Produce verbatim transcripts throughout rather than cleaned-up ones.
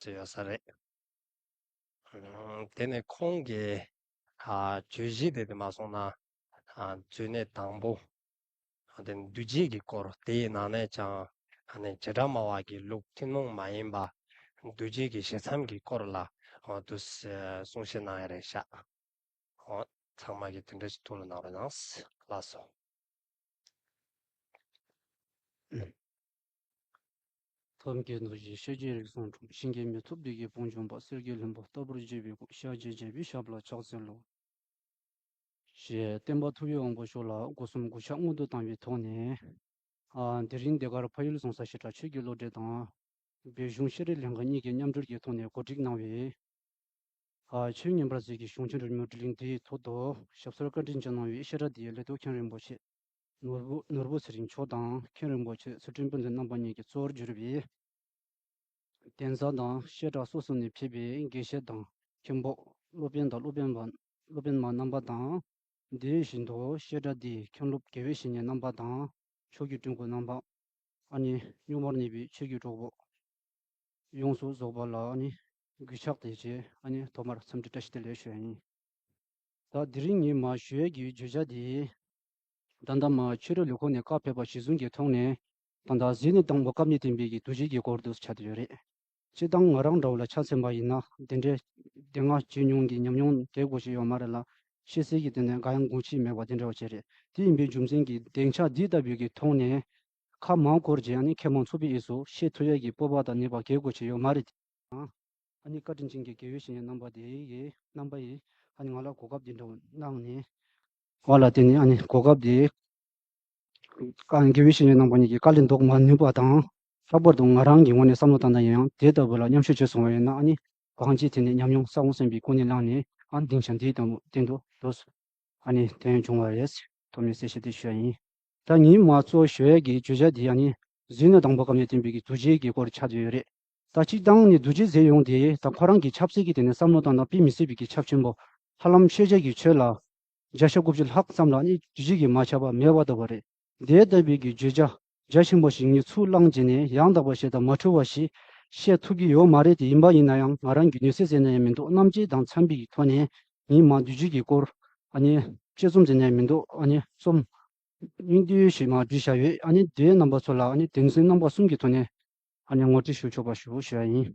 ཅིག་ཡོད་ས་རེད། དེ་ནས་ཁོང་གིས་ཨ་བརྗོད་གཞི་དེ་དེ་མ་སོང་ན་ཨ་མཛོད་གནས་དང་པོ། དེ་ནས་འདུས་བྱས་ཀྱི་སྐོར་དེའི་ནང་ནས་ཀྱང་ཨ་ནི་བྱེ་བྲག་སྨྲ་བ་གི་ལུགས་ཐུན་མོང་མ་ཡིན་པ་འདུས་བྱས་ཀྱི་ཞེ་མཚམས་ཀྱི་སྐོར་ལ་འོ་དུ་གསུང་བཤད་གནང་ཡ་རེད་ཤག་འོ་ཚང་མ་གིས་དེ་འདྲ་ཞིག་ཐུགས་ལ་གནང་རོགས་གནང་། ལགས་སོ། ཐབས་མཁས་རྡོ་རྗེ་ཤེས་བྱའི་རིགས་གསུམ་འཁྲུངས། གཤིན་རྗེ་མི་ཐུབ་བདུད་ཀྱི་དཔུང་འཇོམས་པ། གསེར་གྱི་ལྷུན་པོ་ལྟ་བུར་བརྗིད་པའི་སྐུ། ཞལ་བརྒྱད་བརྒྱན་པའི་ཞབས་ལ་ཕྱག་འཚལ་ལོ། ཞེས་སྟོན་པ་ཐུབ་པའི་དབང་པོ་མཆོག་ལ་སྒོ་གསུམ་གུས་ཕྱག་སྔོན་དུ་བཏང་བའི་ཐོག་ནས། ཨ་དེ་རིང་འདི་གར་ཕ་ཡུལ་ཟུང་ས་ཞེ་དྲག་ཆོས་ཀྱི་བློ་གྲོས་དང་། བོད་གཞུང་ཤེས་རིག་ལྷན་ཁང་གཉིས་ཀྱིས་མཉམ་འབྲེལ་གྱི་ཐོག་ནས་གོ་སྒྲིག་གནང་བའི། ཨ་ཆོས་ཉན་པར་མཛད་ཀྱི་གཞུང་ཆེན་རོལ་མོའི་སྒྲིག་གླེང་འདིའི་ཐོག་ཏུ་ཞབས་སོར་བཀའ་དྲིན་ཅན་གནང་བའི་བཤད་གྲྭ་འདིའི་ལས་ཐོག་མཁན་རིན་པོ་ཆེ་ནོར་བུ་ནོར་བུ་ཚེ་རིང་མཆོག་དང་མཁན་རིན་པོ་ཆེ་ཚུལ་ཁྲིམས་དཔལ་ལྡན་རྣམ་པ་གཉིས་ཀྱིས་གཙོ་བོར་གྱུར་པའི། གདན་ས་དང་བཤད་གྲྭ་སོ་སོ་ནས་ཕེབས་པའི་དགེ་བཤེས་དང་མཁན་པོ། སློབ་དཔོན་དང་སློབ་དཔོན་པ། སློབ་དཔོན་མ་རྣམ་པ་དང་། དེ་བཞིན་དུ་བཤད་གྲྭ་འདིའི་མཁན་སློབ་དགེ་བའི་བཤེས་གཉེན་རྣམ་པ་དང་། ཆོས་ཀྱི་དྲུང་འཁོར་རྣམ་པ། ཨ་ནི་སྙུང་མར་གནས་པའི་ཆོས་ཀྱི་གྲོགས་པོ་ཡོངས་སུ་རྫོགས་པ་ལ་ཨ་ནི་གུས་ཕྱག་དང་བཅས་ཨ་ནི་ཐོག་མར་འཚམས་འདྲི་བཀྲ་ཤིས་བདེ་ལེགས་ཞུ་ཡ་ཡིན། ད་དེ་རིང་ངས་མར་ཞུ་ཡས་ཀྱི་བརྗོད་བྱ་དེ། ད་ལྟ་མར་ཆོས་རིག་ལས་ཁུངས་ནས་བཀའ་ཕེབས་པ་གཞིར་བཟུང་གི་ཐོག་ནས། ད་ལྟ་གཟིགས་ནས་དང་པོ་བཀའ་ཉིད་བསྟན་པའི་གི་རྡོ་རྗེ་གི་སྐོར་དུ་ཆགས་བསྡད་ཡོད་རེད། སྤྱིར་བཏང་ང་རང་འདྲ་བོ་ལ་ཆ་མཚོན་པ་ཡིན་ན་དེ་འདྲའི་དེ་སྔ་བརྗོད་མྱོང་གི་ཉམས་མྱོང་དེ་གོ་ཞིག་ཡོད་མ་རེད་ལ། ཤེས་གསལ་གྱི་སྟེང་ནས་འགའ་ཡང་དགོངས་གཅིག་མེད་པ་དེ་འདྲ་བ་ཅིག་རེད། དེ་ཡིན་པའི་རྒྱུ་མཚན་གྱིས་སྡིངས་ཆ་འདི་ལྟ་བུའི་གི་ཐོག་ནས། ཁ་མང་བསྐོར་རྗེས་ཨ་ནི་མཁས་མང་ཚོགས་པའི་དབུས་སུ་བཤད་ཐུབ་ཡས་ཀྱི་སྤོབས་པ་དང་ནུས་པ་གལ་དགོས་ཆེ་ཡོད་མ་རེད། ཨ་ནི་བཀའ་དྲིན་ཅན་གྱི་དགེ་བའི་བཤེས་གཉེན་རྣམ་པ་དེ་ཡིས་རྣམ་པ་ཡིས་ཨ་ནི་ང་ལ་གོ་སྐབས་འདི་འདྲ་གནང་ནས། བ་ལ་བརྟེན་ནས་ཨ་ནི་གོ་སྐབས་དེ། ཨ་ནི་དགེ་བའི་བཤེས་གཉེན་རྣམ་པ་གཉིས་ཀྱིས་དཀའ་ལས་ཟློག་མ་ནུས་པ་དང་། ལྷག་པར་དུ་ང་རང་གི་ངོས་ནས་བསམ་བློ་བཏང་ན་ཡང་དེ་ལྟ་བུ་ལ་མཉམ་ཞུགས་བྱས་སོང་བ་ཡིན་ན་ཨ་ནི་གང་ཅིའི་ཐད་ནས་ཉམས་མྱོང་གསར་བ་གསན་པའི་སྒོ་ནས་བླངས་ནས་ཨ་ནི་སྡིངས་ཆ་འདིའི་སྟེང་དུ་སྟེང་དུ་འདུག་ཨ་ནི་དེ་བྱུང་བ་རེད། ཐོག་མའི་གསལ་བཤད་དེ་ཞུ་ཡ་ཡིན། ད་ངས་མར་གཙོ་བོ་ཞུ་ཡ་གི་བརྗོད་བྱ་འདི་ཡང་ནི་གཟིགས་ནས་དང་པོ་བཀའ་ཉིད་བསྟན་པའི་གི་རྡོ་རྗེ་གི་སྐོར་ཆགས་བསྡད་ཡོད་རེད། ད་སྤྱིར་བཏང་ནི་རྡོ་རྗེ་ཟེར་ཡོང་དེ་ད་ཁོ་རང་གི་ཆབ་སྲིད་ཀྱི་སྟེང་ནས་བསམ་བློ་བཏང་ན་དཔེ་མི་སྲིད་པའི་གི་ཁྱབ་ཆེན་པོ། ཧ་ལམ་ཤེས་བྱ་གི་ཆོས་ལ་བརྒྱ་ཆ་དགུ་བཅུ་ལྷག་ཙམ་ལ་ནི་རྡོ་རྗེ་གིས་མ་ཁྱབ་པ་མེད་པ་ལྟ་བུ་རེད། དེ་ལྟ་བུའི་གི་བརྗོད་བྱ་རྒྱ་ཆེན་པོ་ཞིག་ངས་ཚུར་བླངས་བྱས་ནས་ཡང་དག་པ་ཞིག་དང་མ་འཁྲུལ་བ་ཞིག་བཤད་ཐུབ་ཀྱི་ཡོད་མ་རེད། དེ་ཡིན་པ་ཡིན་ན་ཡང་ང་རང་གི་ནུས་ཚད་ཟེར་ན་ཡང་མི་འདུག་རྣམ་དཔྱོད་དང་འཚམས་པའི་གི་ཐོག་ནས་ངས་མར་རྡོ་རྗེ་གི་སྐོར་ཨ་ནི་དཔྱད་རྩོམ་ཟེར་ན་ཡང་མི་འདུག་ཨ་ནི་རྩོམ། སྙིང་བསྡུས་ཤིག་མར་བྲིས་བཞག་ཡོད། ཨ་ནི་དེའི་རྣམ་པ་ཚོ་ལ་ཨ་ནི་དོན་ཚན་རྣམ་པ་གསུམ་གྱི་ཐོག་ནས་ཨ་ནི་ངོ་སྤྲོད་ཞུ་ཆོག་པ་ཞུ་ཞུ་ཡ་ཡིན།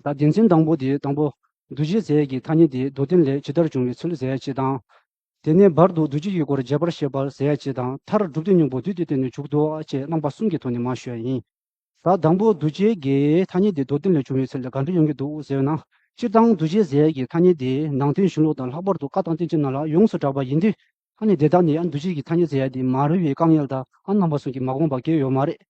ད་དོན་ཚན་དང་པོ་དེ་དང་པོ། རྡོ་རྗེ་ཟེར་ཡས་ཀྱི་ཐ་སྙད་དེ་མདོ་དོན་ལས་ཇི་ལྟར་བྱུང་བའི་ཚུལ་ཟེར་ཡ་གཅིག་དང་། དེ་ནས་བར་དུ་རྡོ་རྗེ་ཡི་སྐོར་རྒྱས་པར་བཤད་པ་ཟེར་ཡ་གཅིག་དང་མཐར་སྒྲུབ་སྡེ་སྙིང་པོ་བསྡུས་ཏེ་བསྟན་ནས་འཇུག་ལྡོག་བཅས་རྣམ་པ་གསུམ་གྱི་ཐོག་ནས་མར་ཞུ་ཡ་ཡིན། ད་དང་པོ་རྡོ་རྗེ་གི་ཐ་སྙད་དེ་མདོ་དོན་ལས་བྱུང་བའི་ཚུལ་ལ་ག་འདྲ་ཡོང་གི་འདུག་ཟེར་ན། སྤྱིར་བཏང་རྡོ་རྗེ་ཟེར་ཡ་གི་ཐ་སྙད་དེ་ནང་བསྟན་གཞུང་ལུགས་དང་ལྷག་པར་དུ་བཀའ་དང་བསྟན་བཅོས་ནང་ལ་ཡོངས་སུ་གྲགས་པ་ཡིན་དུས། ཨ་ནི་དེ་དག་ནི་ཡང་རྡོ་རྗེ་གི་ཐ་སྙད་ཟེར་ཡ་དེ་མ་རུལ་བའི་དཀའ་ངལ་དང་ཨ་རྣམ་པ་གསུམ་གྱིས་མ་དགོངས་པ་གལ་ཡོད་མ་རེད།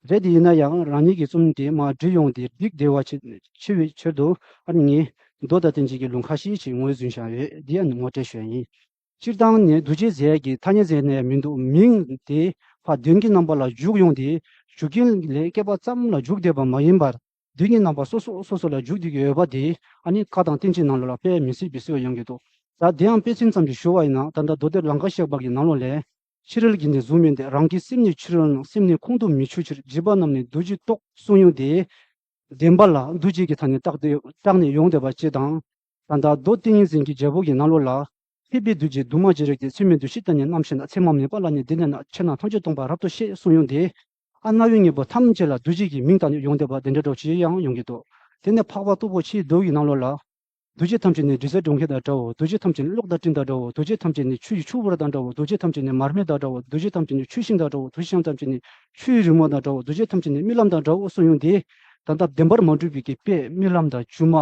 རེད་དེ་ཡིན་ན་ཡང་རང་ཉིད་ཀྱི་རྩོམ་དེ་མར་བྲིས་ཡོང་དེ་འགྲིག་བདེ་བ་ཆེ་ཆེ་བའི་ཕྱིར་དུ་ཨ་ནི་ངས་མདོ་དང་བསྟན་བཅོས་ཀྱི་ལུང་ཁ་ཤས་ཤིག་ངོས་འཛིན་བྱས་ཡོད། འདི་ཡང་ངོ་སྤྲོད་ཞུ་ཡ་ཡིན། སྤྱིར་བཏང་ནས་རྡོ་རྗེ་ཟེར་ཡ་གི་ཐ་སྙད་ཟེར་ནས་མི་འདུག་མིང་དེ་ཕར་དོན་གྱི་རྣམ་པ་ལ་འཇུག་ཡོང་དེ་འཇུག་རྐྱེན་ལས་སྐྱེས་པ་ཙམ་ལ་འཇུག་བསྡད་པ་མ་ཡིན་པར་དོན་གྱི་རྣམ་པ་སོ་སོ་སོ་སོ་ལ་འཇུག་བསྡད་ཀྱི་ཡོད་པ་དེ་ཨ་ནི་བཀའ་དང་བསྟན་བཅོས་ནང་ལོགས་ལ་དཔེ་མི་སྲིད་པའི་གསལ་བ་ཡོང་གི་འདུག་ད་དེའང་དཔེ་མཚོན་ཙམ་ཞིག་ཞུ་བ་ཡིན་ན་ད་ལྟ་མདོ་སྡེ་ལང་ཀ་གཤེགས་པ་གི་ནང་ལོགས་ལས། ཕྱི་རོལ་གྱི་ནི་གཟུགས་མིན་ཏེ། རང་གི་སེམས་ནི་ཕྱི་རོལ་ན། སེམས་ནི་ཁོང་དུ་མི་ཆུད་ཕྱིར། བྱིས་པ་རྣམས་ནི་རྡོ་རྗེ་རྟོག་གསུངས་ཡོང་དེ། བདེན་པ་ལ་རྡོ་རྗེ་གི་ཐ་སྙད་བཏགས་ཏེ་བཏགས་ནས་ཡོང་བསྡད་པ་ཅིག་དང་། ད་ལྟ་མདོ་ཏིང་ངེ་འཛིན་གྱི་རྒྱལ་པོ་གི་ནང་ལོགས་ལ། ཕེབས་པའི་རྡོ་རྗེ་འདུས་མ་བྱས་རིགས་ཏེ། ཚད་མེད་བདུད་བཞི་དང་ནི་རྣམ་ཤེས་རྣམས། མཚན་མ་མེད་པ་ལ་ནི་འདི་ནས་ན། ཕྱི་ནང་ཐམས་ཅད་སྟོང་པ་རབ་ཏུ་ཤེས་གསུངས་ཡོང་དེ། ཨ་རྣ་བའི་སྙིང་པོ་ཐམས་ཅད་ལ་རྡོ་རྗེ་གི་མིང་བཏགས་ནས་ཡོང་བསྡད་པ་དེ་འདྲ་འདྲ་བོ་ཅིག་ཡང་ཡོང་གི་འདུག་དེ་ནས་འཕགས་པ་སྟུག་པོ་ཆེའི་མདོ་ཡི་ནང་ལོགས་ལ། རྡོ་རྗེ་ཐམས་ཅད་ནི་དྲི་ཟའི་སྒྲོན་ཁ་དང་འདྲའོ། རྡོ་རྗེ་ཐམས་ཅད་ནི་གློག་དང་སྤྲིན་དང་འདྲའོ། རྡོ་རྗེ་ཐམས་ཅད་ནི་ཆུ་ཡི་ཆུ་བུར་དང་འདྲའོ། རྡོ་རྗེ་ཐམས་ཅད་ནི་མར་མེ་དང་འདྲའོ། རྡོ་རྗེ་ཐམས་ཅད་ནི་ཆུ་ཤིང་དང་འདྲའོ། རྡོ་རྗེ་ཐམས་ཅད་ནི་ཆུ་ཡི་རི་མོ་དང་འདྲའོ། རྡོ་རྗེ་ཐམས་ཅད་ནི་རྨི་ལམ་དང་འདྲའོ་གསུངས་ཡོང་དེ། ད་ལྟ་བདེན་པར་མ་གྲུབ་པའི་གི་དཔེ་རྨི་ལམ་དང་སྒྱུ་མ།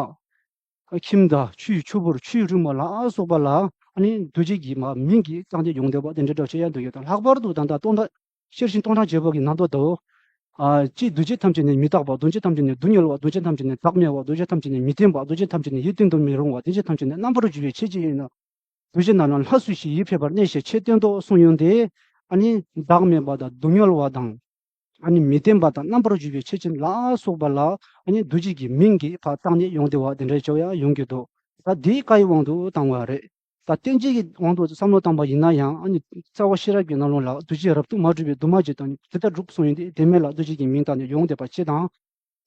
ཁྱིམ་དང་ཆུ་ཡི་ཆུ་བུར་ཆུ་ཡི་རི་མོ་ལ་སོགས་པ་ལ་ཨ་ནི་རྡོ་རྗེ་གི་མ་མིང་གིས་བཏགས་ཏེ་ཡོང་བསྡད་པ་དེ་འདྲ་འདྲ་བོ་ཅིག་ཡང་འདུག་ཡོད་དང་། ལྷག་པར་དུ་ད་ལྟ་སྟོང་ཕྲག་ཤེར་ཕྱིན་སྟོང་ཕྲག་བརྒྱད་པོ་གི་ནང་དུ་དོ། ཨ་གཅིག་རྡོ་རྗེ་ཐམས་ཅད་ནི་མི་རྟག་པ། རྡོ་རྗེ་ཐམས་ཅད་ནི་སྡུག་བསྔལ་བ། རྡོ་རྗེ་ཐམས་ཅད་ནི་བདག་མེད་པ། རྡོ་རྗེ་ཐམས་ཅད་ནི་མི་བརྟན་པ། རྡོ་རྗེ་ཐམས་ཅད་ནི་ཡིད་བརྟན་དུ་མི་རུང་བ། རྡོ་རྗེ་ཐམས་ཅད་ནི་རྣམ་པར་འགྱུར་བའི་ཆོས་ཅན་ཡིན་ནོ། རྡོ་རྗེ་རྣམས་ལ་ལྷ་སུ་ཞིག་ཡིད་ཆེས་པར་གནས་ཞེས་ཆོས་བསྟན་ཏོ་གསུངས་ཡོང་དེ། ཨ་ནི་བདག་མེད་པ་དང་སྡུག་བསྔལ་བ་དང་། ཨ་ནི་མི་བརྟན་པ་དང་རྣམ་པར་འགྱུར་བའི་ཆོས་ཅན་ལ་སོགས་པ་ལ་ཨ་ནི་རྡོ་རྗེ་གི་མིང་གིས་ཕར་བཏགས་ནས་ཡོང་བསྡད་པ་དེ་འདྲའི་ཆོས་ཡང་ཡོང་གི་འདུག་ད་དེའི་བཀའ་ཡི་དབང་དུ་བཏང་བ་རེད། ད་བསྟན་བཅོས་ཀྱི་དབང་དུ་བསམ་བློ་བཏང་པ་ཡིན་ན་ཡང་ཨ་ནི་རྩ་བ་ཤེས་རབ་ཀྱི་ནང་ལོགས་ལ་རྡོ་རྗེ་རབ་ཏུ་མ་གྲུབ་པའི་འདུས་མ་བྱས་དང་ནི་དེ་ལྟར་གྲུབ་གསུངས་ཡོང་དེ། དེ་མེད་ལ་རྡོ་རྗེ་གི་མིང་བཏགས་ནས་ཡོང་བསྡད་པ་ཅིག་དང་།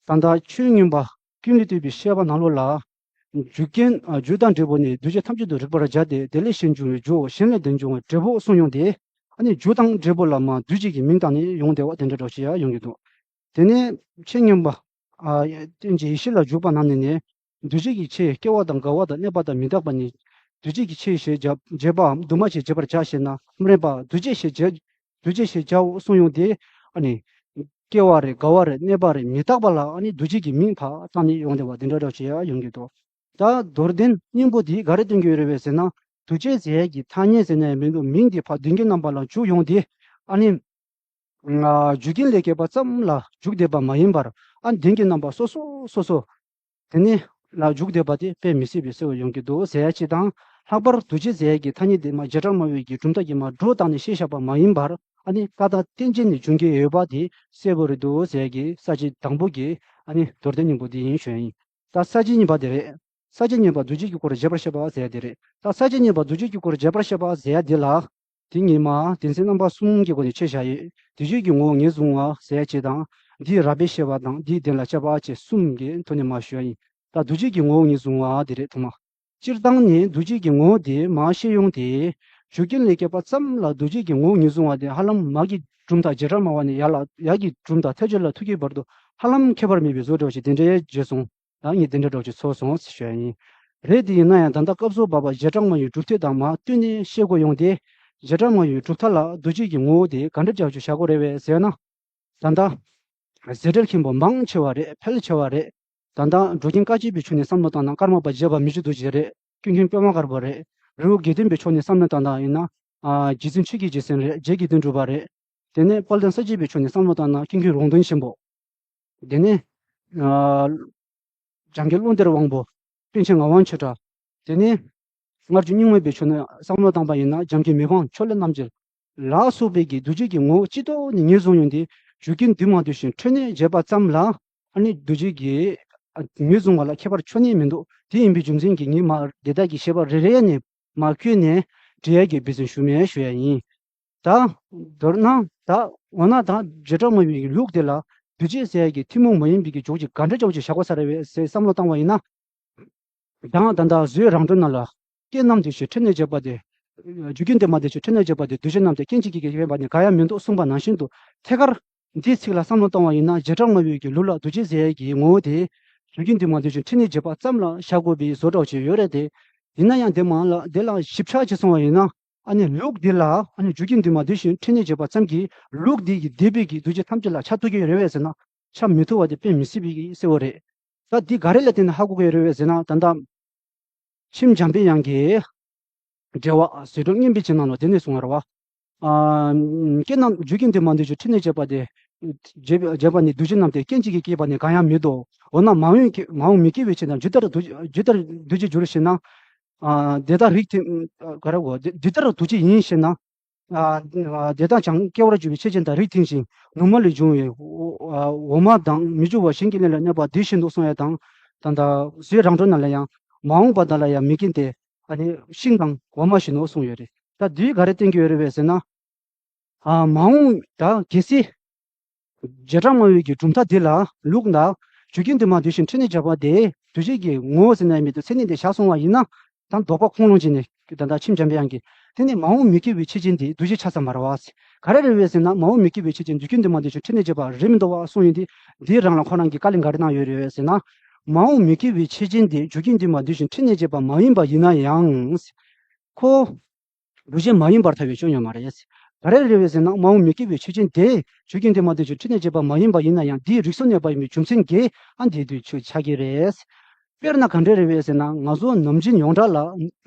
ད་ལྟ་ཆོས་མངོན་པ། ཀུན་ལས་བཏུས་པའི་བཤད་པ་ནང་ལོགས་ལ། རྒྱུ་རྐྱེན་ཨ་རྒྱུ་དང་འབྲས་བུ་ནི་འདུ་བྱེད་ཐམས་ཅད་དུ་རིགས་པར་བྱ་སྟེ། དེ་ལས་གཞན་འབྱུང་བའི་རྒྱུའོ། གཞན་ལས་འདི་འབྱུང་བའི་འབྲས་བུའོ་གསུངས་ཡོང་སྟེ། ཨ་ནི་རྒྱུ་དང་འབྲས་བུ་ལ་མ་འདུས་བྱས་ཀྱི་མིང་བཏགས་ནས་ཡོང་བསྡད་པ་དེ་འདྲ་འདྲ་ཞིག་ཡང་ཡོང་གི་འདུག་དེ་ནས་ཆེས་སྙན་པ། ཨ་རྟེན་ཅིང་ཡེ་ཤེས་ལ་འཇུག་པ་རྣམས་ནི་ནི། འདུས་བྱས་ཀྱི་ཆོས་སྐྱེ་བ་དང་རྒ་བ་དང་གནས་པ་དང་མི་རྟག་པ་ནི། འདུས་བྱས་ཀྱི་ཆོས་ཞེས་བྱ་བྱེད་པའམ་འདུས་མ་བྱས་བྱེད་པར་བྱ་ཞེ་ན། སྨོན་པ་འདུས་བྱས་ཞེས་བྱ། འདུས་བྱས་ཞེས་བྱའོ་གསུངས་ཡོང་སྟེ། ཨ་ནི། སྐྱེ་བ་རེད། རྒ་བ་རེད། གནས་པ་རེད། མི་རྟག་པ་ལ་ཨ་ནི་འདུས་བྱས་ཀྱི་མིང་ཕར་བཏགས་ནས་ཡོང་བསྡད་པ་དེ་འདྲ་འདྲ་ཞིག་ཡང་ཡོང་གི་འདུག་ད་མདོར་བསྟན་སྙིང་པོ་འདིས་ག་རེ་སྟོན་གྱི་ཡོད་རེད་པས་ཟེར་ན། འདུས་བྱས་ཟེར་ཡས་ཀྱི་ཐ་སྙད་ཟེར་ན་ཡང་མི་འདུག་མིང་འདི་ཕར་མདུན་གྱི་རྣམ་པ་ལ་འཇུག་ཡོང་སྟེ། ཨ་ནི། ང་རྒྱུ་རྐྱེན་ལས་སྐྱེས་པ་ཙམ་ལ་འཇུག་བསྡད་པ་མ་ཡིན་པར། ཨ་མདུན་གྱི་རྣམ་པ་སོ་སོ་སོ་སོ། དེ་ནི་ལ་འཇུག་བསྡད་པ་དེ་དཔེ་མི་སྲིད་པའི་གསལ་བོ་ཡོང་གི་འདུག་ཟེར་ཡ་གཅིག་དང་། ལྷག་པར་འདུས་བྱས་ཟེར་ཡ་གི་ཐ་སྙད་དེ་མ་བྱེ་བྲག་སྨྲ་བའི་གི་གྲུབ་མཐའ་གྱིས་མ་སྒྲོ་བཏགས་ནས་བཤད་བཞག་པ་མ་ཡིན་པར། ཨ་ནི་ཀ་དག་རྟེན་ཅན་ནས་འབྱུང་གི་ཡོད་པ་དེ་གསལ་བོ་རེད་འདུག་ཟེར་ཡ་གི་ས་བཅད་དང་པོ་གི་ཨ་ནི་མདོར་བསྟན་སྙིང་པོ་དེ་ཡིན་ཞུ་ཡ་ཡིན། ད་ས་བཅད་གཉིས་པ་དེ་རེད། ས་བཅད་གཉིས་པ་འདུས་བྱས་ཀྱི་སྐོར་རྒྱས་པར་བཤད་པ་ཟེར་ཡ་དེ་རེད། ད་ས་བཅད་གཉིས་པ་འདུས་བྱས་ཀྱི་སྐོར་རྒྱས་པར་བཤད་པ་ཟེར་ཡ་དེ་ལ། དེ་ཉིད་མ་དོན་ཚན་རྣམ་པ་གསུམ་གྱི་སྒོ་ནས་ཕྱེ་བཞག་ཡོད། འདུས་བྱས་ཀྱི་ངོ་བོ་ངོས་བཟུང་བ་ཟེར་ཡ་གཅིག་དང་། འདིའི་རགས་པས་བཤད་པ་དང་། འདིའི་དོན་ལ་དཔྱད་པ་བཅས་གསུམ་གྱི་ཐོག་ནས་མ་ཞུ་ཡ་ཡིན། ད་འདུས་བྱས་ཀྱི་ངོ་བོ་ངོས་བཟུང་བ་དེ་རེད་ཐོག་མ། སྤྱིར་བཏང་ནི་འདུས་བྱས་ཀྱི་ངོ་བོ་དེ་མ་ཤེས་ཡོང་དེ། རྒྱུ་རྐྱེན་ལས་སྐྱེས་པ་ཙམ་ལ་འདུས་བྱས་ཀྱི་ངོ་བོ་ངོས་བཟུང་བ་དེ་ཧ་ལམ་མ་གི་གྲུབ་མཐའ་བྱེ་བྲག་སྨྲ་བ་ནས་ཡར་ལ་ཡར་གྱི་གྲུབ་མཐའ་ཐལ་འགྱུར་ལ་ཐུག་གི་བར་དུ་ཧ་ལམ་ཁྱད་པར་མེད་པའི་བཟོ་འདྲ་ཞིག་དེ་འདྲའི་བརྗོད་སོང་། ད་ངས་དེ་འདྲ་འདྲ་ཞིག་ཚོར་སོང་ཞུ་ཡ་ཡིན། རེད་དེ་ཡིན་ན་ཡང་ད་ལྟ་སྐབས་སུ་བབ་པ་བྱེ་བྲག་སྨྲ་བའི་གྲུབ་མཐའ་དང་མ་བསྟུན་ནས་བཤད་དགོས་ཡོང་དེ། བྱེ་བྲག་སྨྲ་བའི་གྲུབ་མཐའ་ལ་འདུས་བྱས་ཀྱི་ངོ་བོ་དེ་ག་འདྲ་བྱ་ཞིག་བྱ་དགོས་རེད་པས་ཟེར་ན། ད་ལྟ། ཟེར་འབྲེལ་མཁན་པོ་མང་ཆེ་བ་རེད། ཕལ་ཆེ་བ་རེད། ད་ལྟ་འགྲོ་མཁན་བཀའ་བརྒྱུད་པའི་ཕྱོགས་ནས་བསམ་བློ་བཏང་ན་ཀརྨ་པ་རྗེ་པ་མི་བཅུ་རྡོ་རྗེ་རེད། ཀུན་མཁྱེན་པད་མ་དཀར་པོ་རེད། རི་བོ་དགེ་ལྡན་པའི་ཕྱོགས་ནས་བསམ་བློ་བཏང་ན་ཡིན་ན། ཨ་རྗེ་བཙུན་ཆོས་ཀྱི་རྗེ་བཙུན་རེད། རྗེ་དགེ་འདུན་གྲུབ་པ་རེད། དེ་ནས་དཔལ་ལྡན་ས་སྐྱའི་པའི་ཕྱོགས་ནས་བསམ་བློ་བཏང་ན་ཀུན་མཁྱེན་རོང་སྟོན་ཆེན་པོ། དེ་ནས། ཨ་འཇམ་མགོན་བློ་གཏེར་དབང་པོ། པཎ་ཆེན་ངག་དབང་ཆོས་གྲགས། དེ་ནས། སྔར་གྱི་རྙིང་མའི་པའི་ཕྱོགས་ནས་བསམ་བློ་བཏང་པ་ཡིན་ན་འཇམ་མགོན་མི་ཕམ་ཕྱོགས་ལས་རྣམ་རྒྱལ། ལ་སོགས་པའི་གི་འདུས་བྱས་ཀྱི་ངོ་བོ་སྤྱི་ལྡོག་ནས་ངོས་བཟུང་ཡོང་དུས་རྒྱུ་རྐྱེན་འདུས་མ་འདུས་བཞིན་འཕྲོས་ནས་བྱས་པ་ཙམ་ལ། ཨ་ནི་འདུས་བྱས་ཀྱི་ངོས་བཟུང་བ་ལ་ཁྱད་པར་ཆོ་ནས་མི་འདུག་དེ་ཡིན་པའི་རྒྱུ་མཚན་གྱིས་ངས་མ་དེ་དག་གི་བཤད་པ་རེ་རེ་ནས་མ་བཀོད་ནས་འབྲི་ཡ་གི་འབད་བརྩོན་ཞུ་མེད་ཞུ་ཡ་ཡིན། ད། མདོར་ན་ད། འོ་ན་ད་བྱེ་བྲག་སྨྲ་བའི་ལུགས་དེ་ལ་འདུས་བྱས་ཟེར་ཡ་གི་ཐུན་མོང་མ་ཡིན་པའི་གི་འཇོག་ཅིག་ག་འདྲ་འཇོག་ཅིག་བཞག་དགོས་ས་རེད་པས་ཟེར་བསམ་བློ་བཏང་བ་ཡིན་ན། དང་ད་ལྟ་བཟོད་རང་གྲོལ་རྣམས་ལ། རྐྱེན་རྣམས་འདུས་ཤིང་འཕྲོས་ནས་བྱས་པ་སྟེ། རྒྱུ་རྐྱེན་འདུས་མ་འདུས་ཤིང་འཕྲོས་ནས་བྱས་པ་སྟེ་འདུས་བྱས་རྣམས་ཏེ་རྐྱེན་གཅིག་གིས་སྐྱེས་པ་ནི་འགའ་ཡང་མིན་འདུག་གསུངས་པ་ནང་བཞིན་དུ་ཐད་ཀར། འདིའི་ཚིག་ལ་བསམ་བློ་བཏང་བ་ཡིན་ན་བྱེ་བྲག་སྨྲ་བའི་གི་ལུགས་ལ་འདུས་བྱས་ཟེར་ཡས་ཀྱི་ངོ་བོ་དེ། རྒྱུ་རྐྱེན་འདུས་མ་འདུས་ཤིང་འཕྲོས་ནས་བྱས་པ་ཙམ་ལ་བཞག་དགོས་པའི་བཟོ་འདྲ་ཞིག་ཡོད་རེད་དེ། ཡིན་ན་ཡང་དེ་མ་ལ་དེ་ལ་ཞིབ་ཆ་ཅིག་སོང་བ་ཡིན་ན། ཨ་ནི་ལུགས་འདི་ལ་ཨ་ནི་རྒྱུ་རྐྱེན་འདུས་མ་འདུས་ཤིང་འཕྲོས་ནས་བྱས་པ་ཙམ་གྱིས་ལུགས་འདི་ཡི་འདས་པའི་གི་འདུས་བྱས་ཐམས་ཅད་ལ་ཆ་ཐུབ་ཀྱི་ཡོད་རེད་པས་ཟེར་ན། ཆ་མི་ཐུབ་པ་དེ་དཔེ་མི་སྲིད་པའི་གི་གསལ་བོ་རེད། ད་འདི་ག་རེ་ལ་བརྟེན་ནས་ཧ་གོ་གི་ཡོད་རེད་པས་ཟེར་ན་ད་ལྟ། མཆིམས་འཇམ་པའི་དབྱངས་ཀྱིས། འགྲེལ་པ་བཟོད་སྒྲོལ་སྙན་པའི་བྱིན་ནང་ལ་དེ་ནས་གསུངས་པ་རེད་པ། ཨ། རྐྱེན་རྣམས་རྒྱུ་རྐྱེན་འདུས་མ་འདུས་ཤིང་འཕྲོས་ནས་བྱས་པ་སྟེ། བྱས་པ་བྱས་པ་ནི་འདུས་བྱས་རྣམས་ཏེ་རྐྱེན་གཅིག་གིས་སྐྱེས་པ་ནི་གང་ཡང་མི་འདུག་འོ་ན་མ་འོངས་མ་འོངས་མི་སྐྱེ་བའི་ཕྱིར་ན་ཇི་ལྟར་འདུ་ཇི་ལྟར་འདུ་བྱེད་འགྱུར་ཞེ་ན། ཨ། དེ་དག་རིགས་མཐུན། ག་རེ་གོ་འདི་འདི་ལྟར་འདུ་བྱེད་ཡིན་ཞེ་ན། ཨ། དེ་དག་ཀྱང་སྐྱེ་བར་འགྱུར་བའི་ཆོས་ཅན་དང་རིགས་མཐུན་ཞིང་ནུ་མ་ལས་བྱུང་བའི་འོ་མ་དང་མི་འགྱུར་བ་གཞན་གྱི་གནས་ལ་གནས་པ་འདི་བཞིན་དུ་གསུངས་ཡ་དང་། ད་ལྟ་བཟོད་རང་གྲོལ་ནང་ལ་ཡང་མ་འོངས་པ་དག་ལ་ཡང་མི་སྐྱེ་སྟེ། ཨ་ནི་ཤིང་དང་འོ་མ་བཞིན་ནོ་གསུངས་ཡོད་རེད། ད་འདིས་ག་རེ་བསྟན་གྱི་ཡོད་རེད་པས་ཟེར་ན། ཨ། མ་འོངས་ད་གལ་སྲིད། བྱེ་བྲག་སྨྲ་བའི་གི་གྲུབ་མཐའ་འདི་ལ་ལུགས་ལ། རྒྱུ་རྐྱེན་འདུས་མ་འདུས་ཤིང་འཕྲོས་ནས་བྱས་པ་དེ་འདུས་བྱས་ཀྱི་ངོ་བོ་ཟེར་ན་མི་འདུག་མཚན་ཉིད་དེ་བཞག་སོང་བ་ཡིན་ན། ད་ལྡོག་པ་ཁུངས་ལུང་བྱས་ནས་ད་ལྟ་མཆིམས་འཇམ་པའི་དབྱངས་ཀྱིས་དེ་ནི་མ་འོངས་མི་སྐྱེ་བའི་ཆོས་ཅན་དེ་འདུས་བྱས་ཆགས་ས་མ་རེད་པ། ག་རེ་རེད་པས་ཟེར་ན་མ་འོངས་མི་སྐྱེ་བའི་ཆོས་ཅན་རྒྱུ་རྐྱེན་འདུས་མ་འདུས་ཤིང་འཕྲོས་ནས་བྱས་པ་རེད་མི་འདུག་པ་གསུངས་ཡོད་དེ། འདིའི་རང་ལ་ཁོ་རང་གིས་བཀའ་ལན་ག་རེ་གནང་ཡོད་རེད་པས་ཟེར་ན། མ་འོངས་མི་སྐྱེ་བའི་ཆོས་ཅན་དེ་རྒྱུ་རྐྱེན་འདུས་མ་འདུས་ཤིང་འཕྲོས་ནས་བྱས་པ་མ་ཡིན་པ་ཡིན་ན་ཡང་། ཁོ། འདུས་བྱས་མ་ཡིན་པར་ཐལ་བའི་སྐྱོན་ཡོད་མ་རེད། ག་རེ་རེད་པས་ཟེར་ན་མ་འོངས་མི་སྐྱེ་བའི་ཆོས་ཅན་དེ་རྒྱུ་རྐྱེན་འདུས་མ་འདུས་ཤིང་འཕྲོས་ནས་བྱས་པ་མ་ཡིན་པ་ཡིན་ན་ཡང་དེའི་རིགས་སུ་གནས་པ་ཡིན་པའི་རྒྱུ་མཚན་གྱིས་ཨ་འདི་དུས་ཆོས་ཆགས་ཀྱི་རེད། དཔེར་ན་ག་འདྲ་རེད་པས་ཟེར་ན་ང་ཚོ་ནམ་རྒྱུན་ཡོངས་གྲགས་ལ་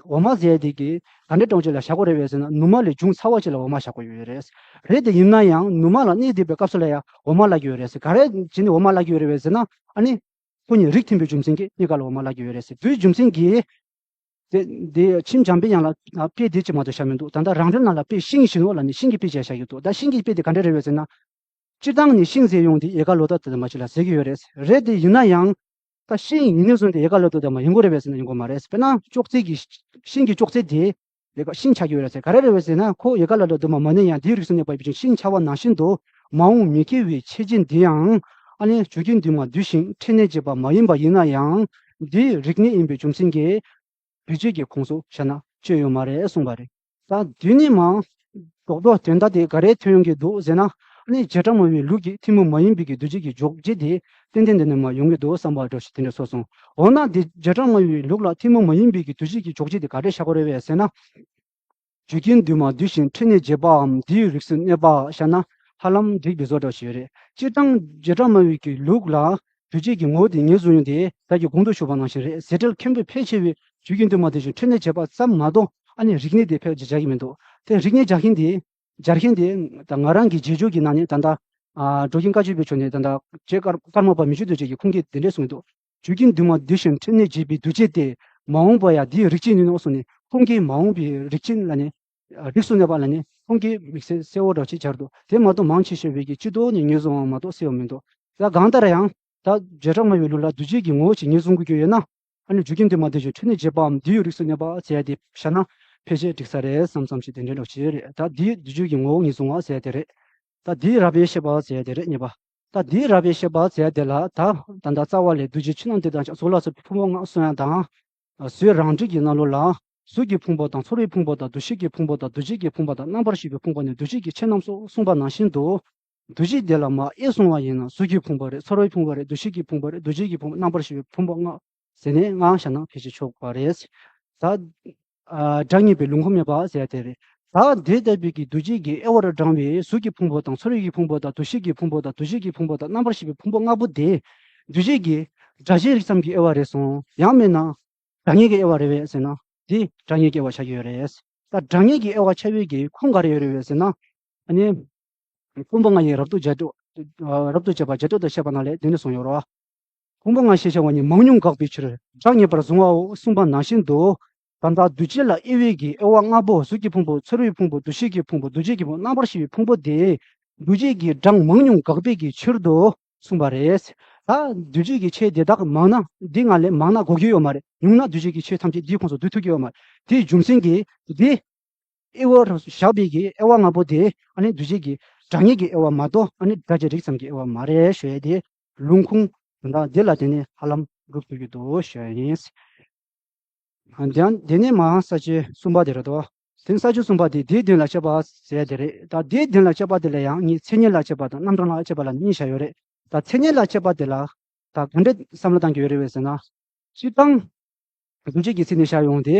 འོ་མ་ཟེར་དེ་གི་ག་འདྲ་གྲོང་ཁྱེར་ལ་བཞག་གི་རེད་པས་ཟེར་ན་ནུ་མ་ལས་བྱུང་ཚར་བ་ཅིག་ལ་འོ་མ་བཞག་གི་ཡོད་རེད། རེད་དེ་ཡིན་ན་ཡང་ནུ་མ་ལ་གནས་བསྡད་པའི་སྐབས་སུ་ལ་ཡང་འོ་མ་བརླག་གི་ཡོད་རེད། ག་རེ་བྱས་ནས་འོ་མ་བརླག་གི་ཡོད་རེད་པས་ཟེར་ན་ཨ་ནི། ཁོ་གཉིས་རིགས་མཐུན་པའི་རྒྱུ་མཚན་གྱིས་གཉིས་ཀ་ལ་འོ་མ་བརླག་གི་ཡོད་རེད་ཟེར། དེའི་རྒྱུ་མཚན་གྱིས། དེ་དེ་མཆིམས་འཇམ་པའི་དབྱངས་ལ་དཔེ་དེ་གཅིག་མ་གཏོགས་བཞག་མི་འདུག་ད་ལྟ་རང་གྲོལ་ནང་ལ་དཔེ་ཤིང་བཞིན་ནོ་ལབ་ནས་ཤིང་གི་དཔེ་ཅིག་བཞག་གི་འདུག་ད་ཤིང་གི་དཔེ་དེ་ག་འདྲ་རེད་པས་ཟེར་ན། སྤྱིར་བཏང་ནས་ཤིང་ཟེར་ཡོང་དུས་ཡལ་ག་ལོ་ཏོག་དེ་ཙམ་མ་ཅིག་ལ་ཟེར་གྱི་ཡོད་རེད། རེད་དེ་ཡིན་ན་ཡང་། ད་ཤིང་ཡིན་ནས་བཟུང་སྟེ་ཡལ་ག་ལོ་ཏོག་དེ་མ་ཡིན་དགོས་རེད་པས་ཟེར་ན་ཡིན་དགོས་མ་རེད། དཔེར་ན་ཅོག་ཙེ་གི། ཤིང་གི་ཅོག་ཙེ་དེ། ཡལ་ག་ཤིང་ཆགས་ཀྱི་ཡོད་རེད་ཟེར། ག་རེ་རེད་པས་ཟེར་ན་ཁོ་ཡལ་ག་ལོ་ཏོག་དེ་མ་མ་གནས་ཡང་དེའི་རིགས་སུ་གནས་པ་ཡིན་ཕྱིན་ཤིང་ཆགས་པ་ནང་བཞིན་དུ། མ་འོངས་མི་སྐྱེ་བའི་ཆོས་ཅན་འདི་ཡང་། ཨ་ནི་རྒྱུ་རྐྱེན་འདུས་མ་འདུས་ཤིང་འཕྲད་གནས་བྱེད་པ་མ་ཡིན་པ་ཡིན་ན་ཡང་འདིའི་རིགས་གནས་ཡིན་པའི་རྒྱུ་མཚན་གྱིས། འདུས་བྱས་ཀྱི་ཁོངས་སུ་བཞག་ན་ཆོས་ཡོད་མ་རེད་གསུངས་པ་རེད། ད་འདི་ནི་མ། རྡོག་རྡོག་དོན་དག་དེ་ག་རེ་ཐོན་ཡོང་གི་འདུག་ཟེར་ན། ཨ་ནི་བྱེ་བྲག་སྨྲ་བའི་ལུགས་ཀྱི་ཐུན་མོང་མ་ཡིན་པའི་གི་འདུས་བྱས་ཀྱི་འཇོག་བྱེད་དེ་ཏན་ཏན་དེ་ནས་མ་ཡོང་གི་འདུག་བསམ་པ་འདྲ་ཞིག་དེ་འདྲ་སོང་སོང་། འོ་ན་འདི་བྱེ་བྲག་སྨྲ་བའི་ལུགས་ལ་ཐུན་མོང་མ་ཡིན་པའི་གི་འདུས་བྱས་ཀྱི་འཇོག་བྱེད་དེ་ག་རེ་བཞག་དགོས་རེད་བས་ཟེར་ན། རྒྱུ་རྐྱེན་འདུས་མ་འདུས་ཤིང་འཕྲད་གནས་བྱེད་པའམ་འདིའི་རིགས་སུ་གནས་པ་བཞག་ན་ཧ་ལམ་འགྲིག་པའི་བཟོ་འདྲ་ཞིག་ཡོད་རེད། སྤྱིར་བཏང་བྱེ་བྲག་སྨྲ་བའི་གི་ལུགས་ལ་འདུས་བྱས་ཀྱི་ངོ་བོ་དེ་ངོས་བཟུང་ཡོང་དེ་ད་གི་གོང་དུ་ཞུས་པ་ནང་བཞིན་རེད། ཟེར་འབྲེལ་མཁན་པོས་ཕལ་ཆེ་བས་རྒྱུ་རྐྱེན་འདུས་མ་འདུས་ཤིང་འཕྲད་གནས་བྱེད་པ་ཙམ་མ་གཏོགས་ཨ་ནི་རིགས་གནས་དེ་ཕལ་ཆེར་སྦྱར་གྱི་མི་འདུག་དེ་རིགས་གནས་སྦྱར་མཁན་དེ་སྦྱར་མཁན་དེ་ད་ང་རང་གི་རྗེས་འཇུག་གི་ནང་ནས་ད་ལྟ་ཨ་འགྲོ་མགོན་བཀའ་བརྒྱུད་པའི་ཕྱོགས་ནས་ད་ལྟ་རྗེ་ཀར་ཀརྨ་པ་མི་བསྐྱོད་རྡོ་རྗེ་གིས་ཁུངས་སྐྱེལ་དེ་འདྲས་གསུངས་འདུག་རྒྱུ་རྐྱེན་འདུས་མ་འདུས་ཤིང་འཕྲད་གནས་བྱེད་པའི་འདུས་བྱས་ཏེ། མ་འོངས་པ་ཡང་འདིའི་རིགས་ཅན་ཡིན་ནོ་གསུངས་ནས་ཁུངས་སྐྱེལ་མ་འོངས་པའི་རིགས་ཅན་ལ་ནི། རིགས་སུ་གནས་པ་ལ་ནི་ཁུངས་སྐྱེལ་དམིགས་བསལ་གསལ་བོ་འདྲ་ཅིག་སྦྱར་འདུག་དེ་མ་གཏོགས་མང་ཆེ་ཤོས་པའི་གི་སྤྱི་ལྡོག་ནས་ངོས་བཟུང་བ་མ་གཏོགས་གསལ་བ་མི་འདུག་ད་གང་ལྟར་ཡང་ད་བྱེ་བྲག་སྨྲ་བའི་ལུགས་ལ་འདུས་བྱས་ཀྱི་ངོ་བོ་ཞིག་ངོས་བཟུང་དགོས་ཀྱི་ཡོད་ན། ཨ་ནི་རྒྱུ་རྐྱེན་འདུས་མ་འདུས་ཤིང་འཕྲད་གནས་བྱེད་པའམ་འདིའི་རིགས་སུ་གནས་པ་ཟེར་ཡ་དེ་བཞག་ན་ཕལ་ཆེར་འགྲིག་ས་རེད་བསམ་བསམ་ཞིག་དེ་འདྲའི་འདྲ་ཅིག་རེད། ད་འདིའི་འདུས་བྱས་ཀྱི་ངོ་བོ་ངོས་བཟུང་བ་ཟེར་ཡ་དེ་རེད། ད་འདིའི་རགས་པའི་ཤེས་པ་ཟེར་ཡ་དེ་རེད། གཉིས་པ། ད་འདིའི་རགས་པའི་ཤེས་པ་ཟེར་ཡ་དེ་ལ་ད་ད་ལྟ་རྩ་བ་ལས་འདུས་བྱས་ཕྱི་ནང་འདི་དང་ཀྱང་གཟུགས་ལ་སོགས་པའི་ཕུང་པོ་ལྔ་གསུང་ཡ་དང་། བཟོད་རང་འགྲེལ་གྱི་ནང་ལོགས་ལ་གཟུགས་ཀྱི་ཕུང་པོ་དང་ཚོར་བའི་ཕུང་པོ་དང་འདུ་ཤེས་ཀྱི་ཕུང་པོ་དང་འདུ་བྱེད་ཀྱི་ཕུང་པོ་དང་རྣམ་པར་ཤེས་པའི་ཕུང་པོ་ནི་འདུས་བྱས་ཀྱི་ཆོས་རྣམས་སོ་གསུངས་པ་ནང་བཞིན་དུ། འདུས་བྱས་དེ་ལ་མ་དབྱེ་གསུང་བ་ཡིན་ན་གཟུགས་ཀྱི་ཕུང་པོ་རེད། ཚོར་བའི་ཕུང་པོ་རེད། འདུ་ཤེས་ཀྱི་ཕུང་པོ་རེད། འདུ་བྱེད་ཀྱི་ཕུང་པོ། རྣམ་པར་ཤེས་པའི་ཕུང་པོ་ལྔ་ཟེར་ནས་ལྔ་བཞག་ན་ཕལ་ཆེར་ཆོག་པ་རེད། ད། ཨ། སྒྲ་ངེས་པའི་ལུང་ཁུངས་མེད་པ་ཟེར་ཡ་དེ་རེད། ད་དེ་ལྟ་བུའི་གི་འདུས་བྱས་ཀྱི་དབྱེ་བར་བགྲངས་པའི་གཟུགས་ཀྱི་ཕུང་པོ་དང་ཚོར་བའི་གི་ཕུང་པོ་དང་འདུ་ཤེས་ཀྱི་ཕུང་པོ་དང་འདུ་བྱེད་ཀྱི་ཕུང་པོ་དང་རྣམ་པར་ཤེས་པའི་ཕུང་པོ་ལྔ་པོ་དེ། འདུས་བྱས་ཀྱི་སྒྲ་གཅན་རིག་ཙམ་གྱི་དབྱེ་བ་རེད་གསུངས། ཡང་མིན་ན། སྒྲ་ངེས་ཀྱི་དབྱེ་བ་རེད་པས་ཟེར་ན། དེ་སྒྲ་ངེས་ཀྱི་དབྱེ་བ་ཆགས་ཀྱི་ཡོད་རེད། ད་སྒྲ་ངེས་ཀྱི་དབྱེ་བ་ཆགས་པའི་གི་ཁུངས་ག་རེ་ཡོད་རེད་པས་ཟེར་ན། ཨ་ནི། ཕུང་པོ་ལྔ་ཡི་རབ་ཏུ་བྱེད་སྒྲོ། རབ་ཏུ་བྱེད་པ་བྱེད་སྒྲོ་དང་བཤད་པ་ན་ལས་དེ་ནི་གསུངས་ཡོད་རེད། ཕུང་པོ་ལྔ་ཞེས་བྱ་བ་ནི་མང་ཉུང་དགག་པའི་ཕྱིར་སྒྲ་ངེས་པར་བཟུང་བའོ་གསུངས་པ་ནང་བཞིན་དུ། ད་ལྟ་འདུས་བྱས་ལ་དབྱེ་བའི་གི་དབྱེ་བ་ལྔ་པོ་གཟུགས་ཀྱི་ཕུང་པོ། ཚོར་བའི་ཕུང་པོ། འདུ་ཤེས་ཀྱི་ཕུང་པོ། འདུ་བྱེད་ཀྱི་ཕུང་པོ། རྣམ་པར་ཤེས་པའི་ཕུང་པོ་དེ། འདུས་བྱས་ཀྱི་གྲངས་མང་ཉུང་དགག་པའི་གི་ཕྱིར་དུ་གསུངས་པ་རེད། ད་འདུས་བྱས་ཀྱི་ཆོས་དེ་དག་མང་ན་འདི་ལྔ་ལས་མང་ན་དགོས་ཀྱི་ཡོད་མ་རེད། ཉུང་ན་འདུས་བྱས་ཀྱི་ཆོས་ཐམས་ཅད་འདིའི་ཁོངས་སུ་འདུ་ཐུབ་ཀྱི་ཡོད་མ་རེད། དེའི་རྒྱུ་མཚན་གྱིས་འདི། དབྱེ་བར་བཞག་པའི་གི་དབྱེ་བ་ལྔ་པོ་དེ་ཨ་ནི་འདུས་བྱས་ཀྱི་སྒྲ་ངེས་ཀྱི་དབྱེ་བ་མ་གཏོགས་ཨ་ནི་སྒྲ་གཅན་རིག་ཙམ་གྱི་དབྱེ་བ་མ་རེད་ཞུ་ཡས་དེ། ལུང་ཁུངས་དོན་དག་འདི་ལ་བརྟེན་ནས་ཧ་ལམ་སྒྲུབ་ཐུབ་ཀྱི་འདུག་ཞུ་ཡས་ཡིན། ཨ། དེ་དེ་ནས་མར་ས་བཅད་གསུམ་པ་དེ་རེད་དོ། དེ་ནས་ས་བཅད་གསུམ་པ་དེ་དེའི་དོན་ལ་དཔྱད་པ་ཟེར་ཡས་དེ་རེད། ད་དེའི་དོན་ལ་དཔྱད་པ་དེ་ལ་ཡང་གཉིས། མཚན་ཉིད་ལ་དཔྱད་པ་དང་རྣམ་གྲངས་ལ་དཔྱད་པ་ལ་གཉིས་བཞག་ཡོད་རེད། ད་མཚན་ཉིད་ལ་དཔྱད་པ་དེ་ལ་ད་ག་འདྲས་བསམ་བློ་བཏང་གི་ཡོད་རེད་པས་ཟེར་ན། སྤྱིར་བཏང་འདུས་བྱས་ཀྱི་མཚན་ཉིད་བཞག་ཡོང་དེ།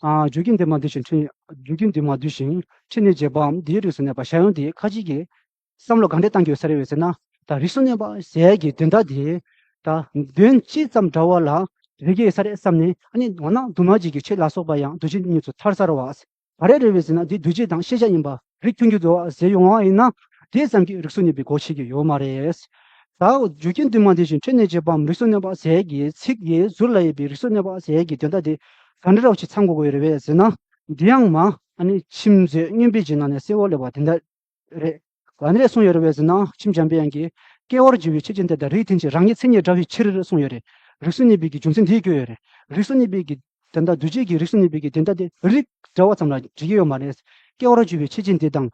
ཨ། རྒྱུ་རྐྱེན་འདུས་མ་འདུས་ཤིང་འཕྲད། རྒྱུ་རྐྱེན་འདུས་མ་འདུས་ཤིང་འཕྲད་གནས་བྱེད་པའམ་དེའི་རིགས་སུ་གནས་པ་བཞག་ཡོང་དེ་ཁ་ཅིག་གིས་བསམ་བློ་ག་འདྲས་བཏང་གི་ཡོད་ས་རེད་པས་ཟེར་ན། ད་རིགས་སུ་གནས་པ་ཟེར་གྱི་དོན་དག་དེ། ད་དོན་སྤྱི་ཙམ་འདྲ་བ་ལ་རིགས་ཡོད་ས་རེད་བསམ་ནས་ཨ་ནི་འོ་ན་དུ་མ་གཅིག་གི་ཆོས་ལ་སོགས་པ་ཡང་འདུས་བྱས་གཉིས་སུ་ཐར་ས་རེད་བ། ག་རེ་རེད་པས་ཟེར་ན་འདི་འདུས་བྱས་དང་ཤེས་བྱ་ཡིན་པ་རིགས་མཐུན་གྱི་འདུག་བ་ཟེར་ཡོང་བ་ཡིན་ན། དེ་ཙམ་གྱིས་རིགས་སུ་གནས་པའི་གོ་ཆོད་ཀྱི་ཡོད་མ་རེད། ད་རྒྱུ་རྐྱེན་འདུས་མ་འདུས་ཤིང་འཕྲད་གནས་བྱེད་པའམ་རིགས་སུ་གནས་པ་ཟེར་གྱི་ཚིག་གི་ཟུར་ལ་ཡོད་པའི་རིགས་སུ་གནས་པ་ཟེར་གྱི་དོན་དག་དེ་ག་འདྲ་རོགས་ཅིག་ཚང་དགོས་ཀྱི་ཡོད་རེད་པས་ཟེར་ན། འདི་ཡང་མ་ཨ་ནི་ཁྱིམ་མཛོད་མངོན་པའི་རྗེས་གནང་ནས་གསལ་བོ་སླེབས་པ་དེ་འདྲ་རེད། ག་འདྲས་གསུངས་ཡོད་རེད་པས་ཟེར་ན། མཆིམས་འཇམ་པའི་དབྱངས་ཀྱིས་སྐྱེ་བར་འགྱུར་བའི་ཆོས་ཅན་དེ་དང་རིགས་མཐུན་ཕྱིར་རང་ཉིད་མཚན་ཉིད་འདྲ་བའི་ཕྱིར་གསུངས་ཡོད་རེད། རིགས་སུ་གནས་པའི་གི་རྒྱུ་མཚན་འདིས་བཀོད་ཡོད་རེད། རིགས་སུ་གནས་པའི་གི་དོན་དག་འདུས་བྱས་ཀྱི་རིགས་སུ་གནས་པའི་གི་དོན་དག་དེ་རིགས་འདྲ་བ་ཙམ་ལ་འགྲིག་གི་ཡོད་མ་རེད། སྐྱེ་བར་འགྱུར་བའི་ཆོས་ཅན་དེ་དང་།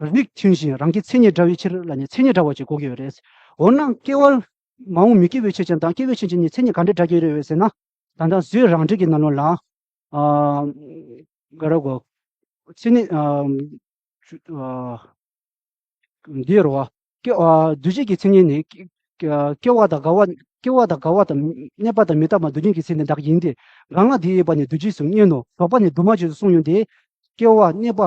རིགས་མཐུན་ཞིང་རང་གི་མཚན་ཉིད་འདྲ་བའི་ཕྱིར་ལ་ནི་མཚན་ཉིད་འདྲ་བ་ཅིག་གོ་གི་ཡོད་རེད། འོ་ན་སྐྱེ་བ། མ་འོངས་མི་སྐྱེ་བའི་ཆོས་ཅན་དང་སྐྱེ་བའི་ཆོས་ཅན་གཉིས་མཚན་ཉིད་ག་འདྲ་འདྲ་གི་རེད་པས་ཟེར་ན། ད་ལྟ་བཟོད་རང་འགྲེལ་གྱི་ནང་ལོགས་ལ། ཨ། ག་རེ་གོ། མཚན་ཉིད། ཨ། ཨ། འདི་རེད་བ། སྐྱེ། ཨ། འདུས་བྱས་ཀྱི་མཚན་ཉིད་ནི། སྐྱེ། སྐྱེ་བ་དང་རྒ་བ། སྐྱེ་བ་དང་རྒ་བ་དང་། གནས་པ་དང་མི་རྟག་པ་འདུས་བྱས་ཀྱི་མཚན་ཉིད་དག་ཡིན་ཏེ། རྒ་ན་འདི་ཡོད་པ་ནི་འདུས་བྱས་སུ་བསྙོན་ནོ། ལྡོག་པ་ནི་དུ་མ་རྗེས་སུ་གསུངས་ཡོད་དེ། སྐྱེ་བ། གནས་པ།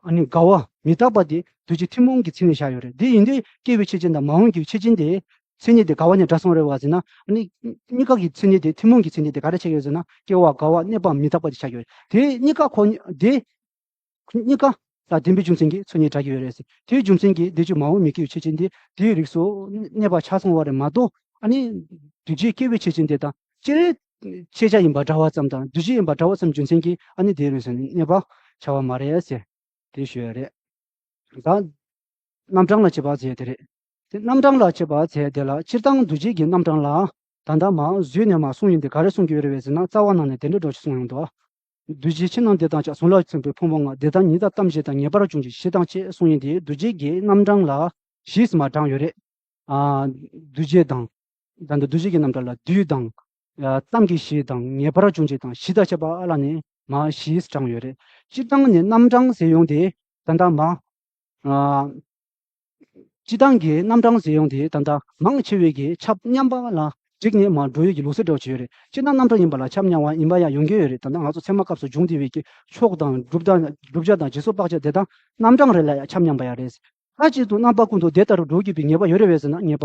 ཨ་ནི་རྒ་བ། མི་རྟག་པ་དེ་འདུས་བྱས་ཐུན་མོང་གི་མཚན་ཉིད་བཞག་ཡོད་རེད། དེ་ཡིན་དུས་སྐྱེ་བའི་ཆོས་ཅན་དང་མ་འོངས་ཀྱི་ཆོས་ཅན་དེ། མཚན་ཉིད་དེ་ག་བ་ནས་འདྲ་སོང་རེད་བ་ཟེར་ན། ཨ་ནི་གཉིས་ཀ་གི་མཚན་ཉིད་དེ་ཐུན་མོང་གི་མཚན་ཉིད་དེ་ག་རེ་ཆགས་ཡོད་ཟེར་ན། སྐྱེ་བ། རྒ་བ། གནས་པའམ་མི་རྟག་པ་དེ་ཆགས་ཡོད་རེད། དེ་གཉིས་ཀ་ཁོ་གཉིས་དེ། གཉིས་ཀ་ལ་ལྡན་པའི་རྒྱུ་མཚན་གྱིས་མཚན་ཉིད་འདྲ་གི་ཡོད་རེད་ཟེར། དེའི་རྒྱུ་མཚན་གྱིས་དེ་ཆོས་མ་འོངས་མི་སྐྱེ་བའི་ཆོས་ཅན་དེ་དེའི་རིགས་སུ་གནས་པ་ཆགས་སོང་བ་རེད་མ་གཏོགས། ཨ་ནི་འདུས་བྱས་སྐྱེ་བའི་ཆོས་ཅན་དེ་དང་སྤྱིར་ཤེས་བྱ་ཡིན་པ་འདྲ་བ་ཙམ་དང་འདུས་བྱས་ཡིན་པ་འདྲ་བ་ཙམ་རྒྱུ་མཚན་གྱིས་ཨ་ནི་དེའི་རིགས་སུ་གནས་པ་ཆགས་པ་མ་རེད་ཟེར། དེ་ཞུ་ཡ་རེད། ད། རྣམ་གྲངས་ལ་དཔྱད་པ་ཟེར་དེ་རེད། དེ་རྣམ་གྲངས་ལ་དཔྱད་པ་ཟེར་དེ་ལ་སྤྱིར་བཏང་འདུས་བྱས་ཀྱི་རྣམ་གྲངས་ལ། ད་ལྟ་མ་བཟོད་ནས་མ་གསུངས་ཡིན་དེ་ག་རེ་གསུང་གི་ཡོད་རེད་པས་ཟེར་ན། རྩ་བ་ནང་ནས་དེ་འདྲ་འགྲོ་ཞིག་གསུངས་ཡོང་འདུག་འདུས་བྱས་ཕྱི་ནང་འདི་དང་ཀྱང་གཟུགས་ལ་སོགས་པའི་ཕུང་པོ་ལྔ་དེ་དག་ཉིད་དང་གཏམ་བྱེད་དང་ངེས་པར་འབྱུང་བྱེད་བཞི་དང་བཅས་གསུངས་ཡིན་དེ་འདུས་བྱས་ཀྱི་རྣམ་གྲངས་ལ་བཞི་ཙམ་མ་དྲངས་ཡོད་རེད། ཨ་འདུ་བྱེད་དང་། ད་ལྟ་འདུ་བྱེད་ཀྱི་རྣམ་གྲངས་ལ་འདུས་དང་། ཨ་ཙམ་གྱི་གཞི་དང་། ངེས་པར་འབྱུང་བྱེད་དང་། གཞི་དང་བཅས་པ་ལ་ནི་མ་བཞི་དྲངས་ཡོད་རེད། སྤྱིར་བཏང་ནི་རྣམ་གྲངས་ཟེར་ཡོང་དེ་ད་ལྟ་མ། ཨ། སྤྱིར་བཏང་གི་རྣམ་གྲངས་ཟེར་ཡོང་དེ་ད་ལྟ་མང་ཆེ་བས་ཀྱི་ཆ་མཉམ་པ་ལ་བསྒྲིགས་ནས་མར་འགྲོ་ཡས་ཀྱི་ལུགས་སྲོལ་འདྲ་བོ་ཅིག་ཡོད་རེད། སྤྱིར་བཏང་རྣམ་གྲངས་ཡིན་པ་ལ་ཆ་མཉམ་པ་ཡིན་པ་ཡང་ཡོང་གི་ཡོད་རེད། ད་ལྟ་ང་ཚོ་ཚད་མ་སྐབས་སུ་བྱུང་བསྡད་པའི་གི་ཕྱོགས་དང་བསྒྲུབ་བྱ་བསྒྲུབ་བྱ་དང་རྗེས་སུ་དཔག་བྱ་དེ་དག་རྣམ་གྲངས་རེ་ལ་ཡང་ཆ་མཉམ་པ་ཡང་རེད། མཐའ་གཅིག་ཏུ་རྣམ་པ་ཀུན་ཏུ་དེ་ལྟར་འགྲོ་དགོས་པའི་ངེས་པ་ཡོད་རེད་པས་ཟེར་ན་ངེས་པ་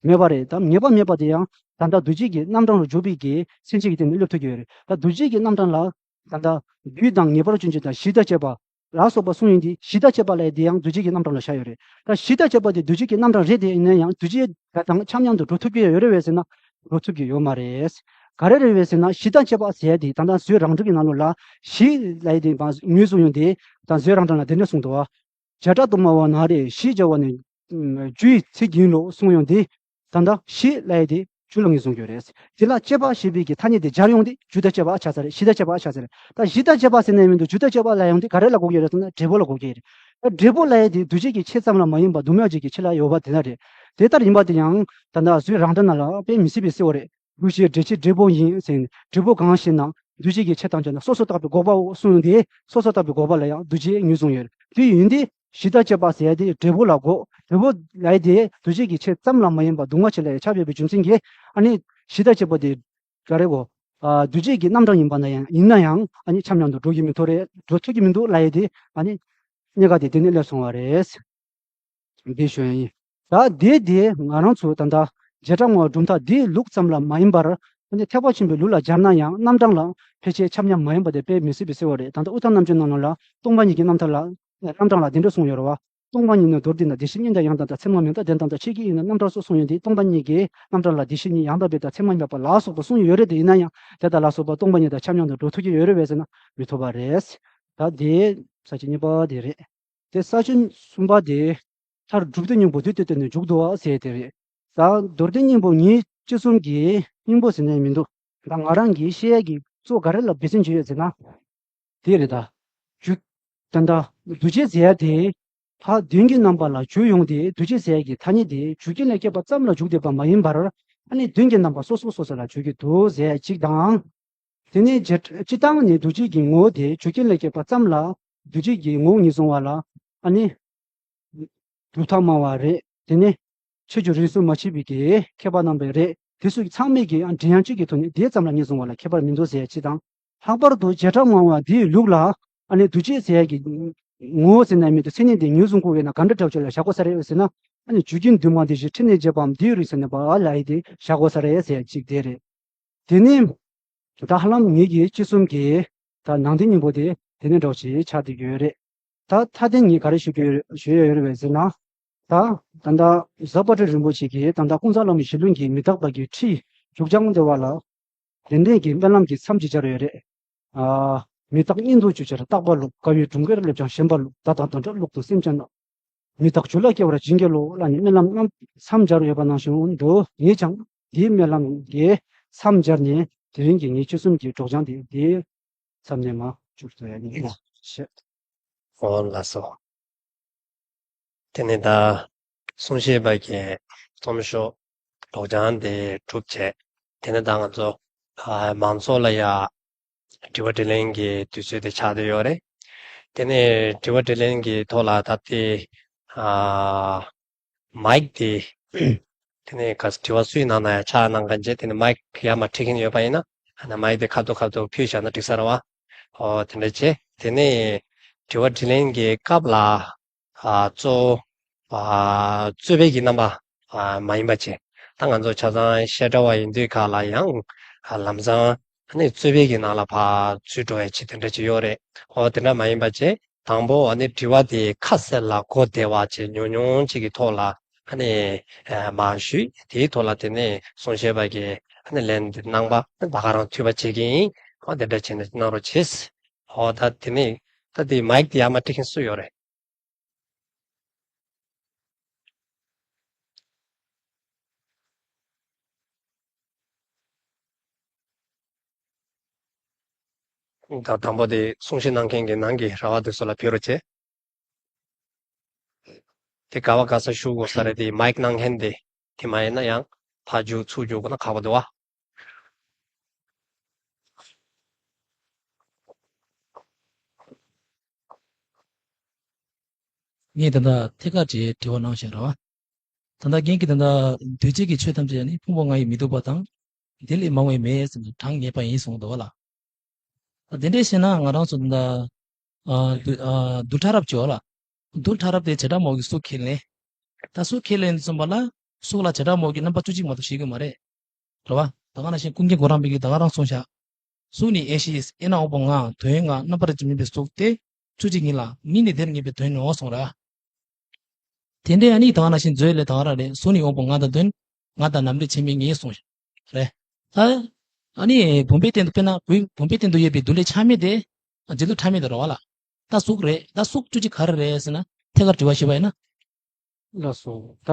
མེད་པ་རེད། ད་ངེས་པ་མེད་པ་དེ་ཡང་ད་ལྟ་འདུ་བྱེད་ཀྱི་རྣམ་གྲངས་ལ་འཇུག་པའི་གི་མཚན་ཉིད་ཀྱི་སྟེང་ནས་སླེབས་ཐུབ་ཀྱི་ཡོད་རེད། ད་འདུ་བྱེད་ཀྱི་རྣམ་གྲངས་ལ་ད་ལྟ་འདུས་དང་ངེས་པར་འབྱུང་བྱེད་དང་གཞི་དང་བཅས་པ་ལ་སོགས་པ་གསུངས་ཡོང་དུས། གཞི་དང་བཅས་པ་ལབ་ཡས་དེ་ཡང་འདུ་བྱེད་ཀྱི་རྣམ་གྲངས་ལ་བཞག་ཡོད་རེད། ད་གཞི་དང་བཅས་པ་དེ་འདུ་བྱེད་ཀྱི་རྣམ་གྲངས་རེད་དེ། ཡིན་ན་ཡང་འདུ་བྱེད་དང་ཆ་མཉམ་དུ་འགྲོ་ཐུབ་ཀྱི་ཡོད་རེད་པས་ཟེར་ན་འགྲོ་ཐུབ་ཀྱི་ཡོད་མ་རེད། ག་རེ་རེད་པས་ཟེར་ན་གཞི་དང་བཅས་པ་ཟེར་ཡས་དེ་ད་ལྟ་བཟོད་རང་འགྲེལ་གྱི་ནང་ལོགས་ལ་གཞི་ལབ་ཡས་དེ་ངོས་བཟུང་ཡོང་དུས། ད་བཟོད་རང་འགྲེལ་ལ་དེ་འདྲ་གསུངས་འདུག་བ། བྱེ་བྲག་ཏུ་སྨྲ་བ་ན་རེ། གཞི་བྱ་བ་ནི་རྒྱུ་ཡི་ཚིག་ཡིན་ལོ་གསུངས་ཡོང་དུས། ད་ལྟ་གཞི་ལབ་ཡས་དེ་རྒྱུ་ལ་ངོས་བཟུང་རྒྱུ་རེད། དེ་ལ་བཅས་པ་ཞེས་པའི་གི་ཐ་སྙད་དེ་སྦྱར་ཡོང་དུས་རྒྱུ་དང་བཅས་པ་ཆགས་ས་རེད། གཞི་དང་བཅས་པ་ཆགས་ས་རེད། ད་གཞི་དང་བཅས་པ་ཟེར་ནས་མི་འདུག་རྒྱུ་དང་བཅས་པ་ལབ་ཡོང་དུས་ག་རེ་ལ་གོ་གི་ཡོད་རེད་ཟེར་ན་འབྲས་བུ་ལ་གོ་གི་རེད། ད་འབྲས་བུ་ལབ་ཡས་དེ་འདུ་བྱེད་ཀྱི་ཆོས་ཙམ་ལ་མ་ཡིན་པར་སྡུག་བསྔལ་བྱེད་ཀྱི་ཆོས་ལ་ཡོད་པ་དེ་འདྲ་རེད། དེ་ལྟར་ཡིན་པ་དེ་ཡང་ད་ལྟ་བཟོད་རང་འགྲེལ་ནང་ལ་དཔེ་མི་སྲིད་པའི་གསལ་བོ་རེད། རྒྱུ་ཞེས་འབྲས་ཆོས་འབྲས་བུ་ཡིན་ཟེར། འབྲས་བུ་གང་ཞེ་ན། འདུ་བྱེད་ཀྱི་ཆོས་ཐམས་ཅད་ན་སོ་སོར་བརྟགས་པའི་འགོག་པའོ་གསུངས་ཏེ། སོ་སོར་བརྟགས་པའི་འགོག་པ་ལ་ཡང་འདུ་བྱེད་ངོས་བཟུང་ཡོད། དེ་ཡིན་ཏེ། གཞི་དང་བཅས་པ་ཟེར་ཡ་དེ་འབྲས་བུ་ལ་གོ། འབྲས་བུ་ལབ་ཡ་དེ་འདུ་བྱེད་ཀྱི་ཆོས་ཙམ་ལ་མ་ཡིན་པར་སྡུག་བསྔལ་ཆེ་ལ་ཡང་ཁྱབ་ཡོད་པའི་རྒྱུ་མཚན་གྱིས། ཨ་ནི་གཞི་དང་བཅས་པ་དེ་ག་རེ་གོ། ཨ་འདུ་བྱེད་ཀྱི་རྣམ་གྲངས་ཡིན་པ་ན་ཡང་། ཡིན་ན་ཡང་ཨ་ནི་ཆ་མཉམ་དུ་འགྲོ་གི་མི་ཐུབ་རེད། འགྲོ་ཐུབ་ཀྱི་མི་འདུག་ལབ་ཡ་དེ། ཨ་ནི་གནད་འགག་དེ་དེ་ནས་སླེབས་སོང་བ་རེད། འདི་ཞུ་ཡ་ཡིན། ད་དེ་དེ་ང་རང་ཚོ་ད་ལྟ་བྱེ་བྲག་སྨྲ་བའི་གྲུབ་མཐའ་འདིའི་ལུགས་ཙམ་ལ་མ་ཡིན་པར། ཨ་ནི་ཐེག་པ་ཆེན་པོའི་ལུགས་ལ་སྦྱར་ན་ཡང་རྣམ་གྲངས་ལ་ཕལ་ཆེར་ཆ་མཉམ་མ་ཡིན་པ་དེ་དཔེ་མི་སྲིད་པའི་གསལ་བོ་རེད། ད་ལྟ་དབུས་གཙང་རྣམ་འབྱེད་ནང་ལོགས་ལ་སྟོང་པ་ཉིད་ཀྱི་རྣམ་ཐར་ལ། རྣམ་གྲངས་ལ་འདི་འདྲ་གསུངས་ཡོད་རེད་བ། སྟོང་པ་ཉིད་ནི་མདོར་བསྡུས་ན། དེ་བཞིན་གཉིས་དང་ཡང་དག་དང་། ཚད་མ་མིན་འདོད་ལྡན་དང་འདོད་ཆོས་ཀྱི་ཡུལ་ནི་རྣམ་གྲངས་སོ་གསུངས་ཡོད་དེ། སྟོང་པ་ཉིད་ཀྱི་རྣམ་གྲངས་ལ་དེ་བཞིན་ཉིད་ཡང་དག་པའི་དང་ཚད་མ་མེད་པ་ལ་སོགས་པ་གསུངས་ཡོད་རེད་དེ། ཡིན་ན་ཡང་དེ་དག་ལ་སོགས་པ་སྟོང་པ་ཉིད་དང་ཆ་མཉམ་དུ་འགྲོ་ཐུབ་ཀྱི་ཡོད་རེད་པས་ཟེར་ན་མི་ཐུབ་པ་རེད། ད་དེ་ས་བཅད་གཉིས་པ་དེ་རེད། དེ་ས་བཅད་གསུམ་པ་དེ། མཐར་སྒྲུབ་སྡེ་སྙིང་པོ་དུས་གཏན་ནས་འཇུག་ཏུ་བ་ཟེར་དེ་རེད། ད་མདོར་བསྟན་སྙིང་པོ་ཉིད་ཅི་གསུམ་གྱི་སྙིང་པོ་ཟེར་ནས་མི་འདུག་ད་ང་རང་གིས་བཤད་ཡ་གི་གཙོ་ག་རེ་ལ་འབད་བརྩོན་བྱས་ཡོད་ཟེར་ན། དེ་རེད་ད། རྒྱུ། ད་ལྟ་འདུ་བྱེད་ཟེར་ཡ་དེ། ཕར་དོན་གྱི་རྣམ་པ་ལ་འཇུག་ཡོང་དེ། འདུ་བྱེད་ཟེར་ཡ་གི་ཐ་སྙད་དེ་རྒྱུ་རྐྱེན་ལས་སྐྱེས་པ་ཙམ་ལ་འཇུག་བསྡད་པ་མ་ཡིན་པར། ཨ་ནི་དོན་གྱི་རྣམ་པ་སོ་སོ་སོ་སོ་ལ་འཇུག་གི་འདུག་ཟེར་ཡ་གཅིག་དང་། དེ་ནས་བྱེ་བྲག་སྤྱིར་བཏང་ནི་འདུ་བྱེད་ཀྱི་ངོ་བོ་དེ་རྒྱུ་རྐྱེན་ལས་སྐྱེས་པ་ཙམ་ལ་འདུ་བྱེད་ཀྱི་ངོ་བོ་ངོས་བཟུང་བ་ལ། ཨ་ནི་གྲུབ་མཐའ་སྨྲ་བ་རེད། དེ་ནས་ཆོས་ཀྱི་རིས་སུ་མ་ཆད་པའི་གི་མཁས་པ་རྣམ་པ་རེད། དེ་ཚོ་ཚང་མས་ཀྱི་ཨ་འགྲེལ་ཡང་གཅིག་གི་ཐོག་ནས་དེ་ཙམ་ལ་ངོས་བཟུང་བ་ལ་ཁྱད་པར་མི་འདུག་ཟེར་ཡ་གཅིག་དང་། ལྷག་པར་དུ་བྱེ་བྲག་སྨྲ་བ་འདིའི་ལུགས་ལ། ཨ་ནི་འདུ་བྱེད་ཟེར་ཡ་གི་ངོ་བོ་ཟེར་ན་མི་འདུག་མཚན་ཉིད་དེ་ངོས་བཟུང་དགོས་ཀྱི་ན་ག་འདྲ་འདྲ་བོ་ཅིག་ལ་བཞག་དགོས་ས་རེད་ཟེར་ན། ཨ་ནི་རྒྱུ་རྐྱེན་འདུས་མ་འདུས་ཀྱི་ཕྲད་ནས་བྱས་པའམ་འདུས་རིགས་ཟེར་ནས་པ་ལ་ཡི་དེ་བཞག་དགོས་ས་རེད་ཟེར་ཡ་གཅིག་དེ་རེད། དེ་ནི། ད་ཧ་ལམ་ངེད་ཀྱི་སྤྱི་གསུམ་གྱི་ད་ནང་བསྟན་སྙིང་པོ་དེ་དེ་ནས་འདྲ་བོ་ཞིག་ཆགས་བསྡད་ཡོད་རེད། ད་མཐའ་དོན་ངས་ག་རེ་ཞུ་རྒྱུ་ཡོད་ཞུ་ཡ་ཡོད་རེད་པས་ཟེར་ན། ད་ད་ལྟ་གཟའ་པ་ཏྲ་རིན་པོ་ཆེ་གིས་ད་ལྟ་ཀུན་བཟང་བླ་མའི་ཞལ་ལུང་གི་མི་རྟག་པ་གི་ཁྲིད་མཇུག་བྱང་འདི་བ་ལ། དེ་འདྲའི་གི་སྨོན་ལམ་གྱི་མཚམས་ཅིག་སྦྱར་ཡོད་རེད། ཨ། མི་རྟག་གཉིད་འདུག་ཅུ་ཆར་རྟག་པ་ལོག་དཀའ་བའི་གྲོང་ཁྱེར་སླེབས་ཀྱང་ཞེན་པ་ལོག །བདག་དང་དེ་འདྲ་ལོག་ཏུ་སེམས་ཅན་རྣམས། མི་རྟག་རྒྱུ་ལ་སྐྱེ་བར་བྱིན་གྱིས་རློབས། ལ་ནི་སྨོན་ལམ་རྣམས་མཚམས་སྦྱར་ཡོད་པ་ནང་བཞིན་དུ། ངས་ཀྱང་འདིའི་སྨོན་ལམ་གྱི་མཚམས་སྦྱར་ནས་དེ་རིང་གི་ངའི་སྤྱི་གསུམ་གྱི་སྒྲོག་སྦྱང་དེ་འདིའི་མཚམས་ནས་མ་མཇུག་བསྡུ་ཡ་ཡིན། ཞེས། ཨོ་ལགས་སོ། དེ་ནས་ད་གསུང་བཤད་པ་གི་རྩོམ་ཤོག་སྒྲོག་སྦྱང་དེ་གྲུབ་བྱས། དེ་ནས་ད་ང་ཚོ་ཨ་མང་ཚོགས་ལ་ཡ་དྲི་བ་དྲིས་ལན་གྱི་དུས་ཚོད་དེ་ཆགས་བསྡད་ཡོད་རེད། དེ་ནས་དྲི་བ་དྲིས་ལན་གྱི་ཐོག་ལ་ད་ལྟའི་ཨ་མའིག་དེ། དེ་ནས་ག་དྲི་བ་སུའི་ནང་ན་ཡང་ཆགས་གནང་མཁན་བྱས། དེ་ནས་མའིག་ཡར་མར་ཁྲིད་མཁན་ཡོད་པ་ཡིན་ན། ཨ་ནི་མའིག་དེ་ཁ་ཐུག་ཁ་ཐུག་ཕུལ་བཞག་ན་འགྲིག་ས་རེད་བ། ཨོ་དེ་འདྲ་བྱས། དེ་ནས་དྲི་བ་དྲིས་ལན་གྱི་སྐབས་ལ། ཨ་གཙོ་བོ་ཨ་རྩོད་པའི་གི་རྣམ་པ་ཨ་མ་ཡིན་པ་བྱས། ད་ང་ཚོ་ཆ་ཚང་བཤད་གྲྭ་བ་ཡིན་དུས་ག་ལ་ཡང་ཨ་ལམ་སང་ཨ་ནི་རྩོད་པའི་གི་ནང་ལ་ཕར་ཚུད་འགྲོ་ཡ་ཆེད་དེ་འདྲ་ཅིག་ཡོད་རེད། ཨོ་དེ་འདྲ་མ་ཡིན་པ་བྱས། དང་པོ་ཨ་ནི་དྲི་བ་དེ་ཁ་གསལ་ལ་གོ་བདེ་བ་བྱས་ཉུང་ཉུང་ཅིག་གི་ཐོག་ལ་ཨ་ནི་ཨ་མར་ཞུས། དེའི་ཐོག་ལ་དེ་ནས་གསུང་བཤད་པ་གིས་ཨ་ནི་ལན་དེ་གནང་པ་ད་ག་རང་ཐོས་པ་བྱེད་ཀྱི་ཡིན། ཨོ་དེ་འདྲ་བྱས་ནས་གནང་རོགས་བྱེད། ཨོ་ད་དེ་ནས་ད་དེ་མའིག་དེ་ཡར་མར་ཁྲིད་མཁན་སུ་ཡོད་རེད། ད་དང་པོ་དེ་གསུང་བཤད་གནང་མཁན་གྱི་ནང་གི་ར་བ་དེ་ཚོ་ལ་ཕུལ་རོགས་བྱེད། དེ་ག་བ་ག་ས་ཞུ་དགོས་ས་རེད། དེ་མའིག་ནང་ཧན་དེ་དེ་མ་ཡིན་ན་ཡང་ཕ་རྒྱུ་ཚུར་རྒྱུ་དགོས་ན་ཁག་པོ་འདུག་བ། ངས་ད་ལྟ་ཐད་ཀར་གྱི་དྲི་བ་གནང་བཞིན་རེད་བ། ད་ལྟ་རྒན་གྱིས་ད་ལྟ་འདུས་བྱས་ཀྱི་ཆོས་ཐམས་ཅད་ནི་ཕུང་པོ་ལྔ་ཡིས་མི་སྡུག་པ་དང་། དེ་ལས་མང་བའི་མེད་ཟེར་ནས་གྲངས་ངེས་པ་ཡིན་གསུངས་འདུག་བ་ལ། ད་དེ་འདྲས་བཤད་ན་ང་རང་ཚོ་ད་ལྟ་ཨ་རྡུལ་ཨ་རྡུལ་ཕྲ་རབ་ཅིག་ཡོད་ལ། རྡུལ་ཕྲ་རབ་དེ་བྱེ་བྲག་སྨྲ་བའི་གཟུགས་ཁས་ལེན། ད་གཟུགས་ཁས་ལེན་ཙམ་པ་ལ་གཟུགས་ལ་བྱེ་བྲག་སྨྲ་བའི་རྣམ་པ་བཅུ་གཅིག་མ་གཏོགས་ཤེས་ཀྱི་མ་རེད། རེད་བ། ད་ག་ནང་བཞིན་ཀུན་མཁྱེན་གོ་རམས་པའི་གིས་ད་ག་རང་གསུངས་ཤག་གཟུགས་ནི་ཡེ་ཤེས་ཡིན། ཡིན་ནའང་དབང་པོ་ལྔ་དོན་ལྔ་རྣམ་པར་འཇིག་མིན་པའི་གཟུགས་ཏེ། བཅུ་གཅིག་ཉིད་ལ་མིང་ནི་དེར་ངེས་པའི་དོན་ནོ་གསུངས་ར། དེ་འདྲའི་ཨ་ནི་ད་ག་ནང་བཞིན་མཛོད་ལས་ད་ག་རང་རེད། གཟུགས་ནི་དབང་པོ་ལྔ་དང་ལྡན། ང་དང་རྣམ་རིག་ཆ་མེད་ངེས་གསུངས་ཤག་རེད། ད་ཨ་ནི་བུམ་པའི་སྟེང་དུ་དཔེར་ན་བུམ་བུམ་པའི་སྟེང་དུ་ཡོད་པའི་རྡུལ་ལས་ཆ་མེད་དེ་འཇིག་རྟེན་ཕྲ་མེད་དུ་རེད་བ་ལ། ད་གཟུགས་རེད། ད་གཟུགས་བཅུ་གཅིག་ག་རེ་རེད་ཟེར་ན་ཐད་ཀར་དྲི་བ་ཞུས་པ་ཡིན་ན། ལགས་སོ། ད་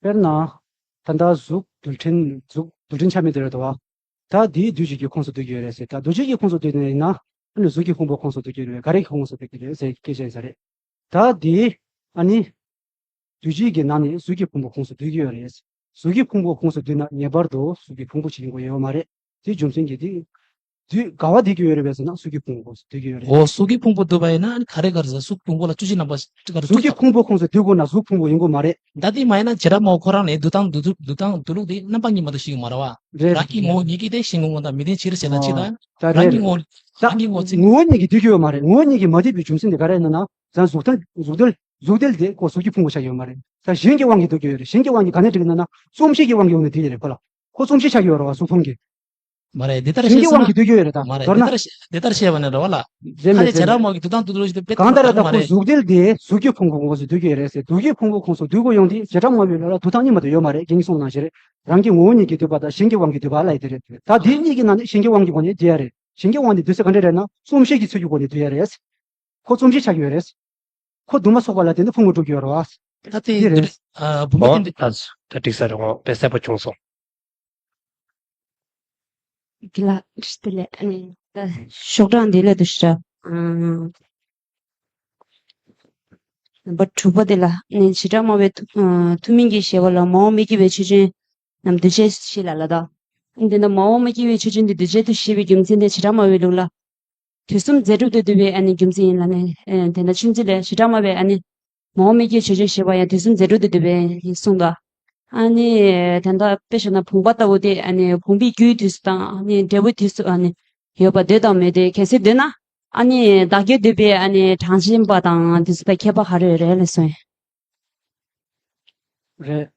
དཔེར་ན་ད་ལྟ་གཟུགས་རྡུལ་ཕྲན་གཟུགས་རྡུལ་ཕྲན་ཆ་མེད་དེ་རེད་དོ། ད་དེའི་འདུས་བྱས་ཀྱི་ཁོངས་སུ་འདུས་ཀྱི་ཡོད་རེད་ཟེར། ད་འདུས་བྱས་ཀྱི་ཁོངས་སུ་འདུས་ནས་ཡིན་ན་ཨ་ནི་གཟུགས་ཀྱི་ཕུང་པོ་ཁོངས་སུ་འདུས་ཀྱི་རེད། ག་རེ་གི་ཁོངས་སུ་འདུས་ཀྱི་རེད་ཟེར་སྐད་ཆ་ཡིན་ས་རེད། ད་དེ་ཨ་ནི་འདུས་བྱས་ཀྱི་ནང་ནས་གཟུགས་ཀྱི་ཕུང་པོ་ཁོངས་སུ་འདུས་ཀྱི་ཡོད་རེད། གཟུགས་ཀྱི་ཕུང་པོ་ཁོངས་སུ་འདུས་ན་ངེས་པར་དུ་གཟུགས་ཀྱི་ཕུང་པོ་ཞིག་ཡིན་དགོས་ཡོད་མ་རེད། དེའི་རྒྱུ་མཚན་གྱིས་དེ་དུས་ག་བ་འདུས་ཀྱི་ཡོད་རེད་པས་ཟེར་ན་གཟུགས་ཀྱི་ཕུང་པོ་ཁོངས་སུ་འདུས་ཀྱི་ཡོད་རེད། འོ་གཟུགས་ཀྱི་ཕུང་པོ་འདུས་པ་ཡིན་ན་ག་རེ་ག་རེ་ཟེར། གཟུགས་ཕུང་པོ་ལ་བཅུ་གཅིག་རྣམ་པ་ག་རེ་གཟུགས་ཀྱི་ཕུང་པོ་ཁོངས་སུ་འདུས་དགོས་ན་གཟུགས་ཕུང་པོ་ཡིན་དགོས་མ་རེད། ད་དེ་མ་ཡིན་ན་བྱེ་བྲག་སྨྲ་བ་ཁོ་རང་ནས་འདུས་སྟངས་འདུས་འདུས་སྟངས་འདུས་ལུགས་དེ་རྣམ་པ་གཉིས་མ་གཏོགས་ཤེས་ཀྱི་མ་རེད་བ། རེད། རང་གི་ངོ་བོ་ཉིད་ཀྱིས་དེ་ཤེས་དགོས་ངོ་དང་མི་ལྡན་ཕྱིར་ཟེར་ན་ཅི་ད། ད་རང་རེད་གི་རེད། ངོ་ད་རང་གི་ངོ་ཚིག་ངོ་བོ་ཉིད་ཀྱིས་འདུས་ཀྱི་ཡོད་མ་རེད། ངོ་བོ་ཉིད་ཀྱིས་མ་འདུས་པའི་རྒྱུ་མཚན་དེ་ག་རེ་ཡིན་ན། ད་གཟུགས་ཐལ་གཟུགས་ཐལ་གཟུགས་ཐལ་དེ་ཁོ་གཟུགས་ཀྱི་ཕུང་པོ་ཆགས་ཀྱི་ཡོད་མ་རེད། ད་གཞན་གྱི་དབང་གིས་འདུས་ཀྱི་ཡོད་རེད། གཞན་གྱི་དབང་གིས་ག་ནས་འདུས་ཀྱི་ཡིན་ན་ན་རྩོམ་གཞི་གི་དབང་གིས་འོང་ནས་འདུས་ཀྱི་རེད་ཁོ་ལ། ཁོ་རྩོམ་གཞི་ཆགས་ཀྱི་ཡོད་རེད་བ། གཟུགས་ཕུང་གི། མ་རེད། འདི་ལྟར་གཞན་གྱི་དབང་གིས་འདུས་ཀྱི་ཡོད་རེད་ད། མ་རེད། མདོར་འདི་ན། ལྟར་འདི་ལྟར་བཤད་པ་ནི་རེད་བ་ལ། རེད་ཁ་མེད་ལས་བྱེ་བྲག་རེད། སྨྲ་བའི་འདུས་སྟངས་འདུས་ལུགས་ཤིག་དེ་དཔེ་གང་ལྟར་ད་མ་ཁོ་རེད། གཟུགས་དེ་ལ་དེ་གཟུགས་ཀྱི་ཕུང་པོ་ཁོངས་སུ་འདུས་ཀྱི་ཡོད་རེད་ཟེར། གཟུགས་ཀྱི་ཕུང་པོ་ཁོངས་སུ་འདུས་དགོས་ཡོང་དུས་བྱེ་བྲག་སྨྲ་བའི་ལུགས་ལ་འདུས་སྟངས་གཉིས་མ་གཏོགས་ཡོད་མ་རེད། རྒན་གྱིས་གསུངས་ནང་བཞིན་རེད། རང་གི་ངོ་བོ་ཉིད་ཀྱིས་འདུས་པ་དང་གཞན་གྱི་དབང་གིས་འདུས་པ་ལ་ཡི་དེ་རེད། ད་དེ་གཉིས་ཀྱི་ནང་ནས་གཞན་གྱི་དབང་གིས་གོ་ནས་འདུས་ཡ་རེད། གཞན་གྱི་དབང་དེ་འདུས་ཚད་ག་འདྲ་རེད་ན་རྩོམ་གཞི་གི་ཚད་ཀྱི་སྒོ་ནས་འདུས་ཡ་རེད། ཁོ་རྩོམ་གཞི་ཆགས་ཀྱི་ཡོད་རེད། ཁོ་འདུས་མ་ཚོགས་པ་ལ་དེ་ནི་ཕུང་པོ་གྲུབ་ཀྱི་ཡོད་རེད་བ། ད་དེ་དེ་རེད། ཨ་བུ་མོ་ཨོ་དེ་འདྲ། ད་ད་འགྲིག་ས་རེད། འོ་དཔེ་གསལ་པོ་བྱུང་སོང་། དེ་ལ་དེ་ལས་ཨ་ནི་ད་ཤོག་གྲངས་དེ་ལས་དུ་ཤ་ཨ་པ་དྲུག་པ་དེ་ལ་ཨ་ནི་བྱེ་བྲག་སྨྲ་བའི་ཐུ་ཨ་ཐུ་མི་གི་ཞེས་པ་ལ་མ་འོངས་མི་སྐྱེ་བའི་ཆོས་ཅན་རྣམས་འདུས་བྱས་ཞེས་ལ་ལ་ད། ཨ་ནི་དེ་ལ་མ་འོངས་མི་སྐྱེ་བའི་ཆོས་ཅན་དེ་འདུས་བྱས་དུ་ཤེས་པའི་རྒྱུ་མཚན་དེ་བྱེ་བྲག་སྨྲ་བའི་ལུགས་ལ། དུས་གསུམ་རྫས་གྲུབ་ཏུ་འདུས་པའི་ཨ་ནི་རྒྱུ་མཚན་ཡིན་ལ་ནི། ཨེ་དེ་འདྲ་ཆུན་ཚིག་ལས་བྱེ་བྲག་སྨྲ་བའི་ཨ་ནི་མ་འོངས་མི་སྐྱེ་ཆོས་ཅན་ཞེས་པ་ཡང་དུས་གསུམ་རྫས་གྲུབ་ཏུ་འདུས་པའི་ཡིན་གསུངས་དོ། ཨ་ནི་དེ་འདྲ་དཔེ་བཞག་ན་བུམ་པ་ལྟ་བུ་དེ་ཨ་ནི་བུམ་པའི་རྒྱུའི་དུས་སུ་དང་ཨ་ནི་འབྲས་བུའི་དུས་སུ་ཨ་ནི་ཡོད་པ་འདོད་དང་མི་འདོད་གལ་སྲིད་འདོད་ན་ཨ་ནི་བདག་རྒྱུད་འདུས་པའི་ཨ་ནི་གྲངས་ཅན་པ་དང་དུས་སུ་ད་ཁྱད་པར་ག་རེ་རེད་ལ་སོང་། རེད།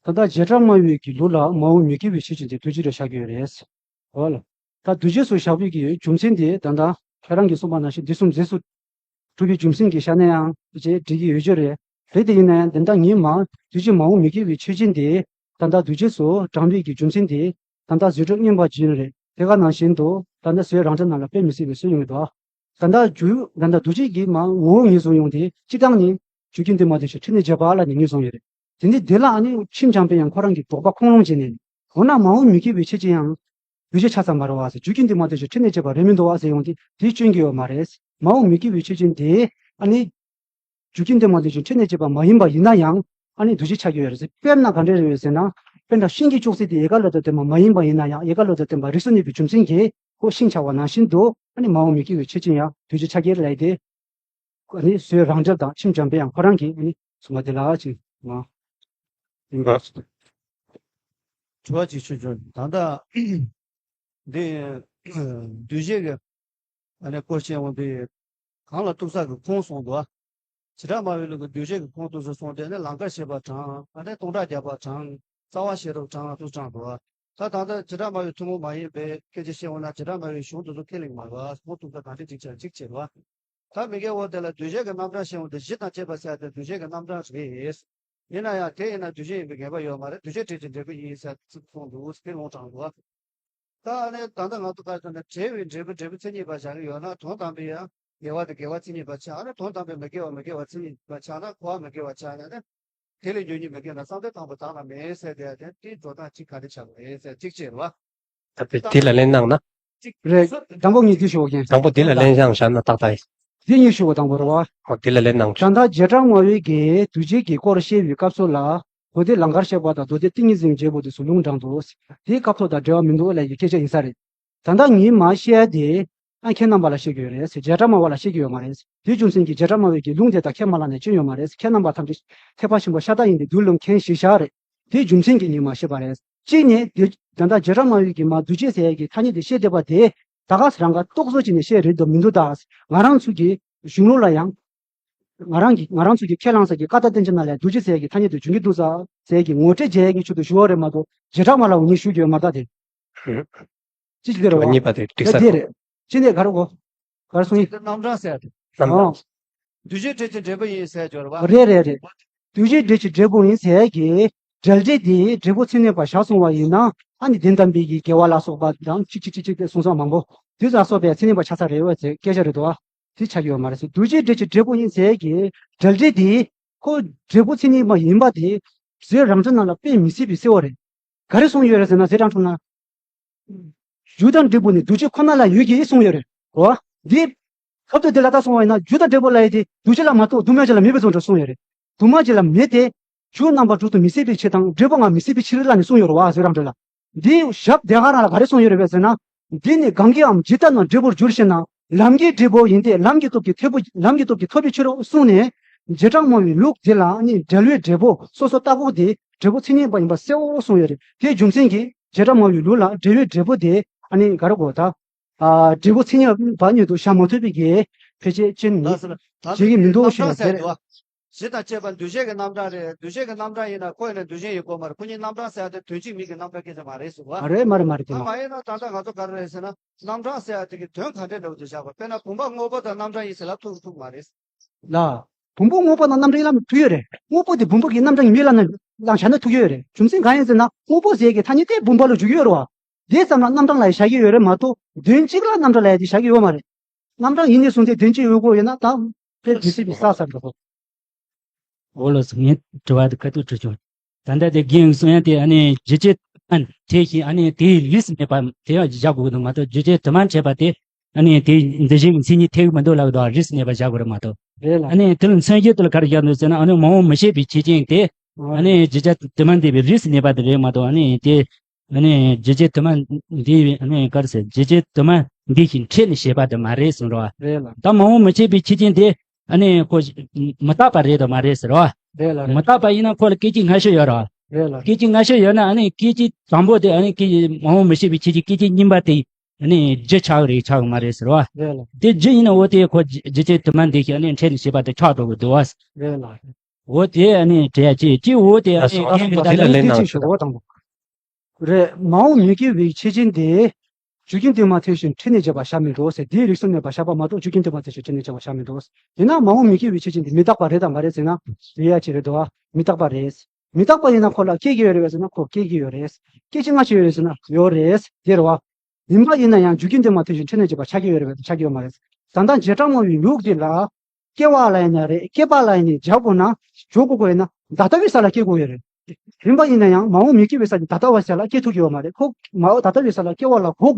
ད་ལྟ་བྱེ་བྲག་སྨྲ་བའི་གི་ལུགས་ལ་མ་འོངས་མི་སྐྱེ་བའི་ཆོས་ཅན་དེ་དུས་གཅིག་ཏུ་བཞག་གི་ཡོད་རེད། འོ་ལ། ད་འདུས་བྱས་སུ་བཞག་པའི་གི་རྒྱུ་མཚན་དེ་ད་ལྟ་ཁྱེད་རང་གིས་གསུངས་པ་ནང་བཞིན་དུས་གསུམ་རྫས་སུ་གྲུབ་པའི་རྒྱུ་མཚན་གྱིས་བཞག་ན་ཡང་དེ་བྱས་འགྲིག་གི་ཡོད་རྒྱུ་རེད། རེད་དེ་ཡིན་ན་ཡང་དེ་འདྲ་ངེས་མ་དུས་གཅིག་མ་འོངས་མི་སྐྱེ་བའི་ཆོས་ཅན་དེ་ད་ལྟ་འདུས་བྱས་སུ་དྲངས་པའི་གི་རྒྱུ་མཚན་དེ་ད་ལྟ་རྫས་གྲུབ་བསྙེན་པ་ཅིག་ཡིན་རེད། དེ་ག་ནང་བཞིན་དུ་ད་ལྟ་བཟོའི་རང་འགྲེལ་ནང་ལ་དཔེ་མི་སྲིད་པའི་སྲོལ་ཡོང་གི་འདུག་ད་ལྟ་རྒྱུ་ད་ལྟ་འདུས་བྱས་ཀྱི་མ་ངོ་བོ་ངོས་བཟུང་ཡོང་དེ་སྤྱིར་བཏང་ནི་རྒྱུ་རྐྱེན་དུ་མ་ལྡན་ཞིང་འཕྲད་ནས་བྱས་པ་ལ་ནི་ངོས་བཟུང་ཡོད་རེད། དེ་ནི་དེ་ལ་ཨ་ནི་ཁྱིམ་བྱམས་པས་ཡང་ཁོ་རང་གི་དོགས་པ་ཁུངས་ལུང་བྱས་ནས་འོ་ན་མ་འོངས་མི་སྐྱེ་བའི་ཆོས་ཅན་ཡང་འདུས་བྱས་ཆ་ཚང་མ་རེད་བ་ཟེར། རྒྱུ་རྐྱེན་དུ་མ་ལྡན་ཞིང་འཕྲད་ནས་བྱས་པ་རེད་མི་འདུག་བ་ཟེར་ཡོང་དེ་དེ་སྐྱོན་གྱི་ཡོད་མ་རེད། མ་འོངས་མི་སྐྱེ་བའི་ཆོས་ཅན་དེ་ཨ་ནི་རྒྱུ་རྐྱེན་དུ་མ་ལྡན་ཞིང་འཕྲད་ནས་བྱས་པ་མ་ཡིན་པ་ཡིན་ན་ཡང་ཨ་ནི་འདུས་བྱས་ཆགས་ཀྱི་ཡོད་རེད་ཟེར། དཔེར་ན་ག་འདྲ་རེད་ཟེར་ན། དཔེར་ན་ཤིང་གི་ཅོག་ཙེ་དེ་ཡལ་ག་ལོ་ཙཱ་བསྟན་པ་མ་ཡིན་པ་ཡིན་ན་ཡང་ཡལ་ག་ལོ་ཙཱ་བསྟན་པ་རིགས་སུ་གནས་པའི་རྒྱུ་མཚན་གྱིས་ཁོ་ཤིང་ཆགས་པ་ནང་བཞིན་དུ་ཨ་ནི་མ་འོངས་མི་སྐྱེ་བའི་ཆོས་ཅན་ཡང་འདུས་བྱས་ཆགས་ཀྱི་རེད་ལབ་ཡ་དེ། ཨ་ནི་བཟོའི་རང་འགྲེལ་དང་ཁྱིམ་བྱམས་པས་ཡང་ཁོ་རང་གིས་ཨ་ནི་གསུངས་པ་དེ་ལ་ཅིག་མ། ཡིན་པ། དྲི་བ་ཅིག་ཞུ་བྱུང་། ད་ལྟ་འདི་འདུས་བྱས་ཀྱི་ཨ་ནི་སྐོར་བཤད་འོང་དུས་གང་ལ་ཐུག་ས་ཀྱི་ཁུངས་གསུངས་འདུག་བྱེ་བྲག་སྨྲ་བའི་ལུགས་ཀྱི་འདུས་བྱས་ཀྱི་ཁུངས་ཐུག་ས་གསུངས་ཏེ་ནི་ལང་ཀར་བཤད་པ་དྲངས། ཨ་ནི་སྟོང་ཕྲག་བརྒྱ་པ་དྲངས། རྩ་བ་ཤེས་རབ་དྲངས་ལ་ཐུག་དྲངས་འདུག་ད་ད་ལྟ་བྱེ་བྲག་སྨྲ་བའི་ཐུན་མོང་མ་ཡིན་པའི་སྐད་ཆ་བཤད་འོང་ན་བྱེ་བྲག་སྨྲ་བའི་གཞུང་དེ་ཚོ་ཁས་ལེན་མ་དགོས། ཁུངས་ཐུག་ས་གང་འདྲ་ཅིག་བྱས་ཅིག་བྱེད་རོགས། ད་མི་དགེ་བ་དེ་ལ་འདུས་བྱས་ཀྱི་རྣམ་གྲངས་བཤད་འོང་དུས་གཞི་དང་བཅས་པ་ཟེར་ཏེ་འདུས་བྱས་ཀྱི་རྣམ་གྲངས་རེད། ཡིན་ན་ཡང་དེ་ཡིན་ན་འདུས་བྱས་ཡིན་པའི་ངེས་པ་ཡོད་མ་རེད། འདུས་བྱས་བྲལ་གྱི་འབྲས་བུ་ཡིན་ཟེར་ཚིག་གསུངས་འདུག་དེ་ལུང་དྲངས་འདུག་ད་ཨ་ནི་ད་ལྟ་ང་ཚོ་ག་ཚོད་ན་བྲལ་བའི་འབྲས་བུ་འབྲས་བུ་མཚན་ཉིད་པ་བཞག་གི་ཡོད་ན་དོན་དམ་པའི་ཡང་དགེ་བ་དེ་དགེ་བ་མཚན་ཉིད་པ་ཆགས། ཨ་ནི་དོན་དམ་པའི་མི་དགེ་བ་མི་དགེ་བ་མཚན་ཉིད་པ་ཆགས་ན་འཁོར་བ་མི་དགེ་བ་ཆགས་ཡང་ནི། དེ་ལས་ཉོན་མོངས་མི་དགེ་ན་བསམ་གཏན་དང་པོ་དག་ན་མེད་ཟེར་དེ་ཡང་དེ་དེའི་འགྲོ་སྟངས་གཅིག་ག་རེ་ཆགས་པ་རེད་ཟེར་གཅིག་བྱས་རོགས། ད་དཔེ་དེ་ལ་ལན་གནང་ན། རེད། དང་པོ་ངས་འདི་ཞུ་བ་ཡིན། དང་པོ་དེ་ལ་ལན་བཞག་བཞག་ན་ཏག་ཏག་ཡིན། འདི་གཉིས་ཞུ་བ་དང་པོ་རེད་བ། ཨོ་དེ་ལ་ལན་གནང་ད་ཆོག་ལྟ་བྱེ་བྲག་སྨྲ་བས་ཀྱི་འདུ་བྱེད་ཀྱི་སྐོར་བཤད་པའི་སྐབས་སུ་ལ། མདོ་སྡེ་ལང་ཀར་གཤེགས་པ་དང་མདོ་སྡེ་ཏིང་ངེ་འཛིན་གྱི་རྒྱལ་པོ་དེ་ཚོ་ལུང་དྲངས་འདུག་དེའི་སྐབས་ཐོག་དང་འབྲེལ་བ་མི་འདུག་ལབ་ཀྱི་སྐད་ཆ་ཡིན་ས་རེད། ད་ལྟ་ངས་མར་བཤད་དེ། ཨ་ཁྱེད་རྣམ་པ་ལ་བཤད་ཀྱི་ཡོད་རེད། བྱེ་བྲག་སྨྲ་བ་ལ་བཤད་ཀྱི་ཡོད་མ་རེད། དེའི་རྒྱུ་མཚན་གྱིས་བྱེ་བྲག་སྨྲ་བས་ཀྱི་ལུང་དེ་དག་ཁས་མ་བླངས་ནས་སྐྱོན་ཡོད་མ་རེད། ཁྱེད་རྣམ་པ་ཐམས་ཅད་ཐེག་པ་ཆེན་པོ་ཤ་སྟག་ཡིན་ཏེ་མདོ་ལུང་མཁན་ཞིག་བཞག་རེད། དེའི་རྒྱུ་མཚན་གྱིས་ངས་མར་བཤད་པ་རེད། གཅིག་ནས་དེ་ད་ལྟ་བྱེ་བྲག་སྨྲ་བས་ཀྱི་མར་འདུ་བྱེད་ཟེར་ཡས་ཀྱི་ཐ་སྙད་དེ་བཤད་བསྡད་པ་དེ་ད་ག་ས་རང་ག་རྟོག་བཟོ་བྱས་ནས་བཤད་རེད་འདུག་མི་འདུག་ད་ང་རང་ཚོ་གི་གཞུང་ལུགས་ལ་ཡང་། ང་རང་གིས་ང་རང་ཚོ་གིས་ཁས་བླངས་ས་ཀྱི་ཀ་དག་བསྟན་བཅོས་ནང་ལ་འདུ་བྱེད་ཟེར་ཡས་ཀྱི་ཐ་སྙད་དེ་འབྱུང་གི་འདུག་ས་ཟེར་ཡས་ཀྱི་ངོ་སྤྲོད་བྱེད་ཡས་ཀྱི་ཆེད་དུ་ཞུ་བ་རེད་མ་གཏོགས་བྱེ་བྲག་སྨྲ་བ་ལ་འོ་ཉིད་ཞུ་རྒྱུ་ཡོད་མ་རེད་ད་དེ། ཅི་ཞིག་དེ་རེད་བ། གཉིས་པ་དེ་ད་དེ་རེད། ཅི་ནས་ག་རེ་གོ་ག་རེ་གསུང་ཡིན། དེ་རྣམ་གྲངས་ཟེར་ཡ་དེ། རྣམ་གྲངས། འདུ་བྱེད་འབྲེལ་གྱི་འབྲས་བུ་ཡིན་ཟེར་སྦྱོར་བ། རེད་རེད་རེད། འདུ་བྱེད་འབྲེལ་གྱི་འབྲས་བུ་ཡིན་ཟེར་ཡས་ཀྱི་འབྲེལ་འབྲེལ་དེ་འབྲས་བུ་མཚན་ཉིད་པ་བཞག་སོང་བ་ཡིན་ན་ཨ་ནི་དོན་དམ་པའི་གི་དགེ་བ་ལ་སོགས་པ་དང་གཅིག་གཅིག་གཅིག་གཅིག་དེ་གསུང་ས་མང་པོ་དེ་ལ་སོགས་པའི་མཚན་ཉིད་པ་ཆགས་ས་རེད་བ་ཟེར་སྐད་ཆ་རེད་དོ། དེ་ཆགས་ཀྱི་ཡོད་མ་རེད་ཟེར། འདུ་བྱེད་འབྲེལ་གྱི་འབྲས་བུ་ཡིན་ཟེར་གྱི་འབྲེལ་འབྲེལ་དེ་ཁོ་འབྲས་བུ་མཚན་ཉིད་མ་ཡིན་པ་དེ་ཟེར་རང་འགྲེལ་ནང་ལ་དཔེ་མི་སྲིད་པའི་གསལ་བོ་རེད། ག་རེ་གསུངས་ཡོད་རེད་ཟེར་ན་ཟེར་རང་འགྲེལ་ན། རྒྱུ་དང་འབྲས་བུ་ནི་འདུ་བྱེད་ཁོ་ན་ལ་ཡོད་ཀྱི་གསུངས་ཡོད་རེད། འོ། འདི། ཁབ་ཏུ་དེ་ལ་ལྟ་སོང་བ་ཡིན་ན་རྒྱུ་དང་འབྲས་བུ་ལ་ཡོད་དེ་འདུ་བྱེད་ལ་མ་གཏོགས་དུ་མ་ཅིག་ལ་མེད་པའི་ཚོགས་འདྲ་གསུངས་ཡོད་རེད། དུ་མ་ཅིག་ལ་མེད་དེ། རྒྱུ་རྣམ་པ་དྲུག་ཏུ་མི་སྲིད་པའི་ཕྱིར་དང་འབྲས་བུ་ལྔ་མི་སྲིད་པའི་ཕྱིར་ལ་ནི་གསུངས་ཡོད་རེད་བ་ཟེར་རང་འགྲེལ་ལ། འདིའི་ཞབས་དེ་ག་རང་ལ་ག་རེ་གསུངས་ཡོད་རེད་པས་ཟེར་ན། འདི་ནི་གང་གིའམ་ཇི་ལྟར་ན་འབྲས་བུར་འགྱུར་ཞེ་ན། ལམ་གྱི་འབྲས་བུ་ཡིན་ཏེ་ལམ་གྱི་སྟོབས་ཀྱིས་ཐོབ་པ་ལམ་གྱི་སྟོབས་ཀྱིས་ཐོབ་པའི་ཕྱིར་རོ་གསུངས་ནས། བྱེ་བྲག་སྨྲ་བའི་ལུགས་འདི་ལ་ནི་འབྲེལ་བའི་འབྲས་བུ་སོ་སོར་བརྟག་གོ་དེ་འབྲས་བུ་མཚན་ཉིད་པ་ཡིན་པ་གསལ་བོ་གསུངས་ཡོད་རེད། དེའི་རྒྱུ་མཚན་གྱིས་བྱེ་བྲག་སྨྲ་བའི་ལུགས་ལ་འབྲེལ་བའི་འབྲས་བུ་དེ་ཨ་ནི་ག་རེ་གོ་ད། ཨ་འབྲས་བུ་མཚན་ཉིད་པ་ཉིད་དུ་བཞག་མ་ཐུབ་པའི་གི་ཕལ་ཆེར་ཅན་ནི་ད་ཟེར་ན་ད་བྱེད་ཀྱི་མི་འདུག་ཞེས་ན་ཟེར། གཞི་དང་བཅས་པ་འདུ་བྱེད་ཀྱི་རྣམ་གྲངས་རེད། འདུ་བྱེད་ཀྱི་རྣམ་གྲངས་ཡིན་ན་ཁོ་ཡིན་ན་འདུ་བྱེད་ཡིན་དགོས་མ་རེད། ཁོ་གཉིས་རྣམ་གྲངས་ཟེར་ཡ་དེ་དོན་གཅིག་མིང་གི་རྣམ་གྲངས་སྐད་ཆ་མ་རེད་ཟེར་བ། མ་རེད་མ་རེད་མ་རེད་དེ་ད་མ། མ་ཡིན་ན་ད་ལྟ་ང་ཚོ་ག་རེ་རེད་ཟེར་ན་རྣམ་གྲངས་ཟེར་ཡ་དེ་གི་དོན་ག་འདྲས་འདྲ་བོ་དེ་བཞག་པ། དཔེར་ན་བུམ་པ་དངོས་པོ་དང་རྣམ་གྲངས་ཡིན་ཟེར་ལབ་ཐུབ་ཐུབ་མ་རེད། ལ། བུམ་པ་དངོས་པོ་དང་རྣམ་གྲངས་ཡིན་ལབ་ཐུབ་ཡོད་རེད། དངོས་པོ་དེ་བུམ་པ་གི་རྣམ་གྲངས་ཡིན་མིན་ལབ་ན་ལབ་བྱས་ན་ཐུབ་ཀྱི་ཡོད་རེད། རྒྱུ་མཚན་གང་ཡིན་ཟེར་ན་དངོས་པོ་ཟེར་ཡ་གི་ཐ་སྙད་དེ་བུམ་པ་ལ་འཇུག་གི་ཡོད་རེད་བ། དེ་ཙམ་ལ་རྣམ་གྲངས་ལ་བཞག་གི་ཡོད་རེད་མ་གཏོགས་དོན་གཅིག་ལ་རྣམ་གྲངས་ལ་ཡ་དེ་བཞག་གི་ཡོད་མ་རེད། རྣམ་གྲངས་ཡིན་ནས་བཟུང་སྟེ་དོན་གཅིག་ཡོད་དགོས་ཡོད་ན་ད་དཔེ་མི་སྲིད་པའི་ས་ས་འགྲོ་གོ། འོ་ལགས་སོ། ངའི་དྲི་བ་དེ་ཁ་ཐུག་དྲི་ཆོག་ད་ལྟ་དེ་རྒན་གསུང་ཡ་དེ་ཨ་ནི་རྒྱུ་ཆོས་དྲི་མ་འཐད་ཞིང་ཨ་ནི་དེའི་རིས་སུ་གནས་པ་དེ་ཡང་བཞག་དགོས་ཀྱི་འདུག་མ་གཏོགས་རྒྱུ་ཆོས་དྲི་མ་འཐད་པ་དེ་ཨ་ནི་དེའི་འདུ་བྱེད་ཀྱི་མཚན་ཉིད་འཐད་ཀྱི་མི་འདུག་ལབ་ཀྱི་འདུག་རིས་སུ་གནས་པ་བཞག་དགོས་རེད་མ་གཏོགས། རེད་ལ། ཨ་ནི་དེ་ལ་མཚོན་བྱེད་དེ་ལ་ག་རེ་བཞག་འདུག་ཟེར་ན་ཨ་ནི་མ་འོངས་མི་ཤེས་པའི་ཆོས་ཅན་དེ་ཨ་ནི་རྒྱུ་ཆོས་དྲི་མ་འདུས་པའི་རིས་སུ་གནས་པ་དེ་རེད་མ་གཏོགས་ཨ་ནི་དེ། ཨ་ནི་རྒྱུ་ཆོས་དྲི་མ་འདི་ཨ་ནི་ག་རེ་ཟེར་རྒྱུ་ཆོས་དྲི་མ་འདུས་ཤིང་འཕྲད་ནས་བྱས་པ་དེ་མ་རེད་གསུངས་རོ། རེད་ལ། ད་མ་འོངས་མི་ཤེས་པའི་ཆོས་ཅན་དེ་ཨ་ནི་ཁོ་མི་རྟག་པ་རེད་དམ་མ་རེད་ཟེར་རོ། རེད་ལ་རེད། མི་རྟག་པ་ཡིན་ན་ཁོ་ལ་སྐད་ཅིག་སྔ་ཕྱི་ཡོད་རོ། རེད་ལ། སྐད་ཅིག་སྔ་ཕྱི་ཡོད་ན་ཨ་ནི་སྐད་ཅིག་དང་པོ་དེ་ཨ་ནི་སྐད་ཅིག་མ་འོངས་མི་ཤེས་པའི་ཆོས་ཅན་སྐད་ཅིག་གཉིས་པ་དེ་ཨ་ནི་རྒྱུ་ཆགས་རེད་ཆགས་མ་རེད་ཟེར་རོ། རེད་ལ། དེ་རྒྱུ་ཡིན་ན་འོ་དེ་ཁོ་རྒྱུ་ཆོས་དྲི་མ་འདུས་ཤིང་ཨ་ནི་འཕྲད་ནས་བྱས་པ་དེ་ཆགས་འགྲོ་གི་འདུག་བ། རེད་ལ། འོ་དེ་ཨ་ནི་འདྲ་ཅིག་ཅིག་འོ་དེ་ཨ་ནི་ཨ་སོ་ཨ་སོ་རྒན་གྱི་ད་ལན་ལན་ལན་ཅིག་ཞུ་དགོས་དང་པོ། རེད། མ་འོངས་མི་སྐྱེ་བའི་ཆོས་ཅན་དེ། རྒྱུ་རྐྱེན་དུ་མ་ཐོན་ཞིང་འཕྲད་ནས་བྱས་པ་བཞག་མི་འདུག་ཟེར། དེའི་རིགས་སུ་གནས་པ་བཞག་པ་མ་གཏོགས་རྒྱུ་རྐྱེན་དུ་མ་ཐོན་ཞིང་འཕྲད་ནས་བྱས་པ་བཞག་མི་འདུག་དེས་ན་མ་འོངས་མི་སྐྱེ་བའི་ཆོས་ཅན་དེ་མི་རྟག་པ་རེད་དམ་མ་རེད་ཟེར་ན། རེད་ཡ་ཅིག་རེད་དོ། མི་རྟག་པ་རེད། མི་རྟག་པ་ཡིན་ན་ཁོ་ལ་སྐྱེ་གི་ཡོད་རེད་པས་ཟེར་ན་ཁོ་སྐྱེ་གི་ཡོད་རེད། སྐད་ཅིག་སྔ་ཕྱི་ཡོད་རེད་ཟེར་ན་ཡོད་རེད། དེ་རེད་བ། ཡིན་པ་ཡིན་ན་ཡང་རྒྱུ་རྐྱེན་དུ་མ་ཐོན་ཞིང་འཕྲད་ནས་བྱས་པ་ཆགས་ཀྱི་ཡོད་རེད་པས་ཆགས་ཀྱི་ཡོད་མ་རེད། ད་ལྟ་བྱེ་བྲག་སྨྲ་བའི་ལུགས་འདི་ལ། སྐྱེ་བ་ལ་ཡིན་ན་རེད། སྐྱེས་པ་ལ་ཡིན་ནའི་སྦྱར་དགོས་ན་འཇོག་དགོས་དགོས་ཡིན་ན་ད་ལྟ་བའི་ས་ལ་སྐྱེ་དགོས་ཡོད་རེད། རིམ་པ་ཡིན་ན་ཡང་མ་འོངས་མི་སྐྱེ་བའི་ས་ནས་ད་ལྟ་བའི་ས་ལ་སྐྱེ་ཐུབ་ཀྱི་ཡོད་མ་རེད། ཁོ་མ་འོངས་ད་ལྟ་བའི་ས་ལ་སྐྱེ་བ་ལ་འགོག་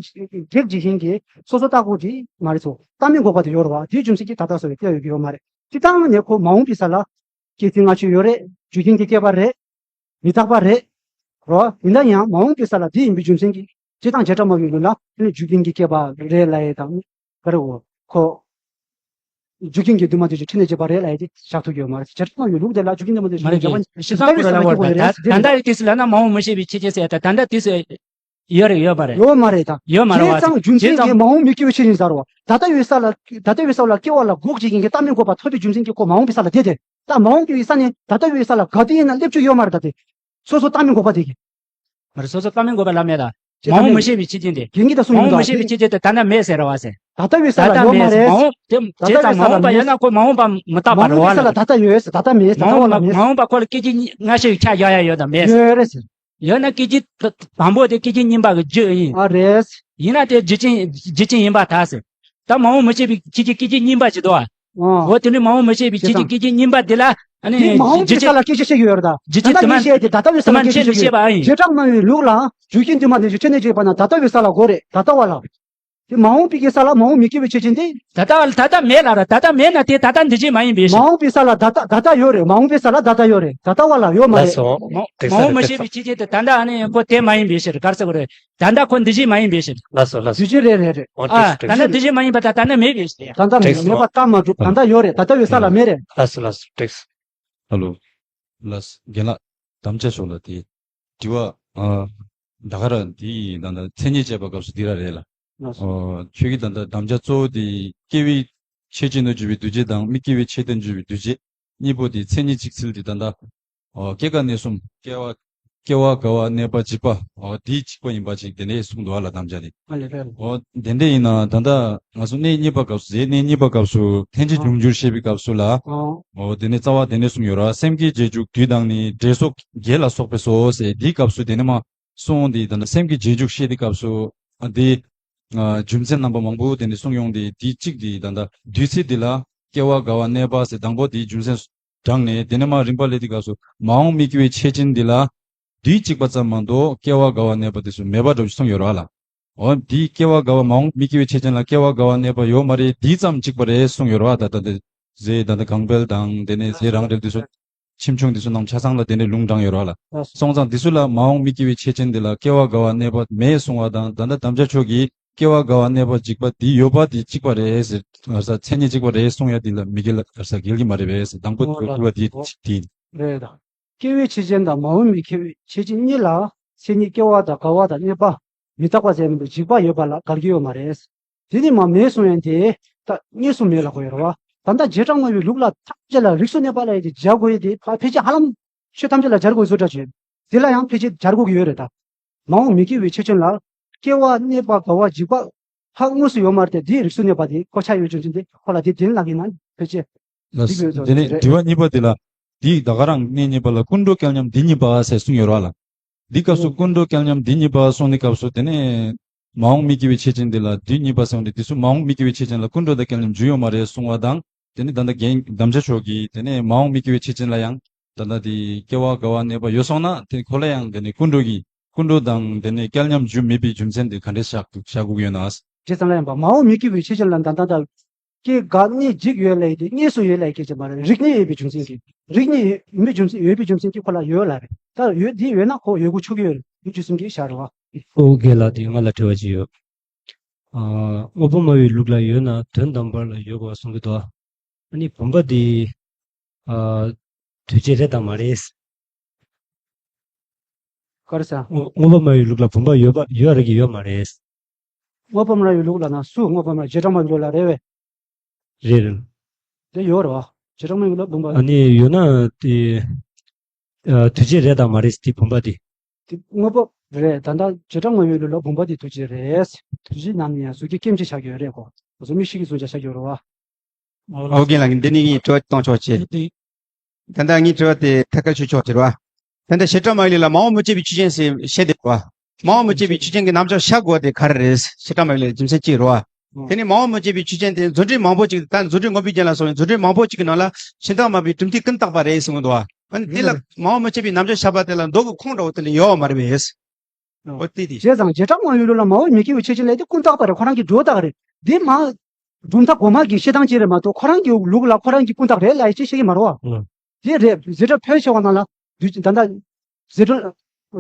འགེགས་ཇི་བཞིན་གྱི་སོ་སོ་རྟག་གོ་དེ་མ་རེད་སོ། རྟག་མིན་འགོག་པ་དེ་ཡོད་རེད་བ། དེའི་རྒྱུ་མཚན་གྱིས་ད་ལྟ་ས་ལ་སྐྱེ་ཡོད་ཀྱི་ཡོད་མ་རེད། སྤྱིར་བཏང་ནས་ཁོ་མ་འོངས་པའི་ས་ལ་སྐྱེ་ཚུལ་སྔ་ཕྱི་ཡོད་རེད། རྒྱུ་རྐྱེན་གྱིས་སྐྱེས་པ་རེད། མི་རྟག་པ་རེད། རོ། ཡིན་ན་ཡང་མ་འོངས་པའི་ས་ལ་དེ་ཡིན་པའི་རྒྱུ་མཚན་གྱིས་སྤྱིར་བཏང་བྱེ་བྲག་སྨྲ་བའི་ལུགས་ལ་ཨ་ནི་རྒྱུ་རྐྱེན་གྱིས་སྐྱེས་པ་རེད་ལབ་ཡས་དང་། ག་རེ་འོ། ཁོ། རྒྱུ་རྐྱེན་གྱིས་འདུས་མ་བྱས་ཀྱི་འཕྲད་ནས་བྱས་པ་རེད་ལབ་ཡས་དེ་བཞག་ཐུབ་ཀྱི་ཡོད་མ་རེད། བྱེ་བྲག་སྨྲ་བའི་ལུགས་དེ་ལ་རྒྱུ་རྐྱེན་འདུས་མ་བྱས་མ་རེད་ཀྱི་ཕྱི་སང་ཁོ་ར་ལ་བར་ད་ད་ལྟ་ཡི་དུས་སུ་ལབ་ན་མ་འོངས་མི་ཤེས་པའི་ཕྱི་རྐྱེན་ཟེར་ད་ད་ལྟ་དུས་སུ་ཡོད་རེད་ཡོད་མ་རེད། ཡོད་མ་རེད་ད། ཡོད་མ་རེད་བ། བྱས་ཙང་རྒྱུ་མཚན་གྱིས་མ་འོངས་མི་སྐྱེ་བའི་ཕྱི་རྐྱེན་ཟེར་བ། ད་ལྟ་བའི་ས་ལ་ད་ལྟ་བའི་ས་ལ་སྐྱེ་བ་ལ་འགོག་བྱེད་ཀྱི་རྟག་མིན་འགོག་པ་ཐོབ་པའི་རྒྱུ་མཚན་གྱིས་ཁོ་མ་འོངས་པའི་ས་ལ་བསྡད་དེ། ད་མ་འོངས་པའི་ས་ནས་ད་ལྟ་བའི་ས་ལ་ག་དུས་ཡིན་ན་སླེབས་རྒྱུ་ཡོད་མ་རེད་ད་དེ། སོ་སོ་རྟག་མིན་འགོག་པ་དེ་གི། མ་རེད། སོ་སོ་རྟག་མིན་འགོག་པ་ལབ་མེད་ད། མ་འོངས་མི་ཤེས་པའི་ཕྱི་རྐྱེན་དེ། རྒན་གྱིས་ད་གསུངས་མ་འོངས་མི་ཤེས་པའི་ཕྱི་རྐྱེན་དེ་ད་ལྟ་མེད་ཟེར་བ་ཟེར། ད་ལྟ་བའི་ས་ལ་ཡོད་མ་རེད། མ་འོངས་དེ་བྱས་ཙང་མ་འོངས་པ་ཡོད་ན་ཁོ་མ་འོངས་པ་མི་རྟག་པ་རེད་བ་ལ། ད་ལྟ་ཡོད་ཟེར། ད་ལྟ་མེད་ཟེར། མ་འོངས་མ་འོངས་པ་ཁོ་ལ་སྐད་ཅིག་སྔ་ཕྱི་ཆ་ཡག་ཡག་ཡོད་དམ་མེད་ཟེར། ཡོད་རེད་ཟེར། ཡོད་ན་སྐད་ཅིག་དང་པོ་དེ་སྐད་ཅིག་གཉིས་པ་གི་རྒྱུ་ཡིན། ཨ་རེད། ཡིན་ན་དེ་རྒྱུ་རྐྱེན་རྒྱུ་རྐྱེན་ཡིན་པ་ད་ཟེར། ད་མ་འོངས་མི་ཤེས་པའི་ཕྱི་རྐྱེན་སྐད་ཅིག་གཉིས་པ་ཅིག་འདུག་ཨ། འོ་དེ་ནི་མ་འོངས་མི་ཤེས་པའི་ཕྱི་རྐྱེན་སྐད་ཅིག་གཉིས་པ་དེ་ལ་ཨ་ནི་དེ་མ་འོངས་ཀྱི་ས་ལ་སྐད་ཆ་བཤད་ཀྱི་ཡོད་རེད་ད། རྒྱུ་རྐྱེན་དུ་མ་བཤད་དེ་ད་ལྟ་བའི་ས་ལ་སྐད་ཆ་བཤད་ཀྱི་ཡོད། བྱེ་བྲག་སྨྲ་བའི་ལུགས་ལ་རྒྱུ་རྐྱེན་དུ་མ་དེ་ཞུ་ཆེ་ནས་བྱས་པ་ན་ད་ལྟ་བའི་ས་ལ་གོ་རེད་ད་ལྟ་བ་ལ། དེ་མ་འོངས་པའི་གི་ས་ལ་མ་འོངས་མི་སྐྱེ་བའི་ཆོས་ཅན་དེ། ད་ལྟ་ད་ལྟ་མེད་ལ་ར། ད་ལྟ་མེད་ན་དེ་ད་ལྟ་འདི་བཞིན་མ་ཡིན་པའི་མ་ཕྱིར། འོངས་པའི་ས་ལ་ད་ལྟ་ད་ལྟ་ཡོད་རེད། མ་འོངས་པའི་ས་ལ་ད་ལྟ་ཡོད་རེད། ད་ལྟ་བ་ལ་ཡོད་མ་རེད། ལགས་སོ། མ་འོངས་མ་ཤེས་པའི་ཆོས་ཅན་དེ་ད་ལྟ་ཨ་ནི་ཁོ་དེ་མ་ཡིན་པའི་ཕྱིར། ག་རེ་ཟེར་དགོས་རེད། ད་ལྟ་ཁོ་འདི་བཞིན་མ་ཡིན་པའི་ཕྱིར། ལགས་སོ་ལགས་སོ། དུས་ཆེན་རེད་རེད་རེད། ཨོ་ཨ་ཏིག་ཏིག་ད་ལྟ་འདི་བཞིན་མ་ཡིན་པ་ད་ད་ལྟ་མེད་པའི་ཕྱིར། ད་ལྟ་ཏིག་ཏིག་མེད་པ་ལྟ་མ་གྲུབ། ད་ལྟ་ཡོད་རེད། ད་ལྟ་བའི་ས་ལ་མེད་རེད། ལགས་སོ་ལགས་སོ། ཏིག་ཧ་ལོ། ལགས་སོ། རྒན་ལགས། དམ་བཅའ་ཤོག་ལ་དེ། དྲི་བ། ཨ། ད་ག་ར་འདི་ད་ལྟ་མཚན་ཉིད་བཅས་པ་སྐབས་སུ་འདི་ར་རེད་ལ། ལགས་སོ། ཨོ། ཁྱོད་ཀྱི་ད་ལྟ་དམ་བཅའ་གཙོ་བོ་དེ་སྐྱེ་བའི་ཆོས་ཅན་དུ་གྱུར་པའི་འདུ་བྱེད་དང་མི་སྐྱེ་བའི་ཆོས་ཅན་དུ་གྱུར་པའི་འདུ་བྱེད་གཉིས་པོ་དེ་མཚན་ཉིད་གཅིག་ཚུལ་དེ་ད་ལྟ། ཨོ། སྐྱེ་རྒ་གནས་གསུམ་སྐྱེ་བ། སྐྱེ་བ་རྒ་བ་གནས་པ་འཇིག་པ། ཨོ། དེ་གཅིག་པ་ཡིན་པ་ཅིག་དེ་འདྲའི་གསུངས་འདུག་ཨ་ལ་དམ་བཅའ་དེ། ཨ་ལས་རེད། ཨོ། དེ་འདྲ་ཡིན་ན་ད་ལྟ་ང་ཚོ་གནས་གཉིས་པ་སྐབས་སུ་རྫས་གནས་གཉིས་པ་སྐབས་སུ་ཐལ་འགྱུར་འབྱུང་འགྱུར་བཤད་པའི་སྐབས་སུ་ལ། ཨོ། དེ་ནས་རྩ་བ་དེ་འདྲ་གསུངས་ཡོད་ར། སེམས་བསྐྱེད་རྗེས་འཇུག་དུས་དང་ནི་འབྲས་སོགས་བརྒྱད་ལ་སོགས་པས་སོ་ཟེར། འདིའི་སྐབས་སུ་དེ་ནས་མ་གསུངས་འདི་ད་ལྟ་སེམས་བསྐྱེད་རྗེས་འཇུག་བཤད་དེ་སྐབས་སུ་ཨ་འདི། ཨ། རྒྱུ་མཚན་རྣམ་པ་མང་པོ་དེ་ནས་གསུངས་ཡོང་སྟེ་དེ་གཅིག་དེ་ད་ལྟ་བདུད་རྩི་འདི་ལ་སྐྱེ་བ་རྒ་བ་གནས་པ་ཟེར་དང་པོ་དེའི་རྒྱུ་མཚན་དྲངས་ནས་དེ་ནས་མ་རིམ་པ་ལས་དེ་སྐབས་སུ་མ་འོངས་མི་སྐྱེ་བའི་ཆོས་ཅན་འདི་ལ་དུས་གཅིག་པ་ཙམ་མ་གཏོགས་སྐྱེ་བ་རྒ་བ་གནས་པ་དེ་ཚོ་མེད་པ་འདྲ་པོ་ཞིག་གསུངས་ཡོད་རེད་བ་ལ། འོ་དེའི་སྐྱེ་བ་རྒ་བ་མ་འོངས་མི་སྐྱེ་བའི་ཆོས་ཅན་ལ་སྐྱེ་བ་རྒ་བ་གནས་པ་ཡོད་མ་རེད། དུས་ཙམ་གཅིག་པ་རེད་གསུངས་ཡོད་རེད་བ། ད་ལྟ་འདི་རྫས་ད་ལྟ་གངས་བལ་དང་དེ་ནས་རྫས་རང་འགྲེལ་དེ་ཚོ། ཆེ་ཆུང་དེ་ཚོ་རྣམས་ཆ་ཚང་ལ་དེ་འདྲའི་ལུང་དྲངས་ཡོད་རེད་བ་ལ། སོང་ཙང་དེ་ཚོ་ལ་མ་འོངས་མི་སྐྱེ་བའི་ཆོས་ཅན་དེ་ལ་སྐྱེ་བ་རྒ་བ་གནས་པ་མེད་གསུང་བ་དང་ད་ལྟ་དམ་བཅའ་ཕྱོགས་ཀྱིས་སྐྱེ་བ་རྒ་བ་གནས་པ་འཇིག་པ་དེ་ཡོད་པ་དེ་གཅིག་པ་རེད་ཟེར། ང་ས་མཚན་ཉིད་གཅིག་པ་རེད་གསུང་ཡ་དེ་ལ་མི་འགལ་ལ་ས་འགལ་གྱི་མ་རེད་པས་ཟེར། དང་པོ་ཨོ་དེ་ལ་དེ་ཨོ་དེ་ཡིན། རེད་ད། སྐྱེ་བའི་ཆོས་ཅན་དང་མ་འོངས་མི་སྐྱེ་བའི་ཆོས་ཅན་གཉིས་ལ་མཚན་ཉིད་སྐྱེ་བ་དང་རྒ་བ་དང་གནས་པ་མི་རྟག་པ་ཟེར་མི་འདུག་འཇིག་པ་ཡོད་པ་ལ་འགལ་གྱི་ཡོད་མ་རེད། དེ་ནི་མ་མེད་གསུང་ཡན་དེ་ད་གཉིས་སུ་མེད་ལ་གོ་ཡོད་རེད་བ། ད་ལྟ་བྱེ་བྲག་སྨྲ་བའི་ལུགས་ལ་ཐམས་ཅད་ལ་རིགས་སུ་གནས་པ་ལ་ཡི་དེ་སྦྱར་དགོས་ཡི་དེ་ཕ་ཕལ་ཆེར་ཧ་ལམ་ཆོས་ཐམས་ཅད་ལ་སྦྱར་དགོས་བཟོ་འདྲ་བྱེད། དེ་ལ་ཡང་ཕལ་ཆེར་སྦྱར་དགོས་ཀྱི་ཡོད་རེད་ད། མ་འོངས་མི་སྐྱེ་བའི་ཆོས་ཅན་ལ་སྐྱེ་བ་གནས་པ་རྒ་བ་འཇིག་པ་ཧ་དངོས་སུ་ཡོད་མ་རེད་དེ་དེའི་རིགས་སུ་གནས་པ་དེ་གོ་ཆ་ཡོད་ཅུང་ཅུང་དེ་ཁོ་ལ་དེ་དེ་ནི་ལག་གི་ན་ཕལ་ཆེར་ལགས་འགྲིག་ཡོད་དེ་ཚོ་ནས་རེད། དྲི་བ་གཉིས་པ་དེ་ལ་དེའི་ད་ག་རང་གནས་གཉིས་པ་ལ་ཀུན་འགྲོ་སྐལ་མཉམ་འདི་གཉིས་པ་ཟེར་གསུངས་ཡོད་རེད་བ་ལ། འདི་སྐབས་སུ་ཀུན་འགྲོ་སྐལ་མཉམ་འདི་གཉིས་པ་གསུངས་ནས་སྐབས་སུ་དེ་ནས་མ་འོངས་མི་སྐྱེ་བའི་ཆོས་ཅན་འདི་ལ་དུས་གཉིས་པ་ཟེར་བ་འདི་དུས་སུ་མ་འོངས་མི་སྐྱེ་བའི་ཆོས་ཅན་ལ་ཀུན་འགྲོ་དང་སྐལ་མཉམ་རྒྱུ་ཡོད་མ་རེད་གསུང་བ་དང་དེ་ནི་ད་ལྟ་རྒན་དམ་བཅའ་མཆོག་གིས་དེ་ནས་མ་འོངས་མི་སྐྱེ་བའི་ཆོས་ཅན་ལ་ཡང་ད་ལྟ་དེ་སྐྱེ་བ་རྒ་བ་གནས་པ་ཡོད་སོང་ན་དེ་ཁོ་ལ་ཡང་དེ་ནས་ཀུན་འགྲོ་གི་ཀུན་འགྲོ་དང་དེ་ནས་སྐལ་མཉམ་རྒྱུ་མེད་པའི་རྒྱུ་མཚན་དེ་ག་འདྲས་བཞག་བཞག་དགོས་ཀྱི་ཡོད་ན། ཇི་ཙམ་ལ་ཡང་པ་མ་འོངས་མི་སྐྱེ་བའི་ཆོས་ཅན་ལ་ད་ལྟ་ད། སྐྱེ་རྒ་གནས་འཇིག་ཡོད་ལ་ཡི་དེ་དངོས་སུ་ཡོད་ལ་ཡི་སྐད་ཅེས་མ་རེད། རིག་གནས་ཡོད་པའི་རྒྱུ་མཚན་གྱིས། རིག་གནས་ཡོད་པའི་རྒྱུ་མཚན་ཡོད་པའི་རྒྱུ་མཚན་གྱིས་ཁོ་ལ་ཡོད་ལ་རེད། ད་ཡོད་དེ་ཡོད་ན་ཁོ་ཡོད་དགུ་ཆོག་གི་ཡོད་རེད། དེ་རྒྱུ་མཚན་གྱིས་བཞག་རེད་བ། ཨོ་རྒན་ལགས་དེ་ང་ལ་དྲི་བ་ཅིག་ཡོད། ཨ། དངོས་པོ་སྨྲ་བའི་ལུགས་ལ་ཡོད་ན་དོན་དམ་པར་ལ་ཡོད་དགོས་པ་གསུང་གི་འདུག་ཨ་ནི་བུམ་པ་དེ། ཨ། དུས་བཅད་རེད་དམ་མ་རེད། ག་རེ་ཟེར། དངོས་དངོས་པོ་སྨྲ་བའི་ལུགས་ལ་བུམ་པ་ཡོད་པ་ཡོད་རེད་ཀྱི་ཡོད་མ་རེད། དངོས་པོ་སྨྲ་བའི་ལུགས་ལ་ན་སུ་དངོས་པོ་སྨྲ་བྱེ་བྲག་སྨྲ་བའི་ལུགས་ལ་རེད་བས། རེད་རེད། དེ་ཡོད་རེད་བ། བྱེ་བྲག་སྨྲ་བའི་ལུགས་ལ་བུམ་པ། ཨ་ནི་ཡོད་ན་དེ། ཨ། དུས་བཅད་རེད་དམ་མ་རེད་དེ་བུམ་པ་དེ། དེ་དངོས་པོ་རེད་ད་ལྟ་བྱེ་བྲག་སྨྲ་བའི་ལུགས་ལ་བུམ་པ་དེ་དུས་བཅད་རེད། དུས་བཅད་ནམ་ཡང་གཟུགས་ཀྱི་སྐྱེ་མཆེད་ཆགས་ཀྱི་ཡོད་རེད་གོ། གཟུགས་མེད་ཤེས་ཀྱི་གཟུགས་ཀྱང་ཆགས་ཀྱི་ཡོད་རེད་བ། ཨོ་རྒན་ལགས་འདི་ནས་ངས་དྲི་བ་གཏོང་ཆོག་ཅེས། ད་ལྟ་ངའི་དྲི་བ་དེ་ཐད་ཀར་ཆོད་ཆོག་ཅེས་རེད་བ། ད་ལྟ་བྱེ་བྲག་སྨྲ་བའི་ལུགས་ལ་མ་འོངས་མི་སྐྱེ་བའི་ཆོས་ཅན་ཞེས་བཤད་དེ་རེད་བ། མ་འོངས་མི་སྐྱེ་བའི་ཆོས་ཅན་གྱི་རྣམ་གཞག་བཞག་དགོས་དེ་ག་རེ་རེད། བྱེ་བྲག་སྨྲ་བའི་ལུགས་ལ་རྒྱུ་མཚན་གཅིག་རེད་བ། དེ་ནས་མ་འོངས་མི་སྐྱེ་བའི་ཆོས་ཅན་དེ་མཛོད་འགྲེལ་མང་པོ་ཅིག་ད་མཛོད་འགྲེལ་མངོན་པའི་རྒྱན་ལ་སོགས་པའི་མཛོད་འགྲེལ་མང་པོ་ཅིག་གི་ནང་ལ་ཞེན་ལྟ་སྨྲ་བའི་གྲུབ་མཐས་ཀུན་བརྟགས་པ་རེད་གསུངས་འདུག་བ། ཨ་ནི་དེ་ལ་མ་འོངས་མི་སྐྱེ་བའི་རྣམ་གཞག་བཞག་པ་དེ་ལ་མདོ་གི་ཁུངས་འདྲ་བོ་དེ་ལ་ཡོད་མ་རེད་པས། འོ་དེ་དེ། བྱས་ཙང་བྱེ་བྲག་སྨྲ་བའི་ལུགས་ལ་མ་འོངས་མི་སྐྱེ་བའི་ཆོས་ཅན་ལས་དེ་ཀུན་བརྟགས་པ་རེད། ཁོ་རང་གི་སྒྲོ་བཏགས་རེད། འདི་མ། གྲུབ་མཐའ་གོང་མ་གི་བཤད་སྟངས་ཅིག་རེད་མ་གཏོགས་ཁོ་རང་གི་ལུགས་ལ་ཁོ་རང་གི་ཀུན་བརྟགས་རེད་ལབ་ཡ་ཅིག་བཤད་ཀྱི་མ་རེད་བ། ཨང་། དེ་རེད། བྱེ་བྲག་ཕལ་ཆེ་བ་ནང་ལ་དུས་ད་ལྟ་བྱེ་བྲག་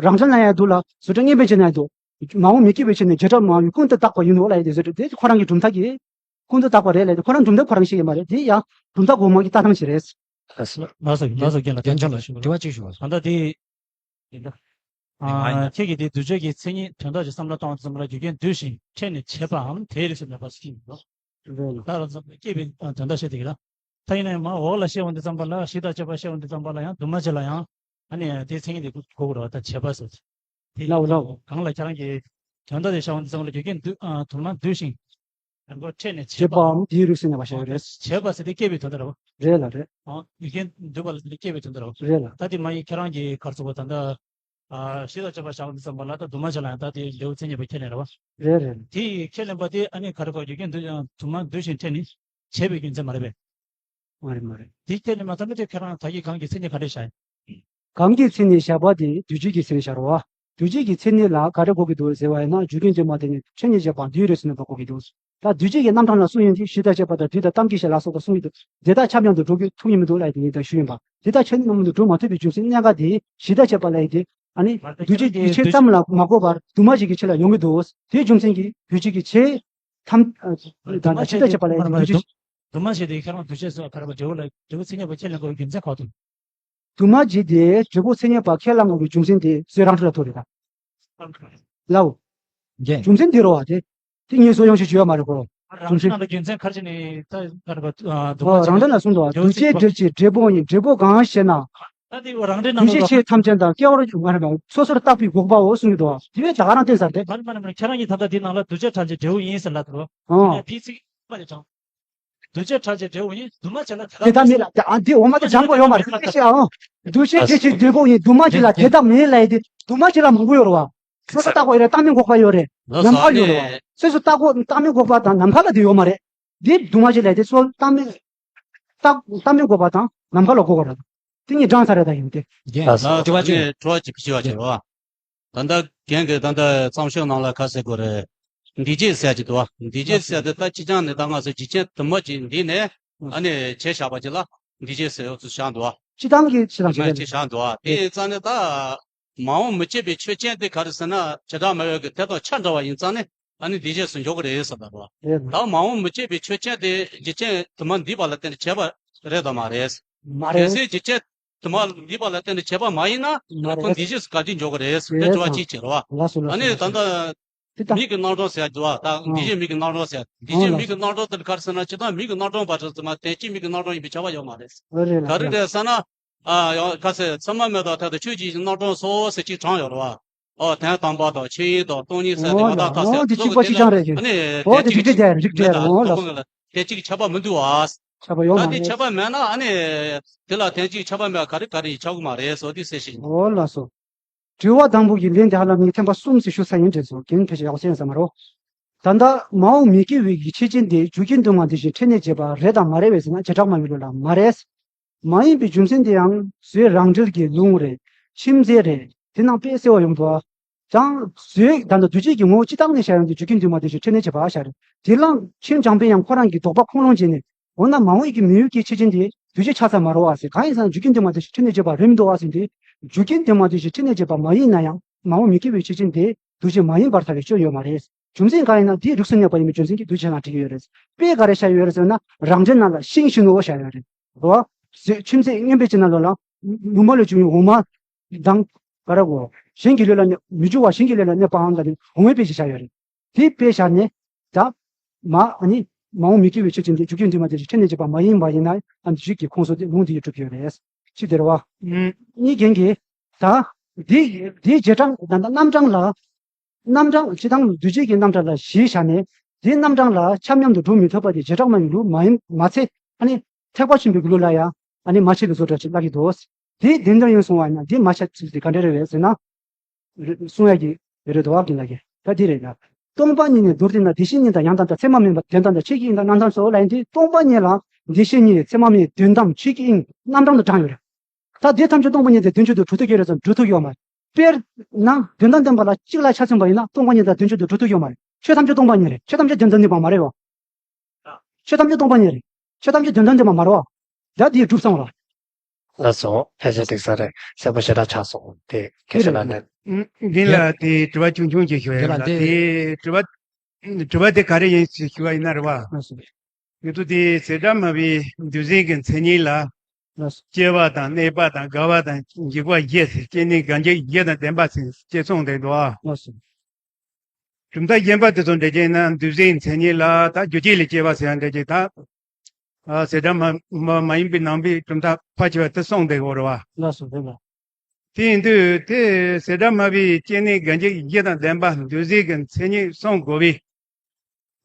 རང་འགྲེལ་ལ་ཡང་འདུག་ལ་བྱེ་བྲག་སྙན་པའི་ཆོས་ནང་ཡང་འདུག་མ་འོངས་མི་སྐྱེ་བའི་ཆོས་ནི་བྱེ་བྲག་སྨྲ་བའི་ཀུན་ཏུ་བརྟགས་པ་ཡིན་ནོ་ལབ་ཡ་དེ་བྱེ་བྲག་དེ་ཁོ་རང་གི་གྲུབ་མཐའ་གི་ཀུན་ཏུ་བརྟགས་པ་རེད་ལབ་ཡ་དེ་ཁོ་རང་གྲུབ་མཐའ་ཁོ་རང་བཤད་ཀྱི་མ་རེད། དེ་ཡང་གྲུབ་མཐའ་གོང་མ་གི་ལྟ་སྟངས་ཤིག་རེད། ལགས་སོ་ལགས་སོ་རྒན་ལགས་ཞུ་བ་དྲི་བ་གཅིག་ཞུ་བ་སོང་། ད་ལྟ་དེ། ཡིན་ད། ཨ། ཁྱེད་ཀྱིས་དེ་གདུལ་བྱ་གི་མཚན་ཉིད་དོན་དག་ཅིག་བསམ་བློ་བཏང་བ་ཙམ་ལ་རྒྱུ་རྐྱེན་འདུས་ཤིང་འཕྲད་ནས་བྱས་པའམ་དེའི་རིགས་སུ་གནས་པ་ཞིག་ཡིན་ནོ། རེད་ལ། ད་རང་ཚོ་སྐྱེས་པའི་དོན་དག་བཤད་དེ་གི་ལ། ད་ཡིན་ན་ཡང་མ་འོག་ལ་བཤད་པ་འདི་ཙམ་པ་ལ་གཞི་དང་བཅས་པ་བཤད་པ་འདི་ཙམ་པ་ལ་ཡང་དུ་མ་བྱས་ལ་ཡང་ཨ་ནི་དེའི་མཚན་ཉིད་དེ་གོ་དགོས་རེད་བ། ད་བྱས་པ་ཟེར་དེ། ལའོ་ལའོ། གང་ལ་ཁྱེད་རང་གིས་དོན་དག་དེ་བཤད་པ་འདི་ཙམ་ལ་རྒྱུ་རྐྱེན་འདུས་ཨ་དུ་མ་འདུས་ཤིང་། ཡང་སྒོ་ཕྲད་ནས་བྱེད་པའམ་དེའི་རིགས་སུ་གནས་པ་ཞིག་རེད། བྱེད་པ་ཟེར་དེ་སྐྱེ་བའི་དོན་དག་རེད་བ། རེད་ལ་རེད། ཨང་། རྒྱུ་རྐྱེན་འདུས་པ་ལ་དེ་སྐྱེ་བའི་དོན་དག་རེད་བ། རེད་ལ། ད་དེ་མ་ཡིན་ཁྱེད་རང་གིས་ག་རེ་ཟེར་བ་ད་ལྟ། ཨ། གཞི་དང་བཅས་པ་བཞག་འདི་ཙམ་པ་ལ་ད་དུ་མ་བྱས་ལ་ཡང་ད་དེ་ལེའུ་མཚན་ཉིད་པ་ཁས་ལེན་རེད་བ། རེད་རེད། དེ་ཁས་ལེན་པ་དེ་ཨ་ནི་ག་རེ་གོ་རྒྱུ་རྐྱེན་འདུས་ཀྱང་དུ་མ་འདུས་ཤིང་ཕྲད་ནས་བྱས་པའི་རྒྱུ་མཚན་མ་རེད་པས། མ་རེད་མ་རེད། དེ་ཁས་ལེན་མ་ཐུབ་ན་དེ་ཁྱེད་རང་ད་གིན་གང་གི་མཚན་ཉིད་ག་འདྲས་བཞག་ཡིན། གང་གི་མཚན་ཉིད་བཞག་པ་དེ་དུས་གཅིག་གི་མཚན་ཉིད་བཞག་རེད་བ། འདུས་བྱས་ཀྱི་མཚན་ཉིད་ལ་ག་རེ་གོ་གི་འདུག་ཟེར་བ་ཡིན་ན། རྒྱུ་རྐྱེན་དྲི་མ་དེ་ནི་ཆོས་ཉིད་ཅེས་པ་འདུས་རེད་ཟེར་ནས་གོ་གི་འདུག་ད་འདུས་བྱས་ཀྱི་རྣམ་གྲངས་ལ་སུ་ཡིན་གྱི་གཞི་དང་བཅས་པ་དང་དུས་དང་གཏམ་གྱི་ཞེས་ལ་སོགས་པ་གསུངས་ཡོད་དུས། དེ་དག་ཆ་མཉམ་དུ་འགྲོ་རྒྱུ་ཐུག་ཡིན་མི་འདུག་ལབ་ཡ་དེ་ཡིན་ད་ཞུ་ཡིན་པ། དེ་དག་ཆ་མཉམ་དུ་འགྲོ་མ་ཐུབ་པའི་རྒྱུ་མཚན་གནད་འགག་དེ་གཞི་དང་བཅས་པ་ལབ་ཡ་དེ། ཨ་ནི་འདུས་བྱས་ཀྱི་ཆོས་ཙམ་ལ་མ་གོ་བར་དུ་མ་ཞིག་གི་ཆོས་ལ་ཡོང་གི་འདུག་དེའི་རྒྱུ་མཚན་གྱིས་འདུས་བྱས་ཀྱི་ཆོས་ཐམས་ད་ལྟ་གཞི་དང་བཅས་པ་ལབ་ཡ་དེ་འདུས་བྱས། དུ་མ་ཞིག་དེ་ཁྱེད་རང་འདུས་བྱས་སུ་ཕར་བ་འབྲས་བུ་ལ་འབྲས་བུ་མཚན་ཉིད་པ་ཁས་ལེན་དགོས་པའི་རྒྱུ་མཚན་ག་དུ། དུ་མ་ཞིག་དེ་འབྲས་བུ་མཚན་ཉིད་པ་ཁས་ལེན་དགོས་པའི་རྒྱུ་མཚན་དེ་སུའི་རང་འགྲེལ་ལ་ཐུག་རེད་ད། ལའོ། རྒྱན། རྒྱུ་མཚན་འདི་རོ་བ་དེ། དེ་ངས་སོ་ཡང་ཞིག་ཞུ་ཡ་མ་རེད་གོ། རང་འགྲེལ་ནང་ལ་རྒྱུ་མཚན་ཁར་ཅི་ནས་ད་ག་རེ་ག་འདུག་ཨོ་རང་འགྲེལ་ལ་གསུངས་འདུག་འདུས་བྱས་འབྲེལ་གྱི་འབྲས་བུ་ཡིན། འབྲས་བུ་གང་ཞེ་ན། ད་དེ་རང་འགྲེལ་ནང་འདུས་བྱས་ལ་ཆོས་ཐམས་ཅད་དང་སྐྱེ་བོ་མ་རེད་པ། སོ་སོར་བརྟགས་པའི་འགོག་པའོ་གསུངས་ཀྱི་འདུག་དེ་བས་ད་ག་རང་བསྟན་ས་རེད། མ་རེད་མ་རེད་མ་རེད། ཁྱེད་རང་གིས་ད་ལྟ་དེའི་ནང་ལ་འདུས་བྱས་ཕྲད་ཀྱི་འབྲས་བུ་ཡིན་ཟེར་ལབ་འདུག་ཨོ། ཕི་ཚིག་མ་རེད་དྲང་། འདུས་བྱས་ཕྲད་ཀྱི་འབྲས་བུ་ཡིན། དུ་མ་བྱས་ལ་དེ་དག་མེད་ལ། ཨ་འདི་འོ་མ་དེ་སྦྱང་དགོས་ཡོད་མ་རེད། ཤེས་ཤེས་ཨང་། འདུས་བྱས་ཕྲད་ཀྱི་འབྲས་བུ་ཡིན། དུ་མ་བྱས་ལ་དེ་དག་མེད་ལབ་ཡ་དེ་དུ་མ་བྱས་ལ་མང་པོ་ཡོད་རེད་བ། སོ་སོ་བརྟགས་པ་ཡོད་རེད། བརྟགས་མིན་འགོག་པ་ཡོད་རེད། ལོ་ནམ་མཁའ་ཡོད་རེད་བ། སོ་སོ་བརྟགས་པ་བརྟགས་མིན་འགོག་པ་དང་ནམ་མཁའ་ལ་དེ་ཡོད་མ་རེད། འདི་དུ་མ་བྱས་ལབ་ཡ་དེ་སོ་བརྟགས་མིན་བརྟགས་བརྟགས་མིན་འགོག་པ་དང་ནམ་མཁའ་ལ་འགོག་པ་རེད། དེ་གཉིས་འདྲ་ས་རེད་ད་ཡིན་ཏེ། རྒན། ལགས་སོ། དྲི་བ་གཅིག་དྲི་བ་གཅིག་ཞུ་བ་བྱེད་རོགས། ད་ལྟ་རྒན་གྱིས་ད་ལྟ་བརྩམས་ཆོས་ནང་ལ་ཁ་གསལ་གོ་རེད། འདུས་བྱས་ཟེར་གྱི་འདུག་བ། འདུས་བྱས་ཟེར་དེ་ད་སྤྱིར་བཏང་ནས་ད་ང་ཚོ་འཇིག་རྟེན་དུ་མ་ཅིག་འདི་ནས་ཨ་ནི་བྱས་བཞག་པ་ཅིག་ལ་འདུས་བྱས་ཟེར་ཡོད་ཚུལ་བཞག་འདུག་བ། སྤྱིར་བཏང་གི་ཕྱི་ལ་དུ་མ་ཅིག་བཞག་འདུག་བ། དེ་ཡིན་ཙང་ནས་ད་མ་འོངས་མི་སྐྱེ་བའི་ཆོས་ཅན་དེ་ག་རེ་ཟེར་ན་བྱེ་བྲག་སྨྲ་བ་གི་དེ་དང་ཆ་འདྲ་བ་ཡིན་ཙང་ནས་ཨ་ནི་འདུས་བྱས་སུ་འཇོག་གི་རེད་ཟེར་ད་རེད་བ། ད་མ་འོངས་མི་སྐྱེ་བའི་ཆོས་ཅན་དེ་འཇིག་རྟེན་དུ་མ་འདུས་པ་ལ་བརྟེན་ནས་བྱས་པ་རེད་དམ་མ་རེད། མ་རེད། གལ་སྲིད་འཇིག་རྟེན་དུ་མ་འདུས་པ་ལ་བརྟེན་ནས་བྱས་པ་མ་ཡིན་ན། མ་རེད། ཁོ་འདུས་བྱས་སུ་ག་དུས་འཇོག་གི་རེད་ཟེར་དེ་དྲི་བ་གཅིག་བྱེད་རོགས། ལགས་སོ་ལགས་སོ། ཨ་ནི་ད་ལྟ་དེ་ལྟ། མིག་གི་རྣམ་གྲངས་ཟེར་འདུག་བ། ད་འདུས་བྱས་མིག་གི་རྣམ་གྲངས་ཟེར། འདུས་བྱས་མིག་གི་རྣམ་གྲངས་དེ་ག་རེ་ཟེར་ན་སྤྱིར་བཏང་མིག་གི་རྣམ་གྲངས་པ་ཚོ་ཚང་མ་དོན་གཅིག་མིག་གི་རྣམ་གྲངས་ཡིན་པའི་ཁྱབ་པ་ཡོད་མ་རེད། ཨོ་རེད་ལགས། ག་རེ་རེད་ཟེར་ན། ཨ་ཡང་ག་ཚད་ཚད་མ་མེད་དང་ཐད་དུ་ཆོས་ཀྱི་རྣམ་གྲངས་སོ་ཟེར་གཅིག་དྲངས་ཡོད་རེད་བ། ཨོ་དོན་དམ་པ་དང་ཆོས་དབྱིངས་དང་སྟོང་ཉིད་ཟེར་དེ་ཨོ་མ་ད་ལགས། ཁ་ཟེར་ཨོ་དེ་གཅིག་པ་གཅིག་རྐྱང་རེད་ཀྱི། ཨ་ནི་ཨོ་དེ་གཅིག་རེད་རེད་རིགས་རེད་ཨོ་ལགས། དེ་གཅིག་ཁྱབ་པ་མི་འདུག་བ། ཁྱབ་པ་ཡོད་མ་རེད། ད་དེ་ཁྱབ་པ་མེད་ན་ཨ་ནི་དེ་ལ་དོན་གཅིག་ཁྱབ་པ་མེད་ག་རེ་ག་རེ་ཁྱབ་གི་མ་རེད་ཟེར་དེ་ཟེར་ཞིག་ཨོ་ལགས་སོ། དྲི་བ་དང་པོ་གི་ལན་དེ་ཧ་ལམ་ངས་ཐེངས་པ་གསུམ་ཙམ་ཞུ་ཚར་ཡིན་དྲན་སོང་། རྒན་ཕལ་ཆེར་ཡག་པོ་གསན་ཡོད་ས་མ་རེད། ད་ལྟ་མ་འོངས་མི་སྐྱེ་བའི་གི་ཆོས་ཅན་དེ་རྒྱུ་རྐྱེན་དུ་མ་འདུས་ཤིང་ཕྲད་ནས་བྱས་པ་རེད་དམ་མ་རེད་པས་ཟེར་ན་བྱེ་བྲག་སྨྲ་བའི་ལུགས་ལ་མ་རེད། མ་ཡིན་པའི་རྒྱུ་མཚན་དེ་ཡང་སོའི་རང་འགྲེལ་གྱི་ལུང་རེད། མཆིམས་རྩལ་རེད། དེ་རྣམས་དཔེ་གསལ་བ་ཡོང་འདུག་ཨ། ཀྱང་སོའི་ད་ལྟ་འདུས་བྱས་ཀྱི་ངོ་བོ་སྤྱི་བཏང་ནས་བཤད་ཡོང་དུས་རྒྱུ་རྐྱེན་དུ་མ་འདུས་ཤིང་ཕྲད་ནས་བྱས་པ་ཨ་ཤ་རེད། དེ་ལའང་མཆིམས་འཇམ་དཔལ་དབྱངས་ཁོ་རང་གིས་དོགས་པ་ཁུངས་ལུང་བྱས་ནས། འོ་ན་མ་འོངས་ཀྱི་མི་ཡུལ་གྱི་ཆོས་ཅན་དེ་འདུས་བྱས་ཆགས་ས་མ་རེད་བ་ཟེར། གང་ཡིན་ཟེར་ན་རྒྱུ་རྐྱེན་དུ་མ་འདུས་ཤིང་ཕྲད་ནས་བྱས་པ་རེད་མི་འདུག་བ་ཟེར་དུས། རྒྱུ་རྐྱེན་དུ་མ་འདུས་ཤིང་ཕྲད་ནས་བྱས་པ་མ་ཡིན་ན་ཡང་མ་འོངས་མི་སྐྱེ་བའི་ཆོས་ཅན་དེ་འདུས་བྱས་མ་ཡིན་པར་ཐལ་བའི་སྐྱོན་ཡོད་མ་རེད། རྒྱུ་མཚན་གང་ཡིན་ན་དེའི་རིགས་སུ་གནས་པ་ཡིན་པའི་རྒྱུ་མཚན་གྱིས་འདུས་བྱས་ལ་འཁྲི་གི་ཡོད་རེད། དཔེ་ག་རེ་བཞག་ཡོད་རེད་ཟེར་ན་རང་འགྲེལ་ནང་ལ་ཤིང་གཞོན་ནུ་བོ་བཞག་ཡོད་རེད། རོ། མཆིམས་རྩལ་སྙན་པའི་ཕྱིར་ན་ལོ་ལ། ལུང་མ་ལུས་བྱུང་བའི་འོ་མ། དང་། ག་རེ་གོ། གཞན་གྱི་ལུས་ལ་གནས་མི་འགྱུར་བ་གཞན་གྱི་ལུས་ལ་གནས་པའམ་ལ་ནི་འོ་མའི་དཔེ་ཞིག་བཞག་ཡོད་རེད། དེའི་དཔེ་བཞག་ནས། ད། མ་ཨ་ནི། མ་འོངས་མི་སྐྱེ་བའི་ཆོས་ཅན་དེ་རྒྱུ་རྐྱེན་དུ་མ་འདུས་ཤིང་ཕྲད་ནས་བྱས་པ་མ་ཡིན་པ་ཡིན་ན་ཨ་ནི་རྒྱུད་ཀྱི་ཁོངས་སུ་དེ་ལུང་དེ་ཡིས་གྲུབ་ཡོད་རེད། ཅི་དེ་རེད་བ། གཉིས་རྒན་གྱིས། ད། འདི། འདིའི་རྗེས་འབྲང་ད་ལྟ་རྣམ་གྲངས་ལ། རྣམ་གྲངས་སྤྱི་དང་འདུས་བྱས་ཀྱི་རྣམ་གྲངས་ལ་གཞི་བཞག་ནས། དེའི་རྣམ་གྲངས་ལ་ཆ་མཉམ་དུ་འགྲོ་མི་ཐུབ་པ་དེ་བྱེ་བྲག་སྨྲ་བའི་ལུགས་མ་ཡིན་མ་ཚད། ཨ་ནི། ཐེག་པ་ཆེན་པོའི་ལུགས་ལ་ཡང་། ཨ་ནི་མ་ཕྱེ་བའི་བཟོ་འདྲ་ཞིག་བཀླག་གི་འདུག་དེའི་བདེན་དོན་ཡིན་གསུང་བ་ཡིན་ན་དེ་མ་ཕྱེ་ཚུལ་དེ་ག་འདྲ་རེད་བས་ཟེར་ན། རེ་གསུང་ཡ་གི་རེད་དོ་བ་གི་ལ་གི་ད་དེ་རེད་ལ། སྟོང་པ་ཉིད་ནི་མདོར་བསྡུས་ན་བདེ་གཤེགས་ཉིད་དང་ཡང་དག་དང་ཚད་མ་མིན་པ་དོན་དམ་དང་ཆོས་ཀྱི་དབྱིངས་དང་རྣམ་གྲངས་སོ་ལ་ཡིན་ཏེ། སྟོང་པ་ཉིད་ལ་བདེ་གཤེགས་ཉིད་ཚད་མ་མིན་དོན་དམ་ཆོས་ཀྱི་དབྱིངས་རྣམ་གྲངས་དུ་དྲངས་ཡོད་རེད། ད་དེ་ཐམས་ཅད་སྟོང་པ་ཉིད་དེ་དོན་གཅིག་ཏུ་གྲུབ་ཐུབ་ཀྱི་རེད་ཙང་གྲུབ་ཐུབ་ཡོད་མ་རེད། དཔེར་ན་དོན་དམ་བདེན་པ་ལ་གཅིག་ལ་ཆ་མཚོན་པ་ཡིན་ན་སྟོང་པ་ཉིད་དང་དོན་གཅིག་ཏུ་གྲུབ་ཐུབ་ཡོད་མ་རེད། ཆོས་ཐམས་ཅད་སྟོང་པ་ཉིད་རེད། ཆོས་ཐམས་ཅད་དོན་དམ་ཉིད་པ་མ་རེད་བ། ཆོས་ཐམས་ཅད་སྟོང་པ་ཉིད་རེད། ཆོས་ཐམས་ཅད་དོན་དམ་ཉིད་པ་མ་རེད་བ། ད་དེ་གྲུབ་སོང་ལ། ལགས་སོ། ཕལ་ཆེར་འགྲིག་ས་རེད། གསལ་པོ་ཞེ་དྲག་ཆགས་སོང་། དེ་དེ་ཁྱེད་ཤོད་རེད་ལ་རེད། ནས། ཨུམ། རྒན་ལགས་དེ་དྲི་བ་ཆུང་ཆུང་ཅིག་ཞུ་ཡ་རྒན་ཡིན་ལགས་ལ་དེ། དེ་དྲི་བ། དྲི་བ་དེ་ག་རེ་ཡིན་ཞེས་ཞུ་བ་ཡིན་ན་རེད་བ། ལགས་སོ། ངེད་ཚོ་དེ་ཟད་འགྲམ་སྨྲ་བའི་འདུས་བྱས་ཀྱི་མཚན་ཉིད་ལ། ལགས་སོ། སྐྱེ་བ་དང་གནས་པ་དང་རྒ་བ་དང་འཇིག་པ་བཞི་ཟེར་སྐྱེ་གནས་རྒ་འཇིག་བཞི་དང་ལྡན་པ་ཟེར་ཅེས་གསུངས་བསྡད་འདུག་ཨ། ལགས་སོ། གྲུབ་མཐའ་གཞན་པ་དེ་ཚོ་འགྲེལ་བྱས་ན་འདུས་བྱས་མཚན་ཉིད་ལ་ད་རྒྱུ་རྐྱེན་ལས་སྐྱེ་བ་ཟེར་ཡང་འགྲེལ་བྱས་ད། ཨ། ཟད་འགྲམ་སྨྲ་མ་ཡིན་པའི་ནང་པའི་གྲུབ་མཐའ་ཕལ་ཆེ་བ་དེ་གསུངས་བསྡད་ཡོད་རེད་བ། ལགས་སོ་རེད་ལ། དེ་ཡིན་དུས་དེ་ཟད་འགྲམ་སྨྲ་བའི་སྐྱེ་གནས་རྒ་འཇིག་བཞི་དང་ལྡན་པ་འདུས་བྱས་ཀྱི་མཚན་ཉིད་གསུང་དགོས་པའི།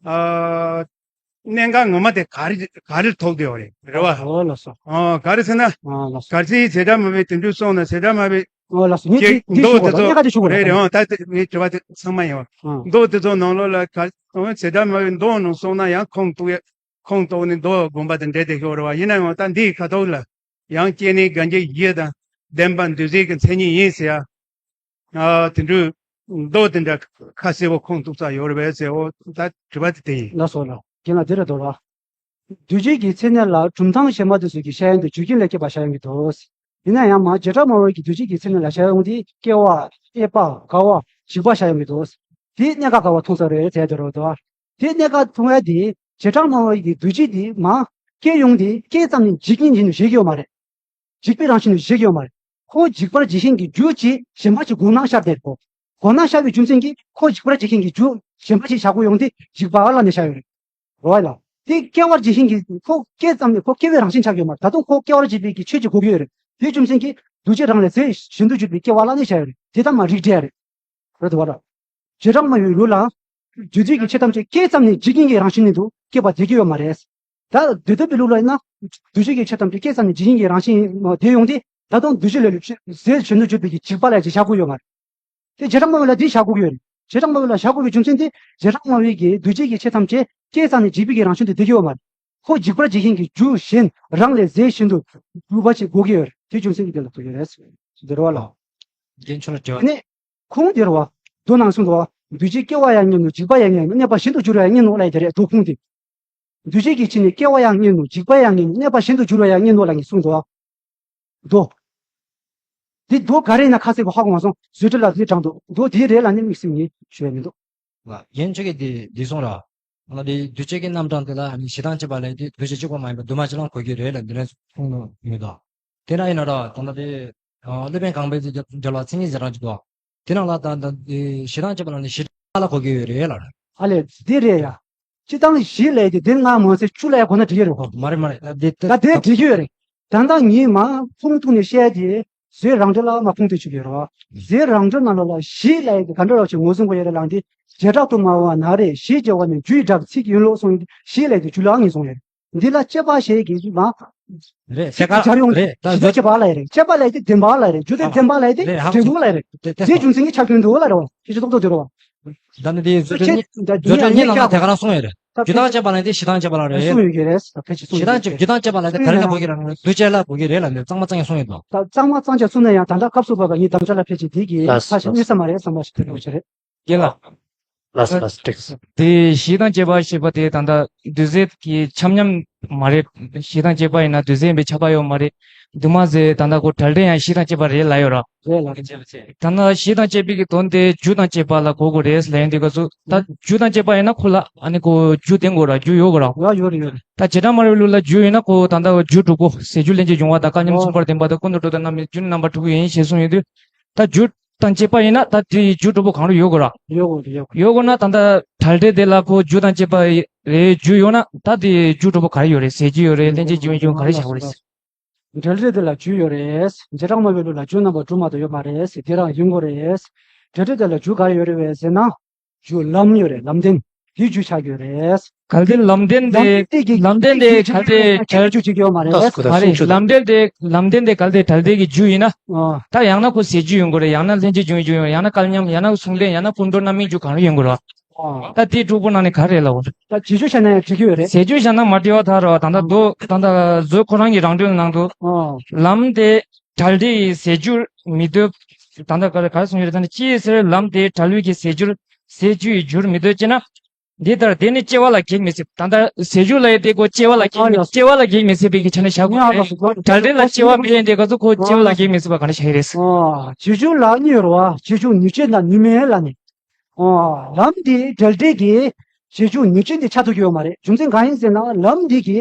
ཨ། གནད་འགག་ངོ་མ་དེ་ག་རེ་ག་རེར་ཐུག་བསྡད་ཡོད་རེད། རེད་བ། ཨོ་ལགས་སོ། ཨོ་ག་རེ་ཟེར་ན། ཨོ་ལགས་སོ། གལ་སྲིད་ཟད་འགྲམ་སྨྲ་བས་དེ་འདྲ་གསུངས་ན་ཟད་འགྲམ་སྨྲ་བས། ཨོ་ལགས་སོ། ངས་ཅིག་དེ་དེ་མདོ་ཞུ་དགོས་དེ་ཚོ་ལ་གནད་འགག་དེ་ཞུ་དགོས་རེད་རེད། ཨོ་ད་དེ་ངས་དྲི་བ་དེ་ཚང་མ་ཡིན་བ། ཨོ། མདོ་དེ་ཚོ་ནང་ལོགས་ལ་ག་ཟད་འགྲམ་སྨྲ་བས་མདོ་ནང་གསུངས་ན་ཡང་ཁུངས་གཏུགས་ཡ་ཁུངས་གཏུགས་ནས་མདོ་དགོངས་པ་དེ་འགྲེལ་བསྡད་ཤོག་རེད་བ། ཡིན་ན་ཡང་ད་འདིའི་ཁ་ཐོག་ལ་ཡང་སྐྱེ་གནས་རྒ་འཇིག་བཞི་དང་ལྡན་པ་འདུས་བྱས་ཀྱི་མཚན་ཉིད་ཡིན་ཟེར་ཡ། ཨ་དེ་འདྲའི་མདོ་དེ་འདྲ་ཁ་གསལ་པོ་ཁུངས་གཏུགས་ས་ཡོད་རེད་པས་ཟེར། འོ་ད་དྲི་བ་དེ་དེ་ཡིན། ལགས་སོ་ལགས། རྒན་ལགས་འདི་རེད་འདུག་ལགས། འདུས་བྱས་ཀྱི་མཚན་ཉིད་ལ་གྲུབ་མཐའ་གཞན་པ་དེ་ཚོ་གི་བྱ་ཡུལ་དེ་རྒྱུ་རྐྱེན་ལས་སྐྱེས་པ་བྱ་ཡོང་གི་འདུག། ཡིན་ན་ཡང་མ་བྱེ་བྲག་སྨྲ་བ་གི་འདུས་བྱས་ཀྱི་མཚན་ཉིད་ལ་བྱ་ཡོང་དེ་སྐྱེ་བ། སྐྱེད་པ། རྒ་བ། འཇིག་པ་བྱ་ཡོང་གི་འདུག། དེ་གནས་སྐབས་ག་བ་མཐོང་ས་རེད་ཟེར་དེ་རེད་འདུག། དེ་གནས་སྐབས་མཐོང་ཡ་དེ་བྱེ་བྲག་སྨྲ་བ་གི་འདུས་བྱས་དེ་མ་སྐྱེ་ཡོང་དེ་སྐྱེས་ཙམ་ནས་འཇིག་རྐྱེན་ཡིན་ནོ་ཤེས་ཀྱི་ཡོད་མ་རེད། འཇིག་པའི་རང་བཞིན་དུ་བཞེད་ཀྱི་ཡོད་མ་རེད། ཁོ་འཇིག་པར་བྱེད་མཁན་གྱི་རྒྱུ་ཅིག་གཞན་པ་ཅིག་དགོངས་ན་ཤར་བསྡད་ཡོད། དགོངས་ན་ཤར་བའི་རྒྱུ་མཚན་གྱིས་ཁོ་འཇིག་པར་བྱེད་མཁན་གྱི་རྒྱུ་གཞན་པ་ཅིག་བཞག་དགོས་ཡོང་དུས་འཇིག་པ་ལབ་ནས་བཞག་ཡོད་རེད། རེད་བ་ལ། དེ་སྐྱེ་བར་བྱེད་མཁན་གྱི་ཁོ་སྐྱེས་ཙམ་ནས་ཁོ་སྐྱེ་བའི་རང་བཞིན་ཆགས་ཀྱི་ཡོད་མ་རེད། ད་དུང་ཁོ་སྐྱེ་བར་བྱེད་པའི་གི་ཆོས་ཅིག་དགོས་ཀྱི་ཡོད་རེད། དེའི་རྒྱུ་མཚན་གྱིས་འདུས་བྱས་རང་ལས་ཟད་གཞན་དུ་གྱུར་པའི་སྐྱེ་བ་ལབ་ནས་བཞག་ཡོད་རེད། དེ་ལྟ་མ་རིགས་འགྲེ་རེད། རེད་འདུག་བ་ར། བྱེ་བྲག་སྨྲ་བའི་ལུགས་ལ། རྒྱུ་དུས་ཀྱི་ཆོས་ཐམས་ཅད་སྐྱེས་ཙམ་ནས་འཇིག་རྐྱེན་གྱི་རང་བཞིན་ཉིད་དུ་སྐྱེས་པ་བསྡད་ཀྱི་ཡོད་མ་རེད། ད་འདུས་ཐོབ་པའི་ལུགས་ལ་ཡིན་ན། འདུས་བྱས་ཀྱི་ཆོས་ཐམས་ཅད་སྐྱེས་ཙམ་ནས་འཇིག་རྐྱེན་གྱི་རང་བཞིན་དེ་ཡོང་དུས་ད་དུང་འདུས་བྱས་ལས་ལུགས་ཟད་གཞན་དུ་གྱུར་པའི་གི་འཇིག་པ་ལ་ཅིག་བཞག་དགོས་ཡོད་མ་རེད། དེ་བྱེ་བྲག་སྨྲ་བ་ལ་དེ་བཞག་དགོས་ཀྱི་ཡོད་རེད། བྱེ་བྲག་སྨྲ་བ་ལ་བཞག་དགོས་པའི་རྒྱུ་མཚན་དེ་བྱེ་བྲག་སྨྲ་བའི་གི་འདུས་བྱས་ཀྱི་ཆོས་ཐམས་ཅད་སྐྱེས་ཙམ་ནས་འཇིག་པའི་གི་རང་བཞིན་དུ་བསྡད་ཀྱི་ཡོད་མ་རེད། ཁོ་འཇིག་པར་བྱེད་མཁན་གྱི་རྒྱུ་གཞན་རང་ལས་ཟད་བཞིན་དུ་གྱུར་པ་ཅིག་དགོས་ཀྱི་ཡོད་རེད། དེ་རྒྱུ་མཚན་གྱིས་དེ་ལ་ཐུག་ཡོད་རེད། འདི་རེད་བ་ལ། རྒན་ཁྱོད་ལ་དྲི་བ། དེ་ནས་ཁུངས་འདི་རེད་བ། མདོ་ནང་གསུངས་འདུག་བ། འདུས་བྱས་སྐྱེ་བ་ཡང་བསྙེན་ནོ། འཇིག་པ་ཡང་བསྙེན་ནོ། གནས་པ་གཞན་དུ་འགྱུར་བ་ཡང་བསྙེན་ནོ་ལབ་ཡ་དེ་རེད། མདོ་ཁུངས་དེ། འདུས་བྱས་ཀྱི་ཆོས་ནི་སྐྱེ་བ་ཡང་བསྙེན་ནོ། འཇིག་པ་ཡང་བསྙེན་ནོ། གནས་པ་གཞན་དུ་འགྱུར་བ་ཡང་བསྙེན་ནོ་ལབ་ངེས་གསུངས་འདུག་བ། མདོ། འདི་མདོ་ག་རེ་ཡིན་ན་ཁ་གསལ་པོ་ཧ་གོ་མ་སོང་། བཟོད་བྲལ་ལ་འདི་དྲངས་འདུག། མདོ་འདི་རེད་ལབ་ནས་དམིགས་བསལ་ངས་ཞུ་ཡ་མི་འདུག། ལགས། རྒན་ཁྱོད་ཀྱིས་འདི་འདི་གསུངས་ར། ང་འདི་འདུས་བྱས་ཀྱི་རྣམ་གྲངས་དེ་ལ་ནི་གཞི་དང་བཅས་པ་ལས་དེ་འདུས་བྱས་གཅིག་པོ་མ་ཡིན་པར་དུ་མ་ཅིག་ལའང་གོ་གི་རེད་ལབ་འདི་ནས་གསུངས་ནོ་མི་འདུག། དེ་འདྲ་ཡིན་ན་ར་ད་ལྟ་དེ་སློབ་དཔོན་གང་པོའི་དེ་འགྲེལ་བ་མཚན་ཉིད་ཟེར་རང་ཅིག་འདུག། དེ་ནང་ལ་ད་ད་གཞི་དང་བཅས་པ་ལ་ནི་གཞི་ལ་གོ་གི་ཡོད་རེད་ལ། ཨ་ལས་འདི་རེད་ཡ། སྤྱིར་བཏང་གཞི་ལས་དེ་དེ་ང་མ་ཟད་བཅུ་ལ་ཡ་གོ་ན་འགྲིག་གི་རེད་གོ། མ་རེད་མ་རེད། ད་དེ་ད་དེ་འགྲིག་གི་ཡོད་རེད། ད་ལྟ་ངས་མ་ཁུངས་ཐུག་ནས་བཤད་དེ་ཟེར་རང་འགྲེལ་ལ་མ་ཁུངས་ཐུག་ཆུག་ཡོད་རེད་བ། ཟེར་རང་འགྲེལ་ནང་ལོགས་ལ་གཞི་ལས་དེ་ག་འདྲ་རོགས་ཆེ་ངོ་བཟུང་གི་ཡོད་རེད་ལ། འདི་བྱེ་བྲག་ཏུ་སྨྲ་བ་ན་རེ་གཞི་བྱ་བ་ནི་རྒྱུའི་སྒྲ་ཚིག་ཡིན་ལོ་གསུངས་ཡོད། གཞི་ལས་དེ་རྒྱུ་ལ་ངེས་གསུངས་ཡོད། འདི་ལ་དཔྱད་པ་བྱེད་ཀྱི་མ། རེད། ཚིག་གི་སྦྱར་ཡོང་། རེད། ད་རྒྱུ་དེ་དཔྱད་པ་ལ་ཡ་རེད། དཔྱད་པ་ལ་ཡ་དེ་བདེན་པ་ལ་ཡ་རེད། རྒྱུ་དེ་བདེན་པ་ལ་ཡ་དེ་རེད། ཧ་འབྲས་བུ་ལ་ཡ་རེད། རེད། དེ་རྒྱུ་མཚན་གྱི་ཆ་རྐྱེན་འདུག་ལ་རེད་བ། ཁྱེད་ཀྱི་རྡོག་རྡོག་དེ་རེད་བ། ད་ནི་དེ་བཟོ་བཅོས་གཉིས་ནང་ལ་དེ་ག་རང་གསུངས་ཡོད་རེད། རྒྱུ་དང་བཅས་པ་ལ་དེ་གཞི་དང་བཅས་པ་ལ་རེད། གསུངས་ཡོད་ཀྱི་རེད། ད་ཕལ་ཆེར་གསུངས་ཡོད་ཀྱི་རེད། རྒྱུ་དང་བཅས་པ་ལ་དེ་ག་རེ་ལ་གོ་གི་རེད། འདུས་བྱས་ལ་གོ་གི་རེད་ལ་འདི་གཙང་མ་གཙང་རྐྱང་གསུངས་ནས་ཡང་ད་ལྟ་སྐབས་སུ་བབས་པ་ངའི་དམ་བཅའ་ལ་ཕལ་ཆེར་དེ་གི་ལགས། ཁ་ཞིག་གནོད་ས་མ་རེད་བསམ་པ་ཞིག་ཐོན་ཡོང་ཆེ་རེད། རྒན་ལགས། ལགས་སོ། ལགས་སོ། འགྲིག་སོང་། དེ་གཞི་དང་བཅས་པ་ཞེས་པ་དེ་ད་ལྟ་འདུས་བྱས་ཀྱི་ཁྱབ་མཉམ་མ་རེད། གཞི་དང་བཅས་པ་ཡིན་ན་འདུས་བྱས་ཡིན་པའི་ཁྱབ་པ་ཡོད་མ་རེད། འདུས་མ་བྱས་ད་ལྟ་ཁོ་བྲལ་འབྲས་ཡང་གཞི་དང་བཅས་པ་རེད་ལབ་ཡོད་ར། རེད་ལགས། ད་ལྟ་གཞི་དང་བཅས་པའི་གི་དོན་དེ་རྒྱུ་དང་བཅས་པ་ལ་གོ་དགོས་རེད་ལབ་ཡོང་དུས་སྐབས་སུ་ད་རྒྱུ་དང་བཅས་པ་ཡིན་ན་ཁོ་ལ་ཨ་ནི་ཁོ་རྒྱུ་ལྡན་དགོས་ར། རྒྱུ་ཡོད་དགོས་ར། ཡོད་ཡོད་རེད་ཡོད་རེད། ད་བྱེ་བྲག་སྨྲ་བའི་ལུགས་ལ་རྒྱུ་ཡོད་ན་ཁོ་ད་ལྟ་རྒྱུ་དྲུག་པོ་ཟད་འགྱུར་ལྷན་ཅིག་འབྱུང་བ་དང་། སྐལ་མཉམ་ཨོ། མཚུངས་པར་ལྡན་པ་དང་། ཀུན་ཏུ་གྲུབ་པ་དང་། རྣམ་སྨིན་རྒྱུ་ནི་རྣམ་པར་འཁྲུལ་པའི་ཡུལ་ཡིན་ཞེས་གསུངས་ཡོད་དུས། ད་རྒྱུ་དང་བཅས་པ་ཡིན་ན་ད་དེ་རྒྱུ་དྲུག་པོ་གང་རུང་ཡོད་དགོས་ར། ཡོད་དགོས་རེད། ཡོད་དགོས། ཡོད་དགོས་ན་ད་ལྟ་བྲལ་འབྲས་དེ་ལ་ཁོ་རྒྱུ་དང་བཅས་པ་རེད། རྒྱུ་ཡོད་ན་ད་དེ་རྒྱུ་དྲུག་པོ་ག་རེ་ཡོད་རེད། ཟད་འགྱུར་ཡོད་རེད། ལྷན་ཅིག་འབྱུང་བའི་རྒྱུ་ག་རེ་བཞག་དགོས་རེད། བྲལ་འབྲས་དེ་ལ་རྒྱུ་ཡོད་རེད། བྱེ་བྲག་སྨྲ་བའི་ལུགས་ལ་རྒྱུ་རྣམ་པ་དྲུག་མ་གཏོགས་ཡོད་མ་རེད། དེ་རང་ཡིན་དགོས་རེད། བྲལ་འབྲས་དེ་ལ་རྒྱུ་ག་རེ་ཡོད་རེད་པས་ཟེར་ན། རྒྱུ་ལམ་ཡོད་རེད། ལམ་བདེན། དེའི་རྒྱུ་ཆགས་ཡོད་རེད། གལ་ཏེ་ལམ་བདེན་དེ་ལམ་བདེན་དེ་གལ་ཏེ་བྲལ་རྒྱུ་ཅིག་ཡོད་མ་རེད། ལགས་སོ། མ་རེད། ལམ་བདེན་དེ་ལམ་བདེན་དེ་གལ་ཏེ་བྲལ་འབྲས་ཀྱི་རྒྱུ་ཡིན་ན། ཨ། ད་ཡང་ན་ཁོ་ཟད་འགྱུར་ཡོང་དགོས་རེད། ཡང་ན་ལྷན་ཅིག་འབྱུང་བའི་རྒྱུ་ཡོང་། ཡང་ན་སྐལ་མཉམ། ཡང་ན་མཚུངས་ལྡན། ཡང་ན་ཀུན་འགྲོ་རྣམ་སྨིན་རྒྱུ་གང་རུང་ཡོང་དགོས་རེད། ཨ། ད་དེ་དྲུག་པོ་ནང་ནས་ག་རེ་ལབ་དགོས། ད་བྱེད་རྒྱུ་བྱས་ན་ཡང་འགྲིག་གི་ཡོད་རེད། ཟད་འགྱུར་བྱས་ན་མ་འགྲིག་པ་ད་རེད་བ། ད་ལྟ་མདོ་ད་ལྟ་མཛོད་ཁོ་རང་གི་རང་འགྲེལ་ནང་དུ། ཨ། ལམ་དེ་བྲལ་འབྲས་ཡི་ཟད་འགྱུར་མི་འདོད། ད་ལྟ་ག་རེ་ག་རེ་གསུངས་ཡོད་རེད། ད་ནི་ཅིའི་ཕྱིར་ལམ་དེ་བྲལ་བའི་གི་ཟད་འགྱུར་ཟད་འགྱུར་ཡི་རྒྱུར་མི་འདོད་ཅེ་ན། འདི་ལྟར་དེ་ནི་སྐྱེ་བ་ལ་གེགས་མི་སྲིད། ད་ལྟ་ཟད་འགྱུར་ལབ་ཡས་དེ་ཁོ་སྐྱེ་བ་ལ་གེགས་མི། ཨ་ལ། སྐྱེ་བ་ལ་གེགས་མི་སྲིད་པའི་གི་ཆ་ནས་བཞག་དགོས་རེད། བྲལ་འབྲས་ལ་སྐྱེ་བ་མེད་ཡས་དེ་ག་ཚོད་ཁོ་སྐྱེ་བ་ལ་གེགས་མི་སྲིད་པ་ག་རེ་བྱ་ཡི་རེད། ཨ། བྱེད་རྒྱུ་ལ་གཉིས་ཡོད་རེད་བ། བྱེད་རྒྱུ་ནུས་ཅན་དང་ནུས་མེད་ལ་ནི། ཨ། ལམ་འདི་བྲལ་འབྲས་ཀྱི་བྱེད་རྒྱུ་ནུས་ཅན་དེ་ཆགས་ཐུབ་ཀྱི་ཡོད་མ་རེད། རྒྱུ་མཚན་གང་ཡིན་ཟེར་ན་ལམ་འདི་གི་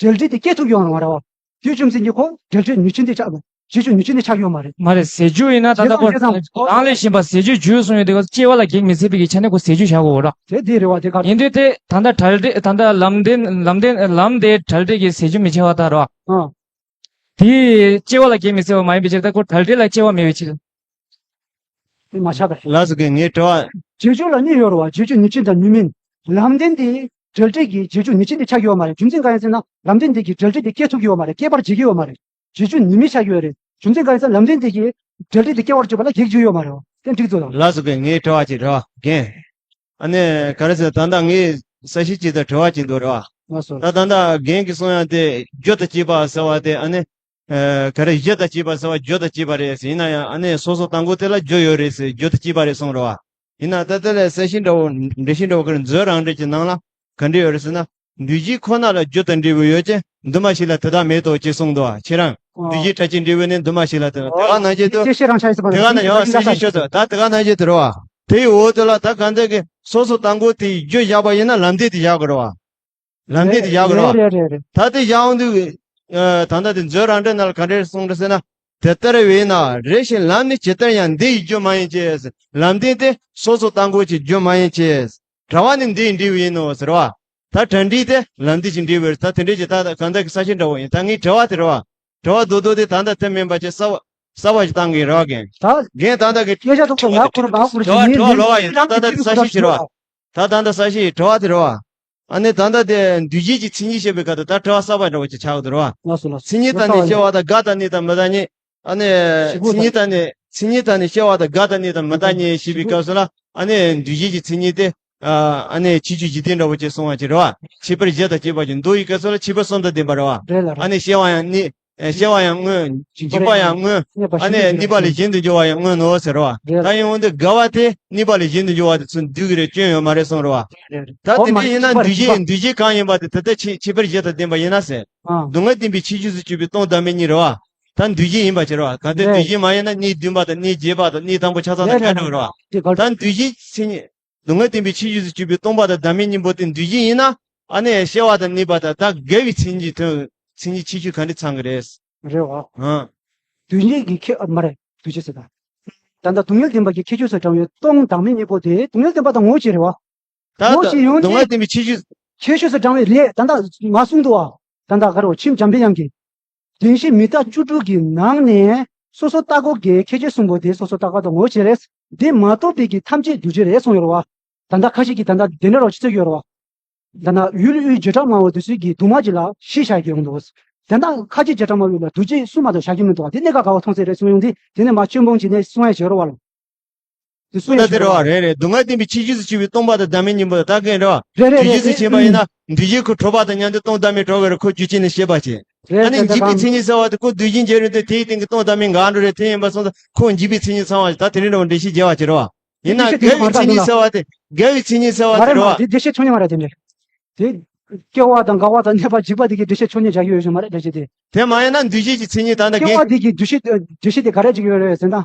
བྲལ་འབྲས་དེ་སྐྱེ་ཐུབ་ཀྱི་ཡོད་མ་རེད་བ། དེའི་རྒྱུ་མཚན་གྱིས་ཁོ་བྲལ་འབྲས་ནུས་ཅན་དེ་ཆགས། བྱེད་རྒྱུ་ནུས་ཅན་དེ་ཆགས་ཀྱི་ཡོད་མ་རེད། མ་རེད། ཟད་འགྱུར་ཡིན་ན་ད་ལྟ་ཁོ་རང་ལས་གཞན་པ་ཟད་འགྱུར་རྒྱུ་གསུངས་ཡོད་དེ་སྐྱེ་བ་ལ་གེགས་མི་སྲིད་པའི་གི་ཆ་ནས་ཁོ་ཟད་འགྱུར་བཞག་དགོས་ར། དེ་དེ་རེད་བ། དེ་ག་རེད། ཡིན་དུས་དེ་ད་ལྟ་བྲལ་འབྲས་ད་ལྟ་ལམ་བདེན་ལམ་བདེན་ལམ་དེ་བྲལ་འབྲས་ཀྱི་ཟད་འགྱུར་མི་བྱེད་པ་ལྟར་ར། ཨ། དེ་སྐྱེ་བ་ལ་གེགས་མི་སྲིད་པ་མ་ཡིན་པའི་ཕྱིར། ད་ཁོ་བྲལ་འབྲས་ལ་སྐྱེ་བ་མེད་པའི་ཕྱིར། དེ་མ་ཆགས་པ་རེད། ལགས་སོ། རྒན་ངའི་དྲི་བ། བྱེད་རྒྱུ་ལ་གཉིས་ཡོད་རེད་བ། བྱེད་རྒྱུ་ནུས་ཅན་དང་ནུས་མེད། ལམ་བདེན་དེ་བྲལ་འབྲས་ཀྱི་བྱེད་རྒྱུ་ནུས་ཅན་དེ་ཆགས་ཀྱི་ཡོད་མ་རེད། རྒྱུ་མཚན་གང་ཡིན་ཟེར་ན་ལམ་བདེན་དེ་གིས་བྲལ་འབྲས་དེ་སྐྱེ་ཐུབ་ཀྱི་ཡོད་མ་རེད། སྐྱེད་པར་བྱེད་ཀྱི་ཡོད་མ་རེད། བྱེད་རྒྱུ་ནུས་མེད་ཆགས་ཀྱི་ཡོད་རེད། རྒྱུ་མཚན་གང་ཡིན་ཟེར་ན་ལམ་བདེན་དེ་གིས་བྲལ་འབྲས་དེ་སྐྱེ་བར་བྱེད་པ་ལ་གེགས་བྱེད་ཀྱི་ཡོད་མ་རེད་བ། དེ་འགྲིག་འདུག་དང་། ལགས་སོ། རྒན་ངའི་དྲི་བ་ཅིག་རེད་བ། རྒན། ཨ་ནི་ག་རེ་ཟེར། ད་ལྟ་ངས་གསལ་བཤད་ཅིག་དང་དྲི་བ་ཅིག་འདུག་རེད་བ། ལགས་སོ། ད་ད་ལྟ་རྒན་གྱིས་གསུངས་ཡ་དེ་རྒྱུ་དང་བཅས་པ་ཟེར་བ་དེ་ཨ་ནི། ཨ་ག་རེ་རྒྱུ་དང་བཅས་པ་ཟེར་བ་རྒྱུ་དང་བཅས་པ་རེད་ཟེར། ཡིན་ན་ཡང་ཨ་ནི་སོ་སོ་དང་པོ་དེ་ལ་རྒྱུ་ཡོད་རེད་ཟེར། རྒྱུ་དང་བཅས་པ་རེད་གསུངས་རེད་བ། ཡིན་ན་ད་དེ་ལ་གསལ་བྱེད་འདྲ་བོ་འགྲེལ་བཤད་འདྲ་བོ་གི་མཛོད་རང་འགྲེལ་གྱི་ནང་ལ་ག་འདྲ་ཡོད་རེད་ཟེར་ན། འདུས་བྱས་ཁོ་ན་ལ་རྒྱུ་དང་འབྲས་བུ་ཡོད་ཅིང་འདུས་མ་བྱས་ལ་དེ་དག་མེད་དོ་ཅེས་གསུངས་འདུག་བ། ཁྱེད་རང་འདུས་བྱས་ཕྲད་ཀྱི་འབྲས་བུ་ནི་འདུས་མ་བྱས་ལ་དེ་དག་དེ་ག་ནང་བཞིན་དུ། དེ་ག་ནང་བཞིན་དུ་ད་དེ་ག་ནང་བཞིན་དུ་ད་དེ་ག་ནང་བཞིན་དུ་རེད་བ། དེའི་འོག་དེ་ལ་ད་གང་འདྲ་གི་སོ་སོ་དང་པོ་དེའི་རྒྱུ་བཞག་པ་ཡིན་ན་ལམ་བདེན་དེ་བཞག་དགོས་རེད་བ། ལམ་བདེན་དེ་བཞག་དགོས་རེད་བ། རེད་རེད་རེད། ད་དེ་བཞག་འོང་དུས། ཨ་ད་ལྟ་དེ་མཛོད་རང་འགྲེལ་ནང་ལ་ག་འདྲ་གསུངས་རེད་ཟེར་ན། དེ་ལྟར་བས་ན་རེ་ཞིག་ལམ་ནི་ཇི་ལྟར་ཡང་འདི་ཡི་རྒྱུ་མ་ཡིན་གྱི། ལམ་བདེན་དེ་སོ་སོ་དང་པོ་ཅིག་རྒྱུ་མ་ཡིན་གྱི། དྲ་བ་ནི་འདི་ཡི་འབྲས་བུ་ཡིན་ནོ་ཟེར་བ། ད་དྲ་འབྲས་དེ་ལམ་བདེན་གྱི་འབྲས་བུ་རེད། ད་དེ་འདྲས་ཀྱི་ད་གང་ལྟར་གྱི་གསལ་བྱེད་འདྲ་བོ་ཡིན། ད་ངའི་དྲི་བ་དེ་རེད་བ། དྲི་བ་རྡོག་རྡོག་དེ་ད་ལྟ་དེ་མིན་པ་ཅིག་གསར་བ་གསར་བ་ཞིག་བཏང་གི་རེད་བ། རྒན། ད་རྒན་ད་ལྟ་གི་སྐད་ཆ་ཐོག་ཐོག་ང་ཁོ་རང་མ་ཁོ་རང་དྲི་བ་དྲི་བ་ལོག་པ་ཡིན། ད་ད་ལྟ་གསལ་བཤད་བྱེད་རེད་བ། ད་ད་ལྟ་གསལ་བཤད་དྲི་བ་དེ་རེད་བ། ཨ་ནི་ད་ལྟ་དེ་འདུས་བྱས་ཀྱི་མཚན་ཉིད་བཤད་པའི་སྐབས་དུ་ད་དྲི་བ་གསར་པ་འདྲ་བོ་ཅིག་ཆགས་འདུག་རེད་བ། ལགས་སོ་ལགས་སོ། མཚན་ཉིད་དང་ནི་སྐྱེ་བ་དང་རྒ་དང་ནི་དང་མི་རྟག་ཉིད། ཨ་ནི་ཞིག་པོ་མཚན་ཉིད་དང་ནི་མཚན་ཉིད་དང་ནི་སྐྱེ་བ་དང་རྒ་དང་ནི་དང་མི་རྟག་ཉིད་ཞེས་པའི་སྐབས་སུ་ལ། ཨ་ནི་འདུས་བྱས་ཀྱི་མཚན་ཉིད་དེ། ཨ་ནི་ཕྱིས་འབྱུང་འཇིག་རྟེན་འདྲ་བོ་ཅིག་གསུང་བ་ཅིག་རེད་བ། ཁྱད་པར་བཞི་དང་བཅས་པ་ཅིག་མདོ་ཡི་སྐབས་སུ་ལ་ཁྱད་པར་གསུམ་དང་ལྡན་པ་རེད་བ། རེད་ལ་རེད། ཨ་ནི་སྐྱེ་བ་ཡང་ནི། ཨེ་སྐྱེ་བ་ཡང་སྔོན། འཇིག་པ་ཡང་སྔོན། ཨ་ནི་གནས་པ་ལས་གཞན་དུ་འགྱུར་བ་ཡང་སྔོན་ནོ་ཟེར་བ། རེད་ལ་ད་རེད། ཡིན་འོང་དུས་རྒ་བ་དེ་གནས་པ་ལས་གཞན་དུ་འགྱུར་བ་དེ་ཚུར་འདུས་ཀྱི་རེད། སྐྱོན་ཡོད་མ་རེད་གསུངས་རེད་བ། རེད་རེད། ད་འོ་དེ་མ་འདྲ་ཡིན་ན་འཇིག་པ་རེད། འདུས་བྱས་འཇིག་པ་འདུས་བྱས་གང་ཡིན་པ་དེ་དེ་ལྟར་ཁྱད་ཁྱད་པར་བཞི་དང་ལྡན་པ་ཡིན་ན་ཟེར། ཨ། སྡུག་བསྔལ་བདེན་པའི་ཁྱད་ཆོས་སུ་གྱུར་པའི་སྟོང་བདག་མེད་གཉིས་རེད་བ། ད་འདུས་བྱས་ཡིན་པ་བྱེད་རེད་བ། གལ་ཏེ་རེད། འདུས་བྱས་མ་ཡིན་ན་གནས་བདུན་པ་དང་གནས་བརྒྱད་པ་དང་གནས་དང་པོ་ཆ་ཚང་དང་རེད་ཁ་རེད་འགྲོ་གི་རེད་བ། རེད་རེད། ད་འདུས་བྱས་མཚན་ཉིད། སྡུག་བསྔལ་བདེན་པའི་ཁྱད་ཆོས་སུ་གྱུར་པའི་སྟོང་པ་དང་བདག་མེད་གཉིས་པོ་དེ་འདུས་བྱས་ཡིན་ན། ཨ་ནི་སྐྱེ་བ་དང་གནས་པ་དང་ད་རྒ་བའི་མཚན་ཉིད་དོན་མཚན་ཉིད་ཁྱད་ཆོས་ག་འདྲ་ཚང་གི་རེད། རེད་བ། ཨང་། འདུས་བྱས་ཀྱི་ཁྱད་ཨ་མ་རེད། འདུས་བྱས་ཟེར་ད། ད་ལྟ་སྡུག་བསྔལ་བདེན་པ་གྱི་ཁྱད་ཆོས་སུ་བགྲང་བའི་སྟོང་བདག་མེད་གཉིས་པོ་དེ་སྡུག་བསྔལ་བདེན་པ་དང་ངོ་བོ་གཅིག་རེད་བ། ད་ངོ་བོ་གཅིག་ཡོང་སྡུག་བསྔལ་དུས་བདེན་པའི་ཁྱད་ཆོས། ཁྱད་ཆོས་སུ་བགྲང་བའི་ལས་ད་ལྟ་མ་གསུངས་འདུག་བ། ད་ལྟ་ག་རེ་བ་ཁྱིམ་འཇམ་པའི་དབྱངས་ཀྱིས། བདེན་བཞི་མི་རྟག་བཅུ་དྲུག་གི་ནང་ནས་སོ་སོ་ལྟ་སྒོ་གི་ཁྱད་ཆོས་གསུམ་པོ་དེ་སོ་སོ་ལྟ་སྒོ་དང་ངོ་བོ་གཅིག་རེད། དེ་མ་གཏོགས་པའི་གི་ཐམས་ཅད་འདུས་བྱས་རེད་གསུངས་ཡོད་རེད་བ། ད་ལྟ་ཁ་ཤས་ཀྱིས་ད་ལྟ་དེ་འདྲ་རོ་ཅི་ཚོད་ཡོད་རེད་བ། ད་ལྟ་ཡུལ་དབུས་བྱེ་བྲག་སྨྲ་བ་འདི་ཚོས་ཀྱིས་དུ་མ་གཅིག་ལ་བཞི་བཞག་གི་ཡོང་འདུག་ད་ལྟ་ཁ་ཆེ་བྱེ་བྲག་སྨྲ་བ་ལ་འདུས་བྱས་གསུམ་མ་གཏོགས་བཞག་གི་མི་འདུག་དེ་གནད་འགག་ག་བ་མཐོང་ཚད་རེད་གསུངས་ཡོང་དུས་དེ་ནས་མ་ཆོས་འབུམ་གྱི་ནས་གསུང་ཡ་བྱེད་རོགས་བ་ལ། དེ་གསུང་ཡ་ད་དེ་བྱེད་རོགས་བ། རེད་རེད། སྡུག་བསྔལ་བདེན་པའི་ཁྱད་ཆོས་སུ་གྱུར་པའི་སྟོང་པ་དང་བདག་མེད་གཉིས་པོ་ད་གིན་རེད་བ། རེད་རེད་འདུས་བྱས་རེད་སུ་རེད། ཕྱིན་པ་ཡིན་ན་འདུས་བྱས་ཁོ་གྲོལ་བ་དང་མཉམ་དུ་སྟོང་བདག་མེད་གྲོལ་བའི་རེད། ཁོ་རྒྱུ་ཅན་ནི་ཤེས་པ་བྱེད། རེད་ཨ་ནི་རེད། འཇིག་པའི་མཚན་ཉིད་ཟེར་བ་དེ་ཁོ་འདུས་བྱས་འཇལ་རུང་དེ་དེའི་སྟེང་གི་སྟོང་བདག་མེད་འགའ་འགྲོ་རེད། དེ་ཡིན་པ་སོང་ཙང་ཁོ་འཇིག་པའི་མཚན་ཉིད་ཚང་བ་ཞིག་ད་དེ་རིང་འདྲ་བོ་འགྲེལ་བཤད་རྒྱས་པ་བྱེད་རོགས་བ། ཡིན་ན་དགེ་བའི་མཚན་ཉིད་ཟེར་བ་དེ། དགེ་བའི་མཚན་ཉིད་ཟེར་བ་དེ་རེད་བ། དེ་དེ་བཤད་ཆོག་ནི་མ་རེད་དེ་འདྲ། དེ་སྐྱེ་བ་དང་རྒ་བ་དང་གནས་པ་འཇིག་པ་དེ་གི་འགྲེལ་བཤད་ཆོག་ནི་བྱ་རྒྱུ་ཡོད་ཞིག་མ་རེད་འགྲེལ་བཤད་དེ། དེ་མ་ཡིན་ན་འདུས་བྱས་ཀྱི་མཚན་ཉིད་ད་ལྟ་སྐྱེ་རྒན། བ་དེ་གི་འགྲེལ་བཤད་འགྲེལ་བཤད་དེ་ག་རེ་བྱེད་ཀྱི་ཡོད་རེད་ཟེར་ན།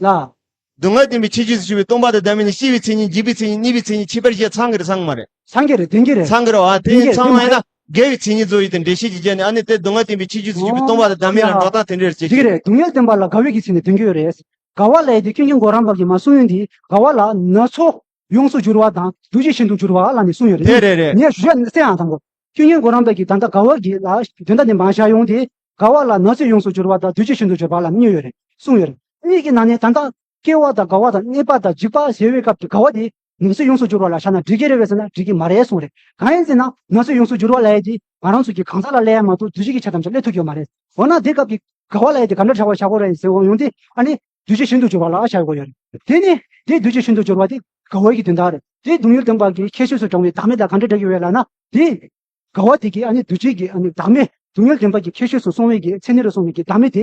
ལ། སྡུག་བསྔལ་བདེན་པའི་ཁྱད་ཆོས་སུ་གྱུར་པའི་སྟོང་པ་དང་བདག་མེད་ནི་སྐྱེ་བའི་མཚན་ཉིད། འཇིག་པའི་མཚན་ཉིད། གནས་པའི་མཚན་ཉིད། ཁྱད་པར་བཞི་ཚང་གི་རེད་ཚང་གི་མ་རེད། ཚང་གི་རེད་ལྡན་གི་རེད། ཚང་གི་རེད་བ། དེ་ཚང་གི་རེད་ཚང་མ་ཡིན་ན་དགེ་བའི་མཚན་ཉིད་ཚོ་ཡིན་དེ་འགྲེལ་བཤད་ཀྱི་རྒྱན་ནི་ཨ་ནི་དེ་སྡུག་བསྔལ་བདེན་པའི་ཁྱད་ཆོས་སུ་གྱུར་པའི་སྟོང་པ་དང་བདག་མེད་ལ་འགྲོ་སྟངས་དེ་འདྲ་རེད་ཅེས་ཀྱི་རེད། སྡུག་བསྔལ་བདེན་པ་ལ་དགའ་བའི་གི་ཚིག་ནི་ལྡན་གི་ཡོད་རེད། དགའ་བ་ལ་ཡི་དེ་ཀུན་མཁྱེན་གོ་རམས་པ་གི་མ་གསུང་ཡོང་དེ་དགའ་བ་ལ་ན་ཚོགས་ཡོངས་སུ་གྱུར་བ་དང་འདུ་བྱེད་ཤིན་ཏུ་གྱུར་པ་ལ་ནི་གསུངས་ཡོད་རེད། དེ་རེད་རེད། ངས་ཞུ་ཡ་གསན་ཡང་དང་པོ། ཀུན་མཁྱེན་གོ་རམས་པ་གི་ད་ལྟ་དགའ་བ་གི་ལ་དོན་དག་འདི་མ་བཞག་ཡོང་དེ་དགའ་བ་ལ་ན་ཚོད་ཡོངས་སུ་གྱུར་པ་དང་འདུ་བྱེད་ཤིན་ཏུ་གྱུར་པ་ལ་གཉིས་ཡོད་རེད་གསུངས་ཡོད་རེད། གཉིས་ཀྱི་ནང་ནས་ད་ལྟ་སྐྱེ་བ་དང་རྒ་བ་དང་གནས་པ་དང་འཇིག་པ་ཟེར་བའི་སྐབས་ཀྱི་དགའ་བ་དེ་ན་ཚོད་ཡོངས་སུ་གྱུར་པ་ལ་བཞག་ན་འགྲིག་གི་རེད་པས་ཟེར་ན་འགྲིག་གི་མ་རེད་གསུངས་རེད། གང་ཡིན་ཟེར་ན་ན་ཚོད་ཡོངས་སུ་གྱུར་པ་ལབ་ཡ་དེ་ང་རང་ཚོ་གི་གང་ཟག་ལ་ལབ་ཡ་མ་གཏོགས་འདུ་བྱེད་ཀྱི་ཆ་ཐམས་ཅད་སླེབས་ཐུབ་ཀྱི་ཡོད་མ་རེད། འོ་ན་དེ་སྐབས་ཀྱི་དགའ་བ་ལབ་ཡ་དེ་ག་འདྲ་བྱ་བ་བྱ་དགོས་རེད་ཟེར་འོང་ཡོང་དེ་ཨ་ནི་འདུ་བྱེད་ཤིན་ཏུ་གྱུར་པ་ལ་བྱ་དགོས་ཡོད་རེད། དེ་ནི་དེ་འདུ་བྱེད་ཤིན་ཏུ་གྱུར་པ་དེ་དགའ་བའི་གི་དོན་དག་རེད། དེ་སྡུག་བསྔལ་བདེན་པ་གི་ཁྱད་ཆོས་སུ་བགྲང་བའི་བདག་མེད་དང་ག་འདྲ་འདྲ་གི་ཡོད་ལབ་ན་དེ། དགའ་བ་དེ་གིས་ཨ་ནི་འདུ་བྱེད་ཀྱི་ཨ་ནི་བདག་མེད་སྡུག་བསྔལ་བདེན་པ་གི་ཁྱད་ཆོས་སུ་སོང་བའི་གི་མཚན་ཉིད་རུ་སོང་བའི་གི་བདག་མེད་དེ་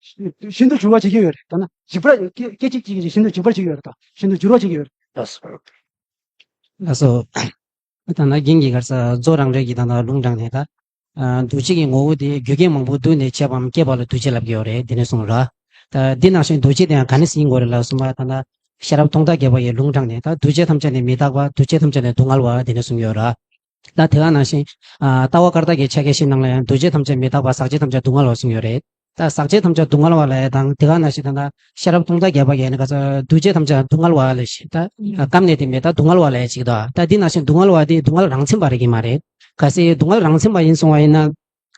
ཤིན་ཏུ་འགྱུར་བ་བྱེད་ཀྱི་ཡོད་རེད། ད་ན་འཇིག་པར་སྐད་སྐད་ཅིག་གཅིག་གིས་ཤིན་ཏུ་འཇིག་པར་བྱེད་ཀྱི་ཡོད་རེད། ད་ཤིན་ཏུ་འགྱུར་བ་བྱེད་ཀྱི་ཡོད་རེད། ལགས་སོ། ལགས་སོ། ད་ན་རྒན་གྱིས་ག་རེ་ཟེར་རྫོགས་རང་འགྲེལ་གྱི་ད་ན་ལུང་དྲངས་ནས་ད། ཨ་འདུ་བྱེད་ཀྱི་ངོ་བོ་དེ་རྒྱུ་རྐྱེན་མང་པོ་བསྡུས་ནས་བྱས་པའམ་སྐྱེས་པ་ལ་འདུ་བྱེད་ལབ་ཀྱི་ཡོད་རེད་དེ་ནས་གསུངས་ར། ད་འདི་ནང་བཞིན་འདུ་བྱེད་དེ་ཡང་ག་ནས་ཟིན་དགོས་རེད་ལབ་གསུངས་པ་ད་ན། ཤེས་རབ་མཐོང་ལྟ་རྒྱས་པ་ཡི་ལུང་དྲངས་ནས་ད་འདུ་བྱེད་ཐམས་ཅད་ནི་མི་རྟག་པ་འདུ་བྱེད་ཐམས་ཅད་ནི་སྡུག་བསྔལ་བ་དེ་ནས་གསུངས་ཡོད་ར། ད་དེ་ག་ནང་བཞིན། ཨ་ལྟ་བ་བཀར་ཐབས་ཀྱི་ཕྱག་རྒྱ་བཞིའི་ནང་ལ་ཡང་འདུ་བྱེད་ཐམས་ཅད་མི་རྟག་པ་ཟག་བཅས་ཐམས་ཅད་སྡུག་བསྔལ་བ་གསུངས་ཡོད་རེད། ད་ཟག་བཅས་ཐམས་ཅད་སྡུག་བསྔལ་བ་ལ་ཡང་དང་དེ་ག་ནང་བཞིན་ད་ལྟ་ཤེས་རབ་མཐོང་ལྟ་རྒྱས་པ་ཡི་ནི་ག་ཚོད་འདུ་བྱེད་ཐམས་ཅད་སྡུག་བསྔལ་བ་ལ་ཞེས་ད་ཀམ་ནས་དེ་མི་རྟག་སྡུག་བསྔལ་བ་ལ་ཡང་ཅིག་ད་ད་འདི་ནང་བཞིན་སྡུག་བསྔལ་བ་དེ་སྡུག་བསྔལ་རང་མཚན་པ་རེད་ཀྱི་མ་རེད། གལ་སྲིད་སྡུག་བསྔལ་རང་མཚན་པ་ཡིན་གསུང་བ་ཡིན་ན།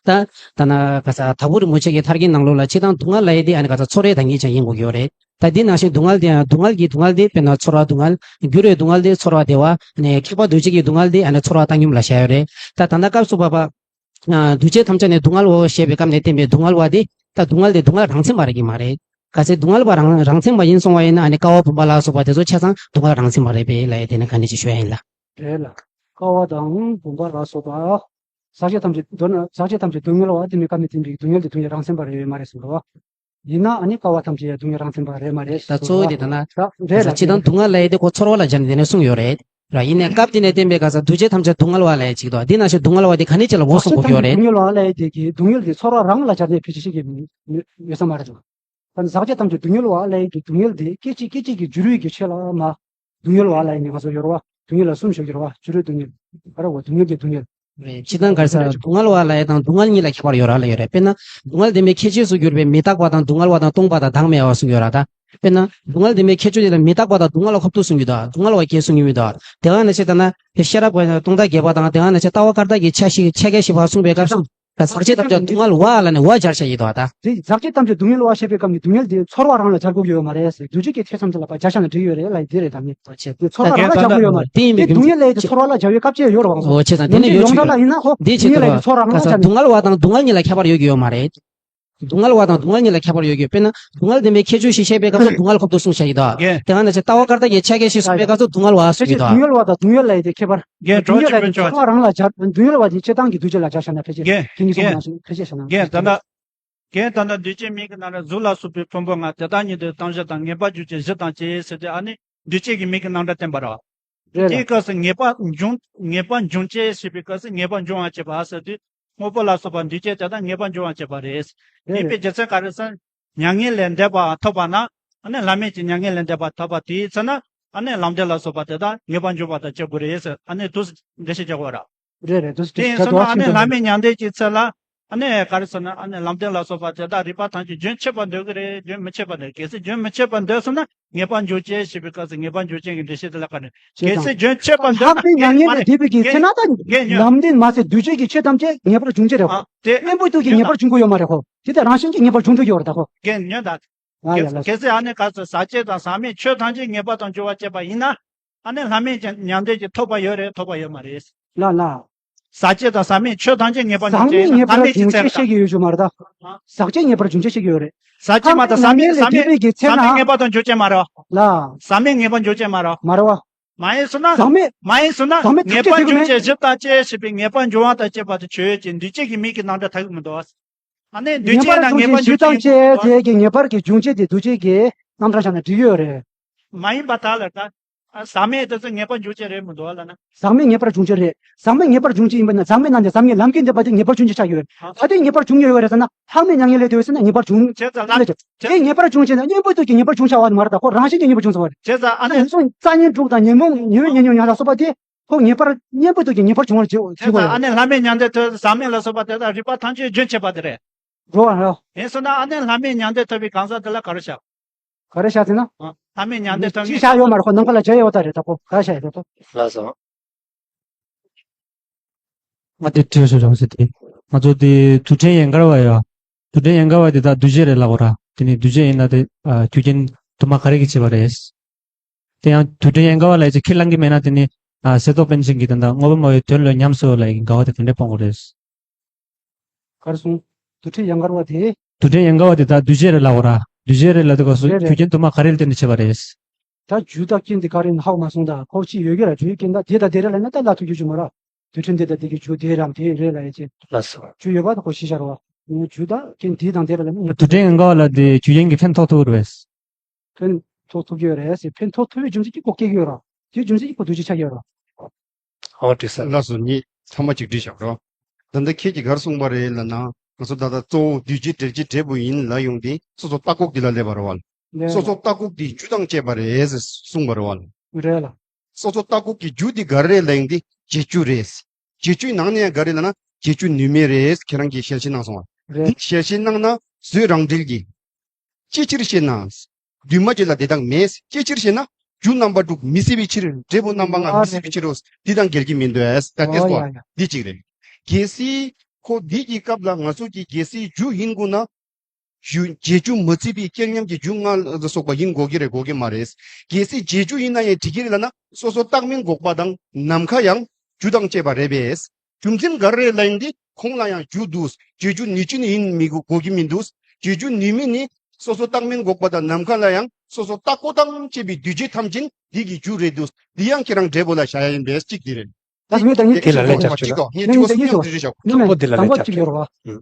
ད་ད་ན་ག་ས་དྭགས་པོ་རིན་པོ་ཆེ་གི་ཐར་རྒྱན་ནང་ལོགས་ལ་སྤྱིར་བཏང་སྡུག་བསྔལ་ལབ་ཡས་དེ་ཨ་ནི་ག་ས་ཚོར་བའི་བདག་ཉིད་ཀྱང་ཡིན་དགོས་ཀྱི་ཡོད་རེད། ད་འདི་ནང་བཞིན་སྡུག་བསྔལ་དེ་ཡང་སྡུག་བསྔལ་གྱི་སྡུག་བསྔལ་དེ་དཔེར་ན་ཚོར་བ་སྡུག་བསྔལ། འགྱུར་བའི་སྡུག་བསྔལ་དེ་ཚོར་བ་བདེ་བ། ནས་ཁྱད་པར་འདུ་བྱེད་ཀྱི་སྡུག་བསྔལ་དེ་ཨ་ནི་ཚོར་བ་བཏང་སྙོམས་ལ་བཞག་ཡོད་རེད། ད་ད་ལྟ་སྐབས་སུ་བབ་པ། ཨ་འདུ་བྱེད་ཐམས་ཅད་ནི་སྡུག་བསྔལ་བའོ་ཞེས་པའི་སྐབས་ནས་བསྟན་པའི་སྡུག་བསྔལ་བ་དེ་ད་སྡུག་བསྔལ་དེ་སྡུག་བསྔལ་རང་མཚན་པ་རེད་ཀྱི་མ་རེད། གལ་སྲིད་སྡུག་བསྔལ་བ་རང་རང་མཚན་པ་ཡིན་གསུང་བ་ཡིན་ན་ཨ་ནི་ཀ་བ་བུམ་པ་ལ་སོགས་པ་དེ་ཚོ་ཆ་ཚང་སྡུག་བསྔལ་རང་མཚན་པ་རེད་པས་ལབ་ཡས་དེ་ནི་ག་ནས་ཅིག་ཞུ་ཡ་ཡིན་ལ། རེད་ལ། ཀ་བ་དང་བུམ་པ་ལ་སོགས་པ། ཟག་བཅས་ཐམས་ཅད། མདོར་ན་ཟག་བཅས་ཐམས་ཅད་སྡུག་བསྔལ་བ་དེ་ནི་སྐབས་ནས་བསྟན་པའི་སྡུག་བསྔལ་དེ་སྡུག་བསྔལ་རང་མཚན་པ་རེད་ཡོད་མ་རེད་གསུངས་པ། ཡིན་ན་ཨ་ནི་ཀ་བ་ཐམས་ཅད་ཡང་སྡུག་བསྔལ་རང་མཚན་པ་རེད་མ་རེད་ད་གསུངས་གཙོ་བོ་པ། དེ་ད་ན། ད་རེད་ཟག་བཅས་དང་སྡུག་བསྔལ་ལབ་ཡས་དེ་ཁོ་ཚོར་བ་ལ་སྦྱར་ནས་དེ་ནས་གསུངས་ཡོད་རེད། ར་ཡིན་ནའི་སྐབས་དེ་ནས་བསྟན་པའི་ག་ས་འདུ་བྱེད་ཐམས་ཅད་སྡུག་བསྔལ་བ་ལབ་ཡས་ཅིག་འདུག་འདི་ན་ཞིག་སྡུག་བསྔལ་བ་དེ་ག་ནས་ཅིག་ལ་འོ་གསུངས་དགོས་ཀྱི་ཡོད་རེད། སྡུག་བསྔལ་བ་ལབ་ཡས་དེ་གི་སྡུག་བསྔལ་དེ་ཚོར་བ་རང་ལ་སྦྱར་ནས་ཕལ་ཆེར་ཤེས་ཀྱི་ཡོད་ས་མ་རེད་འདུག་ད་ནི་ཟག་བཅས་ཐམས་ཅད་སྡུག་བསྔལ་བ་ལབ་ཡས་ཀྱི་སྡུག་བསྔལ་དེ་སྐད་ཅིག་སྐད་ཅིག་གི་སྦྱོར་བའི་གི་ཆོས་ལ་མ། སྡུག་བསྔལ་བ་ལབ་ཡས་ནི་ང་ཚོ་ཡོད་རེད་བ། སྡུག་བསྔལ་ལ་གསུམ་ཞུ་གི་རེད་བ། སྦྱོར་བའི་སྡུག་བསྔལ། ཨ་ར་བ་སྡུག་བསྔལ་གྱི་སྡུག་བསྔལ། རེད། སྤྱིར་བཏང་ག་རེ་ཟེར་སྡུག་བསྔལ་བ་ལབ་ཡས་དང་སྡུག་བསྔལ་གཉིས་ལ་ཁྱད་པར་ཡོད་རེད་ལབ་ཡོད་རེད། དཔེར་ན་སྡུག་བསྔལ་བདེན་པའི་ཁྱད་ཆོས་སུ་གྱུར་པའི་མི་རྟག་པ་དང་སྡུག་བསྔལ་བ་དང་སྟོང་པ་དང་བདག་མེད་པ་གསུམ་ཡོད་རེད་ད། དཔེར་ན་སྡུག་བསྔལ་བདེན་པའི་ཁྱད་ཆོས་དེ་ལ་མི་རྟག་པ་དང་སྡུག་བསྔལ་བ་ཁོབ་ཏུ་གསུངས་ཡོད་ད། སྡུག་བསྔལ་བ་སྐྱེ་གསུངས་ཡོད་མི་འདུག་དེ་ག་ནང་བཞིན་ད་ན་ཤེས་རབ་སྟོང་དང་བརྒྱད་པ་དང་དེ་ག་ནང་བཞིན་ལྟ་བ་བཀར་ཐ་གི་ཕྱག་བཞེས་ཕྱག་རྒྱ་བཞི་པ་གསུངས་པའི་སྐབས་སུ། ད་ཟག་བཅས་ཐམས་ཅད་སྡུག་བསྔལ་བ་ལབ་ནས་བ་སྦྱར་བྱས་ཡིན་དོ་ད། དེ་ཟག་བཅས་ཐམས་ཅད་སྡུག་བསྔལ་བ་བཤད་པའི་སྐབས་ནས་སྡུག་བསྔལ་དེ་ཚོར་བ་རང་ལ་སྦྱར་དགོས་ཀྱི་ཡོད་མ་རེད་ཟེར། འདུ་བྱེད་ཀྱི་ཆོས་ཐམས་ཅད་ལ་བ་སྦྱར་བཞག་ན་འགྲིག་ཡོད་རེད་ལབ་ཡས་དེ་རེད་ད་ནི། འོ་བྱས་ཙང་དེ་ཚོར་བ་རང་ལ་སྦྱར་དགོས་ཡོད་མ་རེད། དེ་ཡིན་པའི་དེ་སྡུག་བསྔལ་ལབ་ཡས་དེ་ཚོར་བ་ལ་སྦྱར་བའི་སྐབས་བཅས་ཡོད་རེད་བ། འོ་བྱས་ཙང་དེ་ནི་ཡོང་ཆོག་ཡོང་ཆོག་ལ་ཡིན་ན་ཧོ་འདི་བྱས་སྡུག་བསྔལ་ལབ་ཡས་དེ་ཚོར་བ་རང་ལ་སྦྱར་ནས། སྡུག་བསྔལ་བ་དང་སྡུག་བསྔལ་གཉིས་ལ་ཁྱད་པར་ཡོད་ཀྱི་ཡོད་མ་རེད། སྡུག་བསྔལ་བ་དང་སྡུག་བསྔལ་གཉིས་ལ་ཁྱད་པར་ཡོད་ཀྱི་ཡོད། དཔེར་ན་སྡུག་བསྔལ་བདེན་པའི་ཁྱད་ཆོས་ཤིག་བཤད་པའི་སྐབས་སུ་སྡུག་བསྔལ་ཁོབ་ཏུ་གསུངས་བཞག་གི་འདུག་དེ་ག་ནང་བཞིན་ལྟ་བ་བཀར་ཐ་གི་ཕྱག་རྒྱ་བཞི་གསུངས་པའི་སྐབས་སུ་སྡུག་བསྔལ་བ་གསུངས་ཀྱི་འདུག་སྡུག་བསྔལ་བ་དང་སྡུག་བསྔལ་ལབ་ཡས་དེ་ཁྱད་པར། རྒན་གྲོགས་ཅིག་སྡུག་བསྔལ་ལབ་ཡས་དེ་ཚོར་བ་རང་ལ་སྦྱར། སྡུག་བསྔལ་བ་དེ་སྤྱིར་བཏང་གི་འདུ་བྱེད་ལ་སྦྱར་བཞག་ན་ཕལ་ཆེར་རྒན་ཁྱེད་གཉིས་གསུངས་པ་ནང་བཞིན་ཕལ་ཆེར་བཞག་ན། རྒན་ད་ལྟ། རྒན་ད་ལྟ་འདུས་བྱས་མིང་གི་ནང་ལ་གཟུགས་ལ་སོགས་པའི་ཕུང་པོ་ལྔ་དེ་དག་ཉིད་དུ་ལྟ་བཞི་དང་། ངེས་པར་འབྱུང་བྱེད་བཞི་དང་བཅས་ཟེར་ཏེ་ཨ་ནི་འདུས་བྱས་ཀྱི་མིང་གི་རྣམ་གྲངས་བསྟན་པ་རེད། རེད་ལ། དེའི་སྐབས་སུ་ངེས་པར་འབྱུང་། ངེས་པར་འབྱུང་བྱེད་ཞེས་པའི་སྐབས་སུ་ངེས་པར་འབྱུང་བར་བྱེད་པ་ཟེར་དུས། དངོས་པོ་ལ་སོགས་པ་འདུས་བྱས་དེ་དག་ངེས་པར་འབྱུང་བར་བྱེད་པ་རེད། རེད་ཡིན་པའི་རྒྱུ་མཚན་ག་རེ་ཟེར། མྱ་ངན་ལས་འདས་པ་ཐོབ་པ་ན། ཨ་ནི་བླ་མེད་ཀྱི་མྱ་ངན་ལས་འདས་པ་ཐོབ་པ་དེའི་ཚེ་ན། ཨ་ནི་ལམ་བདེན་ལ་སོགས་པ་དེ་དག་ངེས་པར་འབྱུང་བ་དང་བྱེད་དགོས་རེད་ཟེར། ཨ་ནི་དུས་འགྲེལ་བཤད་རྒྱག་དགོས་ར། རེད་རེད། དུས་དེ་ཡིན་ཚེ་ན་ཨ་ནི་བླ་མེད་མྱང་འདས་ཀྱི་ཚེ་ལ། ཨ་ནི་ག་རེ་ཟེར་ན་ཨ་ནི་ལམ་བདེན་ལ་སོགས་པ་དེ་དག་རིགས་པ་ཐམས་ཅད་རྒྱུན་ཆད་པར་འདོད་ཀྱི་རེད། རྒྱུན་མི་ཆད་པར་འདོད། གལ་སྲིད་རྒྱུན་མི་ཆད་པར་འདོད་སོང་ན། ངེས་པར་འབྱུང་བྱེད་ཞེས་པའི་སྐབས་སུ་ངེས་པར་འབྱུང་བྱེད་ཀྱི་འགྲེལ་བཤད་དེ་ལ་ག་རེ། གལ་སྲིད་རྒྱུན་ཆད་པར་འདོད་ན། ལྷག་པའི་མྱ་ངན་ལས་འདས་པའི་གི་ཚེ་ན་ད་ལམ་བདེན་མ་ཟད་འདུས་བྱས་ཀྱི་ཆོས་ཐམས་ཅད་ངེས་པར་འབྱུང་བྱེད་རེད་ཁོ། དེ་གཉེན་པོ་དུ་གི་ངེས་པར་འབྱུང་དགོས་ཡོད་མ་རེད་ཁོ། དེ་ལྟར་རང་བཞིན་གྱིས་ངེས་པར་འབྱུང་ཐུབ་ཀྱི་ཡོད་རེད་ད་ཁོ། རྒན་ཉོན་དང་། གལ་སྲིད་ཨ་ནི་ག་ཚོད་ཟག་བཅས་དང་ཟག་མེད་ཆོས་ཐམས་ཅད་ངེས་པར་དུ་འབྱུང་བར་བྱེད་པ་ཡིན་ན། ཨ་ནི་བླ་མེད་ཀྱི་མྱང་འདས་ཀྱི་ཐོབ་པ་ཡོད་རེད། ཐོབ་པ་ཡོད་མ་རེད། ལ་ལ། ཟག་བཅས་དང་ཟག་མེད་ཆོས་ཐམས་ཅད་ངེས་པར་ཟག་འབྱུང་བྱེད་མེད་ཡིན་ན་ངེས་པར་བླ་མེད་ཀྱི་འབྱུང་ཚེ་བྱེད་ཤེས་ཀྱི་ཡོད་རྒྱུ་མ་རེད་ད། ཨ། ཟག་བཅས་ངེས་པར་འབྱུང་བྱེད་ཤེས་ཀྱི་ཡོད་རེད། ཟག་བཅས་མ་གཏོགས་ཟག་མེད་ཟག་མེད་ཟག་མེད་ངེས་པར་འབྱུང་བྱེད་མ་རེད། ལ། ཟག་མེད་ངེས་པར་འབྱུང་བྱེད་མ་རེད། མ་རེད་བ། མ་ཡིན་སོང་ན། ཟག་མེད། མ་ཡིན་སོང་ན། ཟག་མེད་ངེས་པར་འབྱུང་བྱེད་བཞི་དང་བཅས་ཞེས་པའི་ངེས་པར་འབྱུང་བ་དང་བཅས་པ་དེ་ཆོས་ཅན། འདུས་བྱས་ཀྱི་མིང་གི་རྣམ་གྲངས་ཐ་གི་མི་འདུག་ཨ་ནི་འདུས་བྱས་ན་ངེས་པར་འབྱུང་བྱེད་བཞི་དང་བཅས་ཟེར་གྱི་ངེས་པར་གྱི་འབྱུང་བྱེད་དེ་འདུས་བྱས་ཀྱི་རྣམ་གྲངས་བཞག་ན་འགྲིག་ཡོད་རེད། མ་ཡིན་པ་དག་ལ་ད། ཨ། ཟག་མེད་དེ་ཚོ་ངེས་པར་འབྱུང་བྱེད་རེད་མི་འདུག་ལ་ན། ཟག་མེད་ངེས་པར་འབྱུང་བྱེད་རེད། ཟག་མེད་ངེས་པར་འབྱུང་བྱེད་ཡིན་པ་ན་ཟག་མེད་རྣམས་ཀྱང་ཟག་མེད་ལམ་གྱིས་འདས་པ་དེ་ངེས་པར་འབྱུང་བྱེད་ཆགས་ཡོད། ཨ། ད་དེ་ངེས་པར་འབྱུང་ཡོད་རེད་ཟེར་ན་ལྷག་མེད་མྱ་ངན་ལས་འདས་པ་ཟེར་ན་ངེས་པར་འབྱུང་། བྱས་ཙང་ལ། དེ་ངེས་པར་འབྱུང་བྱེད་ན་གཉེན་པོ་དུ་གི་ངེས་པར་འབྱུང་བྱ་བ་མ་རེད་ད་ཁོ་རང་བཞིན་གྱིས་ངེས་པར་འབྱུང་ཚར་བ་རེད། བྱས་ཙང་ཨ་ནི། ཨ་ནི་སོ་རྩ་ཉོན་དྲུག་དང་ཉོན་མོངས་ཉོན་མོངས་ཉོན་མོངས་ལ་སོགས་པ་དེ་ཁོ་ངེས་པར་གཉེན་པོ་དུ་གི་ངེས་པར་འབྱུང་བར་བྱེད་བྱེད་དགོས་ཡོད་རེད། ཨ་ནི་བླ་མེད་མྱང་འདས་ཐོབ་ཟག་མེད་ལ་སོགས་པ་དེ་དག་རིགས་པ་ཐམས་ཅད་རྒྱུན་ཆད་པ་དེ་རེད། འགྲོ་བ་རེད། ཡིན་སོང་ན་ཨ་ནི་བླ་མེད་མྱང་འདས་ཐོབ་པའི་གང་ཟག་དེ་ལ་ག་རེ་བྱ། ག་རེ་བྱ་ཟེར་ན། ཨ། ལྷ་མིན་མྱང་འདས་ཐོབ་ཅི་ནས་བྱ་ཡོད་མ་རེད་ཁོ་ནམ་མཁའ་ལ་བྱ་ཡོད་པ་རེད་ད་ཁོ་ག་རེ་བྱ་ཡོད་ད་ཁོ། ལགས་སོ། ང་དེ་དྲིས་ཤོག་ཅང་ཟེར་ཏེ། ང་ཚོ་དེ་རྡུལ་ཕྲན་ཡན་གར་བ་ཡ། རྡུལ་ཕྲན་ཡན་གར་བ་དེ་དག་འདུས་བྱས་རེད་ལབ་པ་ར། དེ་ནི་འདུས་བྱས་ཡིན་ན་དེ་ཨ་རྒྱུ་རྐྱེན་དུ་མ་ག་རེ་གིས་བྱས་པ་རེད། དེ་ཡང་རྡུལ་ཕྲན་ཡན་གར་བ་ལ་ཡ་ཅིག་ཁས་བླངས་ཀྱི་མེད་ན་དེ་ནི་ཨ་གསེར་མདོག་དཔེ་ཅན་གྱི་དེ་འདྲ་དངོས་པོ་སྨྲ་བའི་དོན་ལ་ཉམས་སུ་ལ་ཡི་འགལ་བ་དེ་ག་འདྲས་སྤོང་དགོས་རེད། གར་སོང་། རྡུལ་ཕྲན་ཡན་གར་བ་དེ། རྡུལ་ཕྲན་ཡན་གར་བ་དེ་དག་འདུས་བྱས་རེད་ལབ་པ་ར། འདུས་བྱས་རེད་ལབ་དུས་སྐབས་སུ་རེད་རེད། རྒྱུ་རྐྱེན་དུ་མ་ག་རེ་ལ་བརྟེན་ནས་བྱས་པ་རེད། ད་རྒྱུ་དང་རྐྱེན་དེ་ག་རེ་ཡིན་ཧ་གོ་མ་སོང་ད་ཁོ་ཅི་ཡོད་ཀྱི་ར་རྒྱུ་རྐྱེན་ད་དེ་དང་དེ་རེད་ལབ་ན་ད་ལབ་ཐུབ་རྒྱུ་ཅིག་མ་ར། རྡུལ་ཕྲན་དེ་དང་དེ་གི་རྒྱུ་དེ་རམ་དེ་རེད་ལབ་ཡ་ཅི། ལགས་སོ། རྒྱུ་ཡོད་པ་ད་ཁོ་ཤེས་བྱ་ར་བ། རྒྱུ་དང་རྐྱེན་དེ་དང་དེ་རེད་ལབ་ན། རྡུལ་ཕྲན་ཡན་གར་བ་ལ་དེ་རྒྱུ་རྐྱེན་གྱི་ཕན་ཐོགས་ཐུབ་རེད། ཕན་ཐོགས་ཐུབ་ཀྱི་ཡོད་རེད་ཟེར། ཕན་ཐོགས་ཐུབ་པའི་རྒྱུ་མཚན་གྱིས་ཁོ་སྐྱེ་གི་ཡོད་ར། དེའི་རྒྱུ་མཚན་གྱིས་ཁོ་རྡུལ་གཅིག་ཆགས་ཀྱི་ཡོད་ར། ཨོ་དྲིས་ས། ལགས་སོ། ངས་ཐ་མ་གཅིག་དྲིས་བཞག་རོགས། ད་ལྟ་ཁྱེད་ཀྱིས་ག་རེ་གསུངས་པ་རེད་ལབ་ན། ང་ཚོ་ད་ལྟ་གཙོ་བོ་འདུས་བྱས་འབྲེལ་བྱེད་འབྲས་བུ་ཡིན་ལབ་ཡོང་དུས་སོ་སོ་རྟག་འགོག་འདི་ལ་སླེབས་པ་རེད་བ། ལགས། སོ་སོ་རྟག་འགོག་འདི་རྒྱུ་དང་བཅས་པ་རེད་ཟེར་གསུངས་པ་རེད་བ། རེད་ལ། སོ་སོ་རྟག་འགོག་གི་རྒྱུ་འདི་ག་རེ་རེད་ལབ་ཡོང་དུས་བྱེད་རྒྱུ་རེད། བྱེད་རྒྱུའི་ནང་ནས་ཡང་ག་རེ་ལབ་ན་བྱེད་རྒྱུ་ནུས་མེད་རེད། ཁྱེད་རང་གིས་ཞལ་བཞེས་གནང་སོང་བ། རེད། འདི་ཞལ་བཞེས་གནང་ན་བཟོད་རང་འབྲེལ་གྱི། ཅིའི་ཕྱིར་ཞེ་ན། འདུས་མ་བྱས་ལ་དེ་དག་མེད། ཅིའི་ཕྱིར་ཞེ་ན། རྒྱུ་རྣམ་པ་དྲུག་མི་སྲིད་པའི་ཕྱིར། འབྲས་བུ་རྣམ་པ་ལྔ་མི་སྲིད་པའི་ཕྱིར་རོ། འདི་དང་འགལ་གྱི་མི་འདུག་ཨེ། ད་ལྟའི་ཨོ་སྐོར་ཡ་ཡ། འདི་གཅིག་རེད། གལ་སྲིད་ཁོ་འདི་གི་སྐབས་ལ་ང་ཚོ་གི་གལ་སྲིད་རྒྱུ་ཡིན་དགོས་ན། རྒྱུ་བྱེད་རྒྱུ་མ་བརྩིས་པའི་རྐྱེན་ཉམས་ཀྱི་རྒྱུ་ལྔ་ལ་སོགས་པ་ཡིན་དགོས་ཀྱི་རེད་དགོས་ཀྱི་མ་རེད། གལ་སྲིད་བྱེད་རྒྱུ་ཡིན་ན་ཡང་འགྲིག་གི་རེད་ལབ་ན་སོ་སོ་རྟག་མིན་འགོག་པ་དང་ནམ་མཁའ་ཡང་རྒྱུ་དང་བཅས་པ་རེད་པས། རྒྱུ་མཚན་ག་རེ་རེད་ལབ་ཡིན་ཏེ་ཁོང་ལ་ཡང་རྒྱུ་འདུག་བྱེད་རྒྱུ་ནུས་ཅན་ཡིན་མི་དགོས་ཀྱི་མི་འདུག་བྱེད་རྒྱུ་ནུས་མེད་ནི་སོ་སོ་རྟག་མིན་འགོག་པ་དང་ནམ་མཁའ་ལ་ཡང་སོ་སོ་རྟག་གོ་དང་བཅས་པའི་འདུས་བྱས་ཐམས་ཅད་འདི་གི་རྒྱུ་རེད་འདུག་འདི་ཡང་ཁྱེད་རང་འབྲས་བུ་ལ་བཞག་ཡ་ཡིན་པས་གཅིག་འདི་རེད། ད་སོ་ངས་ད་ངས་དེ་ལ་ལན་རྒྱག་ཆོག་ལ། ངས་ངས་ད་ངས་སོ་ངས་ད་ངས་སོ་ངས་ད་ངས་སོ་དང་པོ་དེ་ལ་ལན་རྒྱག་ཆོག་ལ། ཡོད་ར་བ། ཨུ།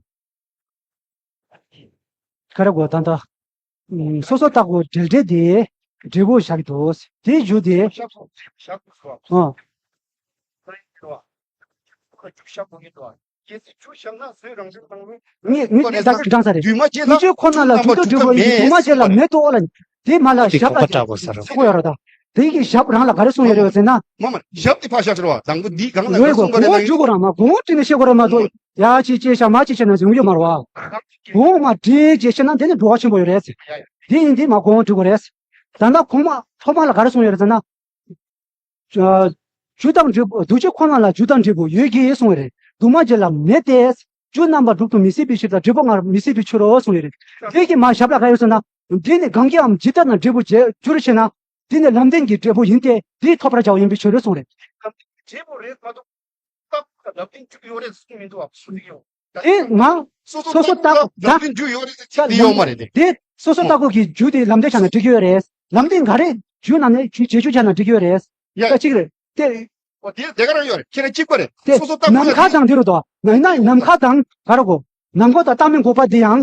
ག་རེ་གོ་ད་ད། ཨུམ། སོ་སོ་བརྟག་གོ་འབྲེལ་འབྲེལ་དེ་འབྲས་བུ་བཞག་འདུག་དེའི་རྒྱུ་དེ། ཞབས་སོ་ཞབས་སོ། ཨ། ཞབས་སོ་ཞབས་སོ། ངས་ངས་དེ་ད་ག་དྲང་ས་རེད། དུས་མ་སྐྱེས་ལ་དུས་ཚོད་ཁོ་ན་ལ་དུས་ཚོད་འབྲས་བུ་ཡིན་དུས་མ་སྐྱེས་ལ་མེད་དོ་ལ། དེ་མ་ལ་དེ་ཞབས་གོ་པ་ལ་སྐྲག་དགོས་ས་རེད། ཚེ་གོ་ཡོད་ར་ད། དེ་གི་ཞབས་རང་ལ་ག་རེ་གསུངས་ཡོད་རེད་ཟེར་ན། མ་མ་ཞབས་དེ་ཕར་བཞག་ཟེར་བ་དང་པོ་འདི་གང་ལ་ཡོད་ག་གོ་སོང་ག་རེད་གོ་ན་འཇུག་གོ་ར་མ་གོ་བྲིས་ནས་བཤད་གོ་ར་མ་གཏོགས། ཡ་ཅི་ཅི་ཤ་མ་ཅི་ཤ་ན་ཟེར་ཡོད་མ་རེད་བ། གོ་མ་བྲིས་ཅི་ཤ་ན་དེ་ནི་འགྲོ་བ་ཆེན་པོ་ཡོད་རེད། དེ་ཡིན་དེ་མ་གོ་འཇུག་གོ་རེད། ད་ལྟ་གོང་མ་ཐོག་མ་ལ་ག་རེ་གསུངས་ཡོད་རེད་ཟེར་ན། རྒྱུ་དང་འབྲས་བུ་དུས་ཚོད་ཁོ་ན་ལ་རྒྱུ་དང་འབྲས་བུ་ཡོད་ཀྱི་གསུངས་རེད། དུས་མ་སྐྱེས་ལ་མེད་དེ། རྒྱུ་རྣམ་པ་སྒྲུབ་ཏུ་མི་སྲིད་པའི་ཕྱིར་དང་འབྲས་བུ་སྔར་མི་སྲིད་པའི་ཕྱིར་རོ་གསུངས་ཡོད་རེད། དེ་གི་མ་ཞབས་ལ་ག་ཡོད་ཟེར་ན། འདི་ནི་གང་གིའམ་ཇི་ལྟར་ན་འབྲས་བུ་བྱེད་འགྱུར་ཞེ་ན། འདི་ནི་ལམ་བདེན་གྱི་འབྲས་བུ་ཡིན་ཏེ་འདིས་ཐོབ་པར་བྱའོ་ཡིན་པའི་ཕྱིར་རོ་གསུངས་རེད། འབྲས་བུ་རེད་མ་གཏོགས། རྟགས་ལམ་བདེན་འཇུག་ཡོད་རེད་གསུངས་མི་འདུག་བ་གསུངས་ཀྱི་ཡོད། དེ་ང་སོ་སོ་རྟགས་ལམ་བདེན་འཇུག་ཡོད་རེད་ཟེར་གྱི་ཡོད་མ་རེད་དེ། དེ་སོ་སོ་རྟགས་ཀོ་གི་རྒྱུ་དེ་ལམ་བདེན་ཆགས་ན་འགྲིག་གི་ཡོད་རེད། ལམ་བདེན་ག་རེ་རྒྱུ་ན་ནས་རྒྱུ་རྗེས་འཇུག་ཆགས་ན་འགྲིག་གི་ཡོད་རེད། ཡ། ད་གཅིག་རེད་དེ། ཨོ་དེ་དེ་ག་རང་ཡོད་རེད། ཁྱེད་རང་གཅིག་པ་རེད། དེ་སོ་སོ་རྟགས་ཀོ་ནམ་མཁའ་དང་དེ་རུ་དོ་ན་ཡིན་ན་ནམ་མཁའ་དང་ག་རེ་གོ། ནམ་མཁའ་དང་རྟགས་མི་འགོག་པ་དེ་ཡང་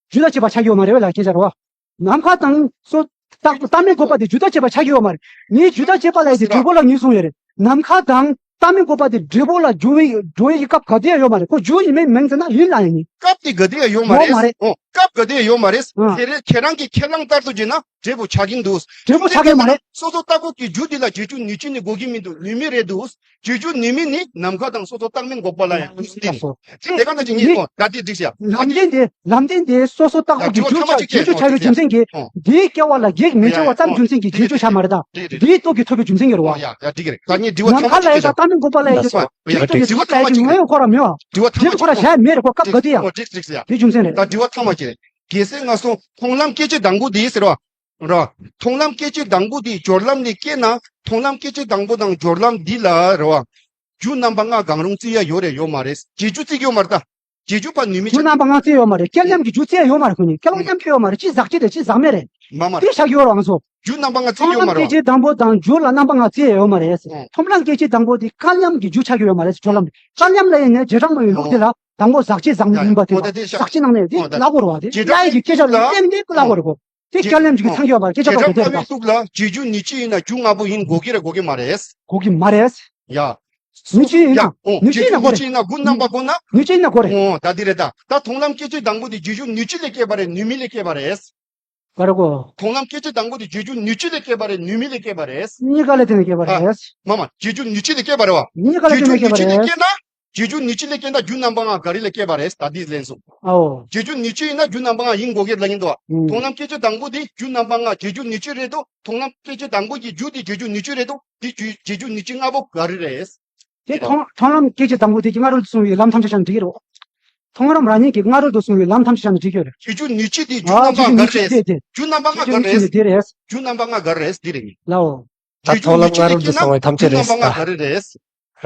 རྒྱུ་དང་བཅས་པ་ཆགས་ཀྱི་ཡོད་མ་རེད་བས་ལ་སྐད་ཆ་རོ། ནམ་མཁའ་དང་སོ་རྟགས་རྟགས་མི་འགོག་པ་དེ་རྒྱུ་དང་བཅས་པ་ཆགས་ཀྱི་ཡོད་མ་རེད། ངས་རྒྱུ་དང་བཅས་པ་ལ་ཡིན་དེ་འབྲས་བུ་ལ་ངས་གསུངས་ཡོད་རེད། ནམ་མཁའ་དང་རྟགས་མི་འགོག་པ་དེ་འབྲས་བུ་ལ་འགྱུར་བའི་འགྲོ་བའི་སྐབས་ག་དུས་ཡང་ཡོད་མ་རེད། ཁོ་རྒྱུ་ཡིན་མིན་མིན་ཟེར་ན་ཡིན་ལ་ཡིན་ནི། སྐབས་དེ་ག་དུས་ཡང་ཡོད་མ་ཡོད་རེད། མ་རེད། ཨོ་སྐབས་ག་དུས་ཡང་ཡོད་མ་རེད། ཨ། དེ་རེད་ཁྱེད་རང་གི་ཁས་བླངས་ལྟར་དུ་བྱས་ན་འབྲས་བུ་ཆགས་ཀྱིན་འདུག་འབྲས་བུ་ཆགས་ཀྱི་མ་རེད། སོ་སོ་རྟགས་ཀོ་གི་རྒྱུ་དེ་ལ་རྗེས་འཇུག་ནུས་ཆོད་ནི་དགོས་ཀྱི་མི་འདུག་ནུས་མེད་རེད་འདུག་རྗེས་འཇུག་ནུས་མེད་ནི་ནམ་མཁའ་དང་སོ་སོ་རྟགས་མི་འགོག་པ་ལ་ཡང་ལགས་སོ། དེ་ག་ན་ཅི་ངས་ཨོ་ད་དེ་འགྲིག་ཤག་ལམ་བདེན་དེ་ལམ་བདེན་དེ་སོ་སོ་རྟགས་ཀོ་གི་རྒྱུ་ཆགས་རྒྱུ་ཆགས་ཡོད་རྒྱུ་མཚན་གྱིས་འདིའི་སྐྱེ་བ་ལ་གེགས་མི་བྱ་བ་ཙམ་རྒྱུ་མཚན་གྱིས་རྗེས་འཇུག་ཆགས་མ་རེད་ད། འདིའི་སྟོབས་ཀྱིས་ཐོབ་པའི་རྒྱུ་མཚན་གྱིས་རེད་བ། ཡ་ཡ་འགྲིག་གི་རེད། ད་ངས་དྲི་བ་ནམ་མཁའ་ལ་ཡང་ད་རྟགས་མི་འགོག་པ་ལ་ཡང་རྗེས་འཇུག་ཡ་འགྲིག་གི་རེད། ད་དྲི་བ་ཐ་མ་གཅིག་རེད། ངོ་ཡོད་ཁོ་ར་མེད་བ། དྲི་བ་ཐ་མ་གཅིག་ཁོ་ར་བྱ་ཡ་མེད་རེད་ཁོ་སྐབས་ག་དུས་ཡང་། འགྲིག་འགྲིག་ཡ། དེ་རྒྱུ་མཚན་རེད། ད་དྲི་བ་ཐ་མ་གཅིག་རེད། གལ་སྲིད་ང་སོང་མཐོང་ལམ་སྐད་ཅིག་དང་པོ་དེ་ཟེར་བ། ར། མཐོང་ལམ་སྐད་ཅིག་དང་པོ་དེ་སྦྱོར་ལམ་ནས་སྐྱེས་ན་མཐོང་ལམ་སྐད་ཅིག་དང་པོ་དང་སྦྱོར་ལམ་འདི་ལ་ར་བ། རྒྱུ་རྣམ་པ་ལྔ་གང་རུང་བརྩི་ཡ་ཡོད་རེད་ཡོད་མ་རེད། རྗེས་འཇུག་བརྩི་གི་ཡོད་མ་རེད་ད། རྗེས་འཇུག་ཕར་ནུས་མེད་རྒྱུ་ཆགས། རྣམ་པ་ལྔ་བརྩི་ཡོད་མ་རེད། སྐལ་མཉམ་གྱི་རྒྱུ་བརྩི་ཡ་ཡོད་མ་རེད། ཁོ་གཉིས་སྐལ་བ་མཉམ་གྱི་ཡོད་མ་རེད། ཅི་ཟག་བཅས་དང་ཅི་ཟག་མེད་རེད། མ་མ་རེད། དེ་ཆགས་ཡོད་རང་སོ། རྒྱུ་རྣམ་པ་ལྔ་བརྩི་ཡོད་མ་རེད། མཐོང་ལམ་སྐད་ཅིག་དང་པོ་དང་སྦྱོར་ལ་རྣམ་པ་ལྔ་བརྩི་ཡ་ཡོད་མ་རེད། ཨོ། མཐོང་ལམ་སྐད་ཅིག་དང་པོ་དེ་སྐལ་མཉམ་གྱི་རྒྱུ་ཆགས་ཀྱི་ཡོད་མ་རེད། སྦྱོར་ལམ་སྐལ་མཉམ་ལ་ཡིན་ནའི་རྗེས་འབྲང་མ་ཡིན་ལུགས་དེ་ལ་དང་པོ་ཟག་བཅས་ཟག་མེད་ཡིན་པ་དེ་ལ་ཟག་བཅས་ནང་ནས་དེ་ལ་གོ་རེད་བ། དེ་ལ་ཡི་གི་སྐད་ཆ་ལ་གཏན་གཏན་ལ་གོ་རེད་གོ། དེ་སྐལ་མཉམ་གྱི་ཚང་གི་ཡོད་མ་རེད། སྐད་ཆ་ལ་གོ་དེ་རེད་བ། རྗེས་འབྲང་མ་ཡིན་ལུགས་ལ་རྗེས་འཇུག་ནུས་ཆོད་ཡིན་ན་རྒྱུ་ལྔ་པོ་ཡིན་དགོས་ཀྱི་རེད་དགོས་ཀྱི་མ་རེད། དགོས་ཀྱི་མ་རེད། ཡ། ནུས་ཆོད་ཡིན་ན། ཡ། ཨོ། ནུས་ཆོད་ཡིན་ན་གོ་རེད། ནུས་ཆོད་ཡིན་ན་དགུ་རྣམ་པ་གོ་ན། ནུས་ཆོད་ཡིན་ན་གོ་རེད། ཨོ་ད་འདི་རེད་ད། ད་མཐོང་ལམ་སྐད་ཅིག་དང་པོ་དེ་རྗེས་འཇུག་ནུས་ཆོད་ལས་སྐྱེས་པ་རེད་ནུས་མེད་ལས་སྐྱེས་པ་རེད། ག་རེ་གོ། མཐོང་ལམ་སྐད་ཅིག་དང་པོ་དེ་རྗེས་འཇུག་ནུས་ཆོད་ལས་སྐྱེས་པ་རེད་ནུས་མེད་ལས་སྐྱེས་པ་རེད། གཉིས་ཀ་ལས་དེ་ནས་སྐྱེས་པ་རེད། མ་མ་རྗེས་འཇུག་ནུས་ཆོད་ལས་སྐྱེས་པ་རེད་བ། གཉིས་ཀ་ལས་དེ་ནས་སྐྱེས་པ་རེད། རྗེས་འཇུག་ནུས་ཆོད་ལས་སྐྱེས་ན། རྗེས་འཇུག་ནུས་ཆོད་ལས་སྐྱེས་ན་རྒྱུ་རྣམ་པ་ལྔ་ག་རེ་ལས་སྐྱེས་པ་རེད་ད་འདི་ལན་སོང་། ཨོ། རྗེས་འཇུག་ནུས་ཆོད་ཡིན་ན་རྒྱུ་རྣམ་པ་ལྔ་ཡིན་དགོས་ཀྱི་ལ་ཡིན་དོ། ཨུམ། མཐོང་ལམ་སྐད་ཅིག་དང་པོ་དེ་རྒྱུ་རྣམ་པ་ལྔ་རྗེས་འཇུག་ནུས་ཆོད་རེད་དོ། མཐོང་ལམ་སྐད་ཅིག་དང་པོ་གི་རྒྱུ་དེ་རྗེས་འཇུག་ནུས་ཆོད་རེད་དོ། དེ་རྗེས་རྗེས་འཇུག་ནུས་ཆོད་ལྔ་པོ་ག་རེ་རེད། དེ་མཐོང་མཐོང་ལམ་སྐད་ཅིག་དང་པོ་དེ་གི་སྔ་རོལ་དུ་སོང་བའི་ལམ་ཐམས་ཅད་ཆ་འགྲིག་གི་རེད། མཐོང་ལམ་རང་ཉིད་ཀྱི་སྔ་རོལ་དུ་སོང་བའི་ལམ་ཐམས་ཅད་ཆ་འགྲིག་གི་རེད། རྗེས་འཇུག་ནུས་ཆོད་དེ་རྒྱུ་ཨ་རྣམ་པ་རྗེས་འཇུག་ག་ནུས་ཆོད་རེད། དེ་དེ། རྒྱུ་རྣམ་པ་ལྔ་ག་རེད། རྗེས་འཇུག་ནུས་ཆོད་དེ་རེད། རྒྱུ་རྣམ་པ་ལྔ་ག་རེད་འདི་རེད། ལའོ། ད་མཐོང་ལམ་སྔ་རོལ་དུ་སོང་བའི་ཐམས་ཅད་རེད། རྒྱུ་རྣམ་པ་ལྔ་ག་རེ་རེད།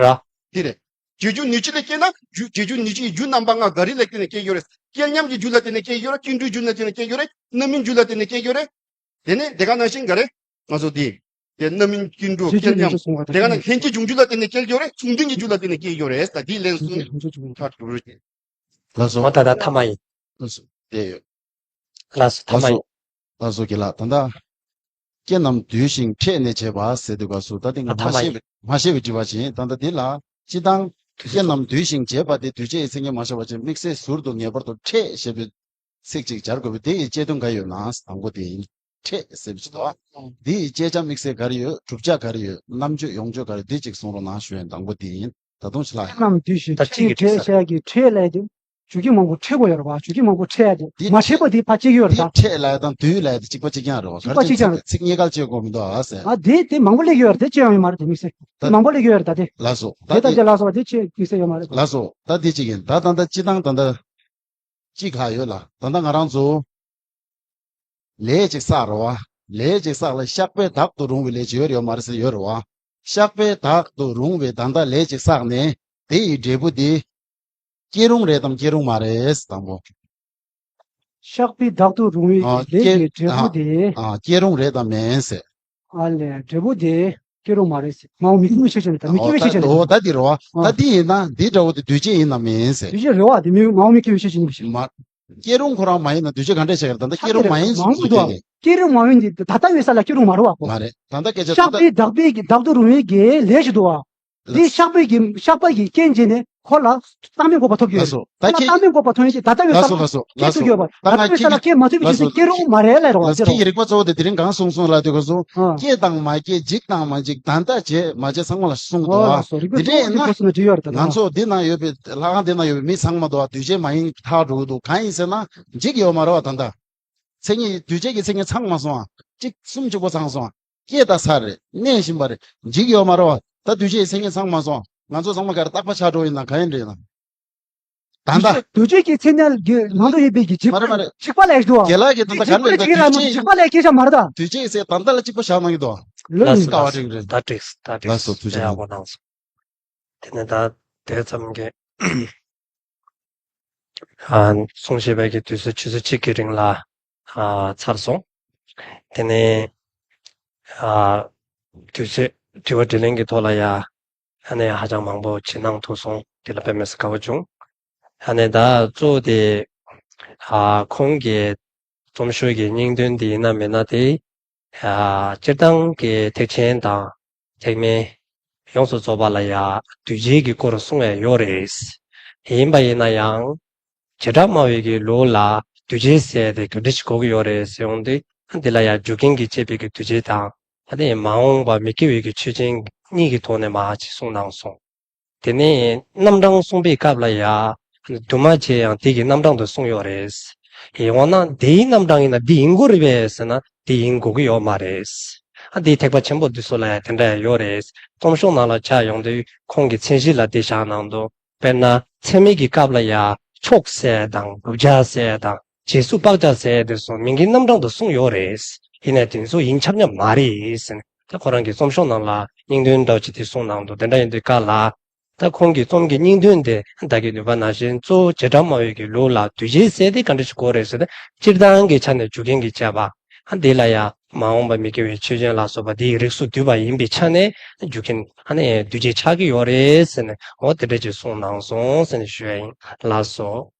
ར། འདི་རེད། རྗེས་འཇུག་ནུས་ཆོད་ལས་སྐྱེས་ན་རྒྱུ་རྗེས་འཇུག་ནུས་ཆོད་ཀྱི་རྒྱུ་རྣམ་པ་ལྔ་ག་རེ་ལས་སྐྱེས་ནས་སྐྱེ་ཡོད་རེད། སྐལ་མཉམ་གྱི་རྒྱུ་ལ་བརྟེན་ནས་སྐྱེ་ཡོད་རེད། ཀུན་འགྲོའི་རྒྱུ་ལ་བརྟེན་ནས་སྐྱེ་ཡོད་རེད། རྣམ་སྨིན་རྒྱུ་ལ་བརྟེན་ནས་སྐྱེ་ཡོད་རེད། དེ་ནས་དེ་ག་ནང་བཞིན་ག་རེ། ང་ཚོ་འདི། དེ་རྣམ་སྨིན་ཀུན་འགྲོ་རྗེས་འཇུག་སྐལ་མཉམ། ནུས་ཆོད་སོང་བ་དང་དེ་ག་ན་ལྷན་སྐྱེས་འབྱུང་འགྱུར་ལ་བརྟེན་ནས་སྐྱེ་ཡོད་རེད། མཚུངས་ལྡན་གྱི་རྒྱུ་ལ་བརྟེན་ནས་སྐྱེ་ཡོད་རེད། ད་འདི་ལན་གསུམ་ནི། ལགས་སོ། ད་ད་ཐ་མ་ཡིན། ལགས་སོ། དེ་ཡོད། ལགས་སོ་ཐ་མ་ཡིན། ལགས་སོ་དགེ་ལགས་ད་ལྟ། རྐྱེན་རྣམས་འདུས་ཤིང་འཕྲད་ནས་བྱས་པ་ཟེར་དུས་སྐབས་སུ་ད་དེ་ང་ད་ཐ་མ་མ་ཤེས་ཡིན། པའི་མ་ཤེས་པའི་དྲི་བ་ཞིག་ཡིན། ད་ལྟ་འདི་ལ་སྤྱི་བཏང་རྐྱེན་རྣམས་འདུས་ཤིང་བྱས་པ་དེ་འདུས་བྱས་ཀྱི་མཚན་ཉིད་མ་ཤོར་བ་ཅིག་དམིགས་བསལ་ཟུར་དུ་ངེས་པར་དུ་འཕྲད་ཞེས་པའི་ཚིག་ཅིག་སྦྱར་དགོས་པས་དེ་ཡི་དཔྱད་དོན་འགའ་ཡོད་ན་དང་པོ་དེ་ཡིན། འཕྲད་ཟེར་བ་ཞིག་འདུག་ཨ། འདི་ཡི་བཅད་བྱ་དམིགས་བསལ་ག་རེ་ཡོད། བསྒྲུབ་བྱ་ག་རེ་ཡོད། རྣམ་དཔྱོད་ཡོངས་བརྗོད་ག་རེ་འདི་གཅིག་གསུང་རོགས་གནང་ཞུ་ཡིན། དང་པོ་དེ་ཡིན། ད་དུང་ཕྱི་ལ་ཡིན། རྣམས་འདུས་ཤིང་ད་ཕྱིར་གྱི་འཕྲད་བཤད་ཀྱི་འཕྲད་ལས་དེ། ཇུས་ཀྱི་མང་པོ་འཕྲད་དགོས་ཡོད་རེད་བ། ཇུས་ཀྱི་མང་པོ་འཕྲད་དེ་འདི་མ་འཕྲད་པ་འཕྲད་དེ་ཕ་གཅིག་ཡོད་རེད་འདི་ད། འཕྲད་ལ་དང་འདུས་ལ་དེ་གཅིག་པ་གཅིག་རྐྱང་རེད་བ། གཅིག་པ་གཅིག་རྐྱང་རེད། ཚིག་གཉིས་ཀ་ལ་བཅད་དགོས་མི་འདུག་ཨ་ཟེར། ཨ་དེ་དེ་མང་པོ་སླེབས་ཡོད་རེད་དེ་བཅད་ཡང་ཡོད་མ་རེད་དེ་དམིགས་བསལ་དེ་ད་མང་པོ་སླེབས་ཡོད་རེད་ད་དེ། ལགས་སོ་ད་དེ་ད་དེ་དེ་ལགས་སོ་བ་དེ་བཅད་དམིགས་བསལ་ཡོད་མ་རེད། ལགས་སོ་ད་དེ་གཅིག་ཡིན། ད་ད་ལྟ་སྤྱི་བཏང་ད་ལྟ། གཅིག་ལྷག་ཡོད་ལ། ད་ལྟ་ང་རང་ཚོ། ལས་ཅིག་བསགས་རེད་བ། ལས་ཅིག་བསགས་ལ་བཤགས་པས་དག་ཏུ་རུང་བའི་ལས་ཅིག་ཡོད་རེད་ཡོད་མ་རེད་ཟེར་ཡོད་རེད་བ། བཤགས་པས་དག་ཏུ་རུང་བའི་ད་ལྟ་ལས་ཅིག་བསགས་ནས་དེ་ཡི་འབྲས་བུ་དེ། སྐྱེ་རུང་རེད་དམ་སྐྱེ་རུང་མ་རེད་དང་པོ། བཤགས་པས་དག་ཏུ་རུང་བའི་ཨ་ལས་སྐྱེ་ཀྱི་འབྲས་བུ་ཨ་དེ། ཨ་སྐྱེ་རུང་རེད་དམ་མིན་ཟེར། ཨ་ལས་འབྲས་བུ་དེ། སྐྱེ་རུང་མ་རེད་ཟེར། མ་འོངས་མི་སྐྱེ་བའི་ཆོས་ཅན་རེད། ད་མི་སྐྱེ་བའི་ཆོས་ཅན་རེད། འོ་ད་འདི་རེད་བ། ད་འདི་ཡིན་ན་འདི་འདྲ་བོ་དེ་འདུས་བྱས་ཡིན་ནམ་མིན་ཟེར། འདུས་བྱས་རེད་བ། དེ་མི་མ་འོངས་མི་སྐྱེ་བའི་ཆོས་ཅན་ཡིན་པ་ཞིག་མ། སྐྱེ་རུང་ཁོ་རང་མ་ཡིན་ན་འདུས་བྱས་ག་འདྲས་བྱས་ཀྱི་རེད། ད་ལྟ་སྐྱེ་རུང་མ་ཡིན་ཟེར་གྱི་རེད། སྐྱེ་རུང་མ་ཡིན་དེ་ད་ལྟ་ཡོད་ས་ལ་སྐྱེ་རུང་མ་རེད་བ་ཁོ། མ་རེད། ད་ལྟ་སྐད་ཆ་བཤགས་པའི་བདག་པོའི་གི་བདག་ཏུ་རུང་བའི་གི་ལས་ཞིག་འདུག་བ། འདི་བཤགས་པའི་གི་བཤགས་པ་གི་རྐྱེན་བྱས་ནས་ཁོ་ལ་བཏང་སྙོམས་འགོག་པ་ཐོབ་ཀྱི་ཡོད། ལགས་སོ། ད་ཁོ་ལ་ཁྱེད། བཏང་སྙོམས་འགོག་པ་ཐོབ་ཡོད་ཀྱི་ད་ལྟ་ཡོད་ལགས་ས་སོ། ལ་ལགས་སོ། སྐྱེ་ལགས་ཐུབ་ཀྱི་ཡོད་པ། ད་ད་ལྟ་ཡོད་ས་ལ་སྐྱེ་མ་ཐུབ་པའི་ཆོས་ཅན་སྐྱེ་རུང་མ་རེད་ལབ་རོགས། ལགས་སོ། ཁྱེད་ཀྱི་རིག་པ་གཙོ་བོ་དེ་དེ་རིང་གང་གསུངས་སོང་ལབ་དུས་སྐབས་སུ། ཨ། སྐྱེ་དང་མ་སྐྱེ། འཇིག་དང་མ་འཇིག། ད་ལྟ་བྱས་མ་བྱས་ཚང་མ་ལ་གསུངས་འདུག་ཨ། ལགས་སོ། རིག་པ་གཙོ་བོ་དེ་ཁོ་ཚོ་ནས་འདྲི་ཡོད་རེད། ད་ང་ཚོ་འདི་ན་ཡོད་པའི་ལྷ་ཁང་འདི་ན་ཡོད་པའི་མི་ཚང་མ་འདུག་བ། འདུས་བྱས་མ་ཡིན་ཐག་འགྲོ་གི་འདུག་གང་ཡིན་ཟེར་ན་འཇིག་ཡོད་མ་རེད་བ། ད་ལྟ་མཚན་ཉིད་འདུས་བྱས་ཀྱི་མཚན་ཉིད་ཚང་མ་སོང་བ། གཅིག་གསུམ་གཅིག་པོ་ཚང་སོང་བ། སྐྱེས་དང་ཚར་རེད། གནས་བཞིན་པ་རེད། འཇིག་ཡོད་མ་རེད་བ། ད་འདུས་བྱས་ཀྱི་མཚན་ཉིད་ཚང་མ་སོང་བ། ང་ཚོ་ཚང་མ་ག་རེ་རྟག་པ་ཆགས་འགྲོ་ཡིན་ན་གང་ཡིན་འདྲ་ཡིན་ན། ད་ལྟ། འདུས་བྱས་ཀྱི་མཚན་ཉིད་ཀྱི་ནང་དུ་ཡོད་པའི་གི་འཇིག་མ་རེད་མ་རེད། འཇིག་པ་ལས་འདུག་བ། རྒན་ལགས་ཀྱིས་ད་ལྟ་ག་རེ་ལབ་ན་འཇིག་པ་ལས་སྐྱེས་བྱ་མ་རེད་ད། འདུས་བྱས་ཀྱི་ཚེ་ད་ལྟ་ལ་གཅིག་པོ་བཞག་གནང་གི་འདུག་བ། ལགས་སོ། ལགས་སོ། ད་འགྲིགས་ད་འགྲིགས། ལགས་སོ། ཐུགས་རྗེ་ཆེ། ཡག་པོ་གནང་སོང་། དེ་ནས་ད་དེ་ཙམ་གྱིས། ཨ། གསུང་བཤད་པའི་གི་དུས་ཚོད་ཆུ་ཚོད་གཅིག་གི་རིང་ལ། ཨ། ཚར་སོང་། དེ་ནས། ཨ། དུས་ཚོད་དྲི་བ་དྲིས་ལན་གྱི་ཐོག་ལ་ཡ། ཨ་ནི་ཧ་ཅང་མང་པོ་ཅིག་གནང་ཐུབ་སོང་། དེ་ལ་དཔེ་མི་སྲིད་དགའ་པོ་བྱུང་། ཨ་ནི་ད་གཙོ་བོ་དེ། ཨ། ཁོང་གི་རྩོམ་ཤོག་གི་སྙིང་དོན་དེ་ཡིན་ན་མིན་ན་དེ། ཨ། སྤྱིར་བཏང་གི་ཐེག་ཆེན་དང་ཐེག་དམན་ཡོངས་སུ་རྫོགས་པ་ལ་ཡང་འདུས་བྱས་ཀྱི་སྐོར་གསུང་ཡ་ཡོད་རེད། ཡིན་པ་ཡིན་ན་ཡང་། བྱེ་བྲག་སྨྲ་བའི་གི་ལུགས་ལ་འདུས་བྱས་ཟེར་དེ་ག་འདྲ་ཞིག་གོ་གི་ཡོད་རེད་ཟེར་ཡོང་དུས། འདི་ལ་ཡང་རྒྱུ་རྐྱེན་གྱིས་བསྐྱེད་པའི་གི་འདུས་བྱས་དང་། ཨ་ནི་མ་འོངས་པ་མི་སྐྱེ་བའི་གི་ཆོས་ཅན་གཉིས་ཀྱི་ཐོག་ནས་མར་ཅིག་གསུངས་གནང་སོང་། དེ་ནས་རྣམ་གྲངས་གསུངས་པའི་སྐབས་ལ་ཡ། དུ་མ་བྱས་ཡང་དེ་གི་རྣམ་གྲངས་དུ་གསུངས་ཡོད་རེད། ཡིན་འོང་ན་དེའི་རྣམ་གྲངས་ཡིན་ན་འདི་ཡིན་དགོས་རེད་པས་ཟེར་ན་འདི་ཡིན་དགོས་ཀྱི་ཡོད་མ་རེད། ཨ། འདིའི་ཐེག་པ་ཆེན་པོ་འདི་ཚོ་ལ་ཡང་དེ་འདྲ་ཡང་ཡོད་རེད། རྩོམ་ཤོག་ནང་ལ་ཆ་ཡོང་དུས་ཁོང་གི་མཚན་གཞི་ལ་འདི་བཞག་གནང་འདུག་དཔེར་ན་ཚད་མའི་གི་སྐབས་ལ་ཡ་ཕྱོགས་ཟེར་དང་བསྒྲུབ་བྱ་ཟེར་དང་རྗེས་སུ་དཔག་བྱ་ཟེར་དེ་ཚོ་མིང་གི་རྣམ་གྲངས་དུ་གསུངས་ཡོད་རེད། ཡིན་ནའི་དེ་ཚོ་ཡིན་ཁྱབ་མཉམ་མ་རེད་ཟེར་ནས། ད་ཁོ་རང་གི་རྩོམ་ཤོག་ནང་ལ་སྙིང་དོན་འདྲ་བོ་ཅིག་དེ་གསུངས་གནང་འདུག་དེ་འདྲ་ཡིན་དུས་སྐབས་ལ། ད་ཁོང་གི་རྩོམ་གྱི་སྙིང་དོན་དེ་བདག་གིས་ནུས་པ་ནང་བཞིན་གཙོ་བོ་བྱེ་བྲག་སྨྲ་བའི་གི་ལུགས་ལ་འདུས་བྱས་ཟེར་དེ་ག་འདྲ་ཞིག་གོ་རེད་ཟེར་ན། སྤྱིར་བཏང་གི་ཆ་ནས་རྒྱུ་རྐྱེན་གྱིས་བསྐྱེད་པ། ཨ། འདི་ལ་ཡང་མ་འོངས་པ་མི་སྐྱེ་བའི་ཆོས་ཅན་ལ་སོགས་པ་དེའི་རིགས་སུ་འདུས་པ་ཡིན་པའི་ཆ་ནས་རྒྱུ་རྐྱེན་ཨ་ནི་འདུས་བྱས་ཆགས་ཀྱི་ཡོད་རེད་ཟེར་ནས། འོ་དེ་འདྲ་ཅིག་གསུངས་གནང་སོང་ཟེར་ནས་ཞུ་ཡ་ཡིན། ལགས་སོ།